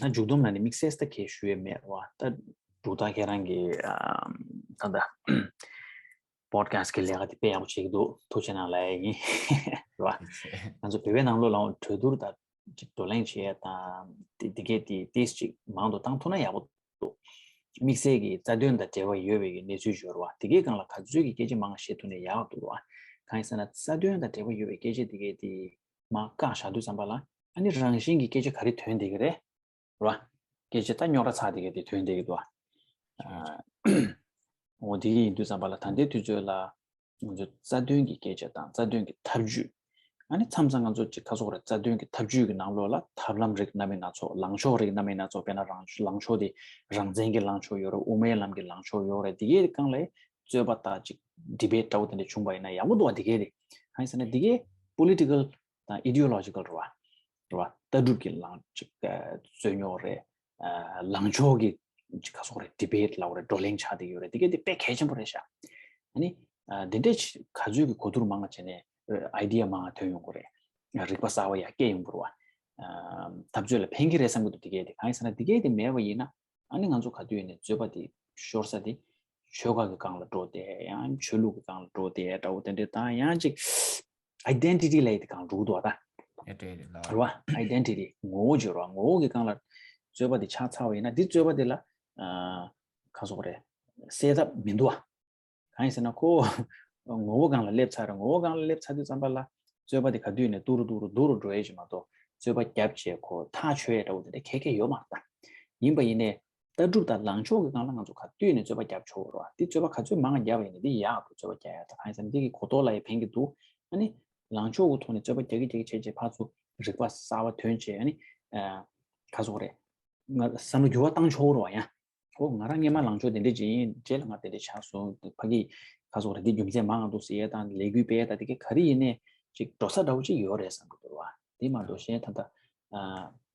ད་མཇུག་སྡོམ་ལ་ནི་དམིགས་བསལ་ད་གས་ཞུ་ཡས་མེད་རེད་བ། ད་འབྲུག་ཐར་ཁྱེད་རང་གི་ཨམ་ད་ད་པོ་ཌི་ཁ་སི་ཊི་གི་ལས་ཀ་དེ་དཔེ་ཡག་པོ་བྱེད་ཀྱི་འདུག་ཐུགས་རྗེ་གནང་ལབ་ཡས་ཡིན། རེད་བ། ང་ཚོ་བོད་པའི་ནང་ལོགས་ལའང་གྲོས་བསྡུར་དང་ཅིག་བགྲོ་གླེང་བྱེད་ཡས་དང་དེ་དེ་གས་དེ་ཏོག་ཙམ་ཅིག་མང་དུ་བཏང་ཐུབ་ན་ཡག་པོ་འདུག་དམིགས་བསལ་གྱི་རྩ་དོན་དང་འབྲེལ་བ་ཡོད་པའི་གི་གནས་ཚུལ་ཡོད་རེད་བ། དེ་གའི་སྒང་ལ་ག་ཚོད་ཀྱི་སྐད་ཆ་མང་བཤད་ཐུབ་ན་ཡག་འདུག་རེད་བ། གང་ཡིན་ཟེར་ན་རྩ་དོན་དང་འབྲེལ་བ་ཡོད་པའི་སྐད་ཆ་དེ་གའི་དེ་མར་བཀག་བཞག་དུས་ཙམ་པ་ལ་ཨ་ནི་རང་བཞིན་གྱི་སྐད་ཆ་ག་རེ་ཐོན་བསྡད་ཀྱི་རེད། རེད་བ། སྐད་ཆ་ད་རྙོག་དྲ་ཚ་དེ་གའི་དེ་ཐོན་བསྡད་ཀྱི་འདུག་བ། ཨ་འོ་དེ་གི་ཡིན་དུས་ཙམ་པ་ལ་ད་ལྟའི་དུས་ཚོད་ལ་ང་ཚོ་རྩ་དོན་གྱི་སྐད་ཆ་དང་རྩ་དོན་གྱི་ཐབས་ཇུས། ཨ་ནི་མཚམས་མཚམས་ང་ཚོ་ཅིག་ཁ་སོག་རེད། རྩ་དོན་གྱི་ཐབས་ཇུས་ཀྱི་ནང་ལོགས་ལ་ཐབས་ལམ་རིགས་སྣ་མིན་སྣ་ཚོགས། ལངས་ཕྱོགས་རིགས་སྣ་མིན་སྣ་ཚོགས། དཔེར་ན་རང་ལངས་ཕྱོགས་དེ་རང་བཙན་གྱི་ལངས་ཕྱོགས་ཡོད་རེད། དབུ་མའི་ལམ་གྱི་ལངས་ཕྱོགས་ཡོད་རེད། དེ་གའི་སྒང་ལ་རྩོད་པ་དང་ཅིག་ཌི་བེཊ་འདྲ་བོ་དེ་འདྲ་བྱུང་བ་ཡིན་ན་ཡག་པོ་འདུག་བ། དེ་གའི་རེད། གང་ཡིན་ཟེར་ན་དེ་གའི་པོ་ལི་ཊི་ཀལ་དང་ཨི་ཌི་ཡོ་ལོ་ཇི་ཀལ་རེད་བ། རེད་བ། ལྟ་གྲུབ་ཀྱི་ལངས་ཅིག་རྩོད་རྙོག་རེད། ཨ་ལངས་ཕྱོགས་ཀྱི་ཅིག་ཁ་སོག་རེད། ཌི་བེཊ་ལབ་རེད། བགྲོ་གླེང་ཆགས་བསྡད་ཡོད་རེད། དེ་གའི་དེ་དཔེ་གལ་ཆེན་པོ་རེད་ཤག་ཨ་ནི་ཨ་འདི་འདྲས་ཅིག་ག་ཚོད་ཀྱི་གོ་བསྡུར་མང་བ་བྱས་ནས་ཨའི་ཌི་ཡ་མང་བ་ཐོན་ཡོང་གི་རེད། རིག་པ་གསར་བ་ཡར་སྐྱེ་ཡོང་གི་རེད་བ། ཨ་འཐབ་རྩོད་ལ་ཕན་གྱི་རེད་བསམ་གྱི་འདུག་དེ་གའི་དེ་གང་ཡིན་ཟེར་ན་དེ་གའི་དེ་མེད་པ་ཡིན་ན་ཨ་ནི་ང་ཚོ་ག་དུས་ཡིན་ནའི་རྩོད་པ་དེ་ཤོར་ས་དེ་ ཆོལ་ཁ་གི་སྒང་ལ་འགྲོ་དེ་ཡང་ཆོས་ལུགས་ཀྱི་སྒང་ལ་འགྲོ་དེ་འདྲ་བོ་དེ་འདྲ་དང་ཡང་ཅིག་ཨའི་ཌེན་ཊི་ཊི་ལབ་ཡས་དེ་སྒང་འགྲོ་གི་འདུག་བ་ད། ཨེ་འདྲ་རེད་ལ། རེད་བ། ཨའི་ཌེན་ཊི་ཊི་ངོ་བོ་བརྗོད་རོགས། ངོ་བོ་གི་སྒང་ལ་རྩོད་པ་དེ་ཆགས་ཚར་བ་ཡིན་ན་འདི་རྩོད་པ་དེ་ལ་ཨ་ག་ཟེར་དགོས་རེད། སེལ་ཐབས་མི་འདུག་བ། གང་ཡིན་ཟེར་ན་ཁོ་ངོ་བོ་སྒང་ལ་སླེབས་ཚར་རེད། ངོ་བོ་སྒང་ལ་སླེབས་ཚར་དུས་ཙམ་པ་ལ་རྩོད་པ་དེ་ག་དུས་ནས་སྡུག་རུ་སྡུག་རུ་སྡུག་རུ་འགྲོ་ཡས་ཅིག་མ་གཏོགས་རྩོད་པ་བརྒྱབ་བྱས་ཁོ་ཐག་ཆོད་ཡས་འདྲ་བོ་དེ་འདྲ་ག་གེ་ཡོད་མ་རེད་ད། ཡིན་པ་ཡིན་ནའི་ལྟ་གྲུབ་དང་ལངས་ཕྱོགས་ཀྱི་སྒང་ལ་ང་ཚོ་ག་དུས་ནས་རྩོད་པ་བརྒྱབ་ཆོག་རེད་བ། འདི་རྩོད་པ་ག་ཚོད་མང་བ་བརྒྱབ་པ་ཡིན་ནའི་འདི་ཡག་ཏུ་རྩོད་པ་རྒྱག་ཡ་ད་གང་ཡིན་ཟེར་ན་འདི་གི་གོ་རྟོགས་ལ་ཡང་ཕན་གྱི་འདུག་ཨ་ནི་ལངས་ཕྱོགས་ཀྱི་ཐོག་ནས་རྩོད་པ་རྒྱག་གི་རྒྱག་གི་བྱས་བྱས་ཕར་ཚུར་རིག་པ་གསར་བ་ཐོན་བྱས་ཨ་ནི་ག་ཟེར་དགོས་རེད། ང་བསམ་བློ་འགྱུར་བ་བཏང་ཆོག་རེད་བ་ཡང་། ཨོ་ང་རང་སྔོན་མ་ལངས་ཕྱོགས་དེ་འདྲ་ཅིག་ཡིན། རྗེས་ལ་ང་དེ་འདྲ་ཆགས་སོང་། ཕ་གི་ག་ཟེར་དགོས་རེད། འདི་རྒྱུ་མཚན་མང་ང་འདུག་ཟེར་ཡས་དང་ལས་འགུལ་སྤེལ་ཡས་དང་དེ་ག་ག་རེ་ཡིན་ནའི་ཅིག་འགྲོ་ས་འདྲ་བོ་ཅིག་ཡོད་རེད་བསམ་གྱི་འདུག་བ། དེ་མ་གཏོགས་གཞན་ད་ལྟ་ཨ་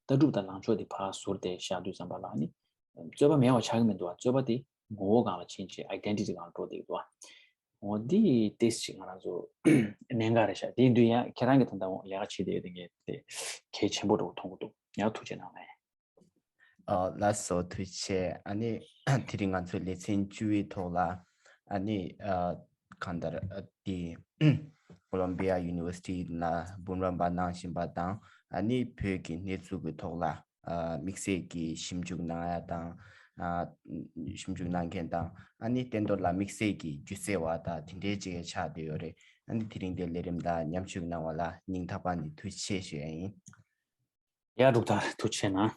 ལྟ་གྲུབ་དང་ལངས་ཕྱོགས་དེ་ཕར་ཟུར་དེ་བཞག་དུས་ཙམ་པ་ལ་ནི་རྩོད་པ་མེད་པ་ཆགས་ཀྱི་མི་འདུག་བ། རྩོད་པ་དེ་ངོ་བོ་སྒང་ལ་ཕྱིན་བྱས་ཨའི་ཌེན་ཊི་ཊི་སྒང་ལ་འགྲོ་བསྡད་ཀྱི་འདུག་བ། འོ་འདི་ཏོག་ཙམ་ཅིག་ང་རང་ཚོ་གནད་འགག་རེད་ཤག་དེ་ཡིན་དུས་ཡང་ཁྱེད་རང་གིས་ད་ལྟ་འོ་ལས་ཀ་བྱེད་བསྡད་ཡོད་དེ་ངས་དེ་གལ་ཆེན་པོ་འདྲ་བོ་མཐོང་གི་འདུག་ཡང་ཐུགས་རྗེ་གནང་ལེ། ཨ་ལགས་སོ་ཐུགས་རྗེ་ཆེ། ཨ་ནི་དེ་རིང་ང་ཚོའི་ལེ་ཚན་བཅུ་པའི་ཐོག་ལ་ཨ་ནི་ཨ་གང་ལྟར་ཨ་དེ་ཀོ་ལོམ་བི་ཡ་ཡུ་ནི་ཝར་སི་ཊི་ལ་འབུམ་རམས་པ་གནང་བཞིན་པ་དང་ཨ་ནི་བོད་ཀྱི་གནས་ཚུལ་གྱི་ཐོག་ལ་ཨ་དམིགས་བསལ་གྱི་ཞིབ་འཇུག་གནང་ཡ་དང་ཨ་ཞིབ་འཇུག་གནང་མཁན་དང་ཨ་ནི་བསྟན་རྡོར་ལགས་དམིགས་བསལ་གྱི་སྒྱུ་རྩལ་བ་དང་དེ་འདྲའི་ཅིག་ཆགས་བསྡད་ཡོད་རེད། ཨ་ནི་དེ་རིང་འདིར་ལས་རིམ་དང་མཉམ་ཞུགས་གནང་བ་ལ་སྙིང་ཐག་པ་ནས་ཐུགས་རྗེ་ཆེ་ཞུ་ཡ་ཡིན། ཡ་འབྲུག་ཐར་ཐུགས་རྗེ་གནང་།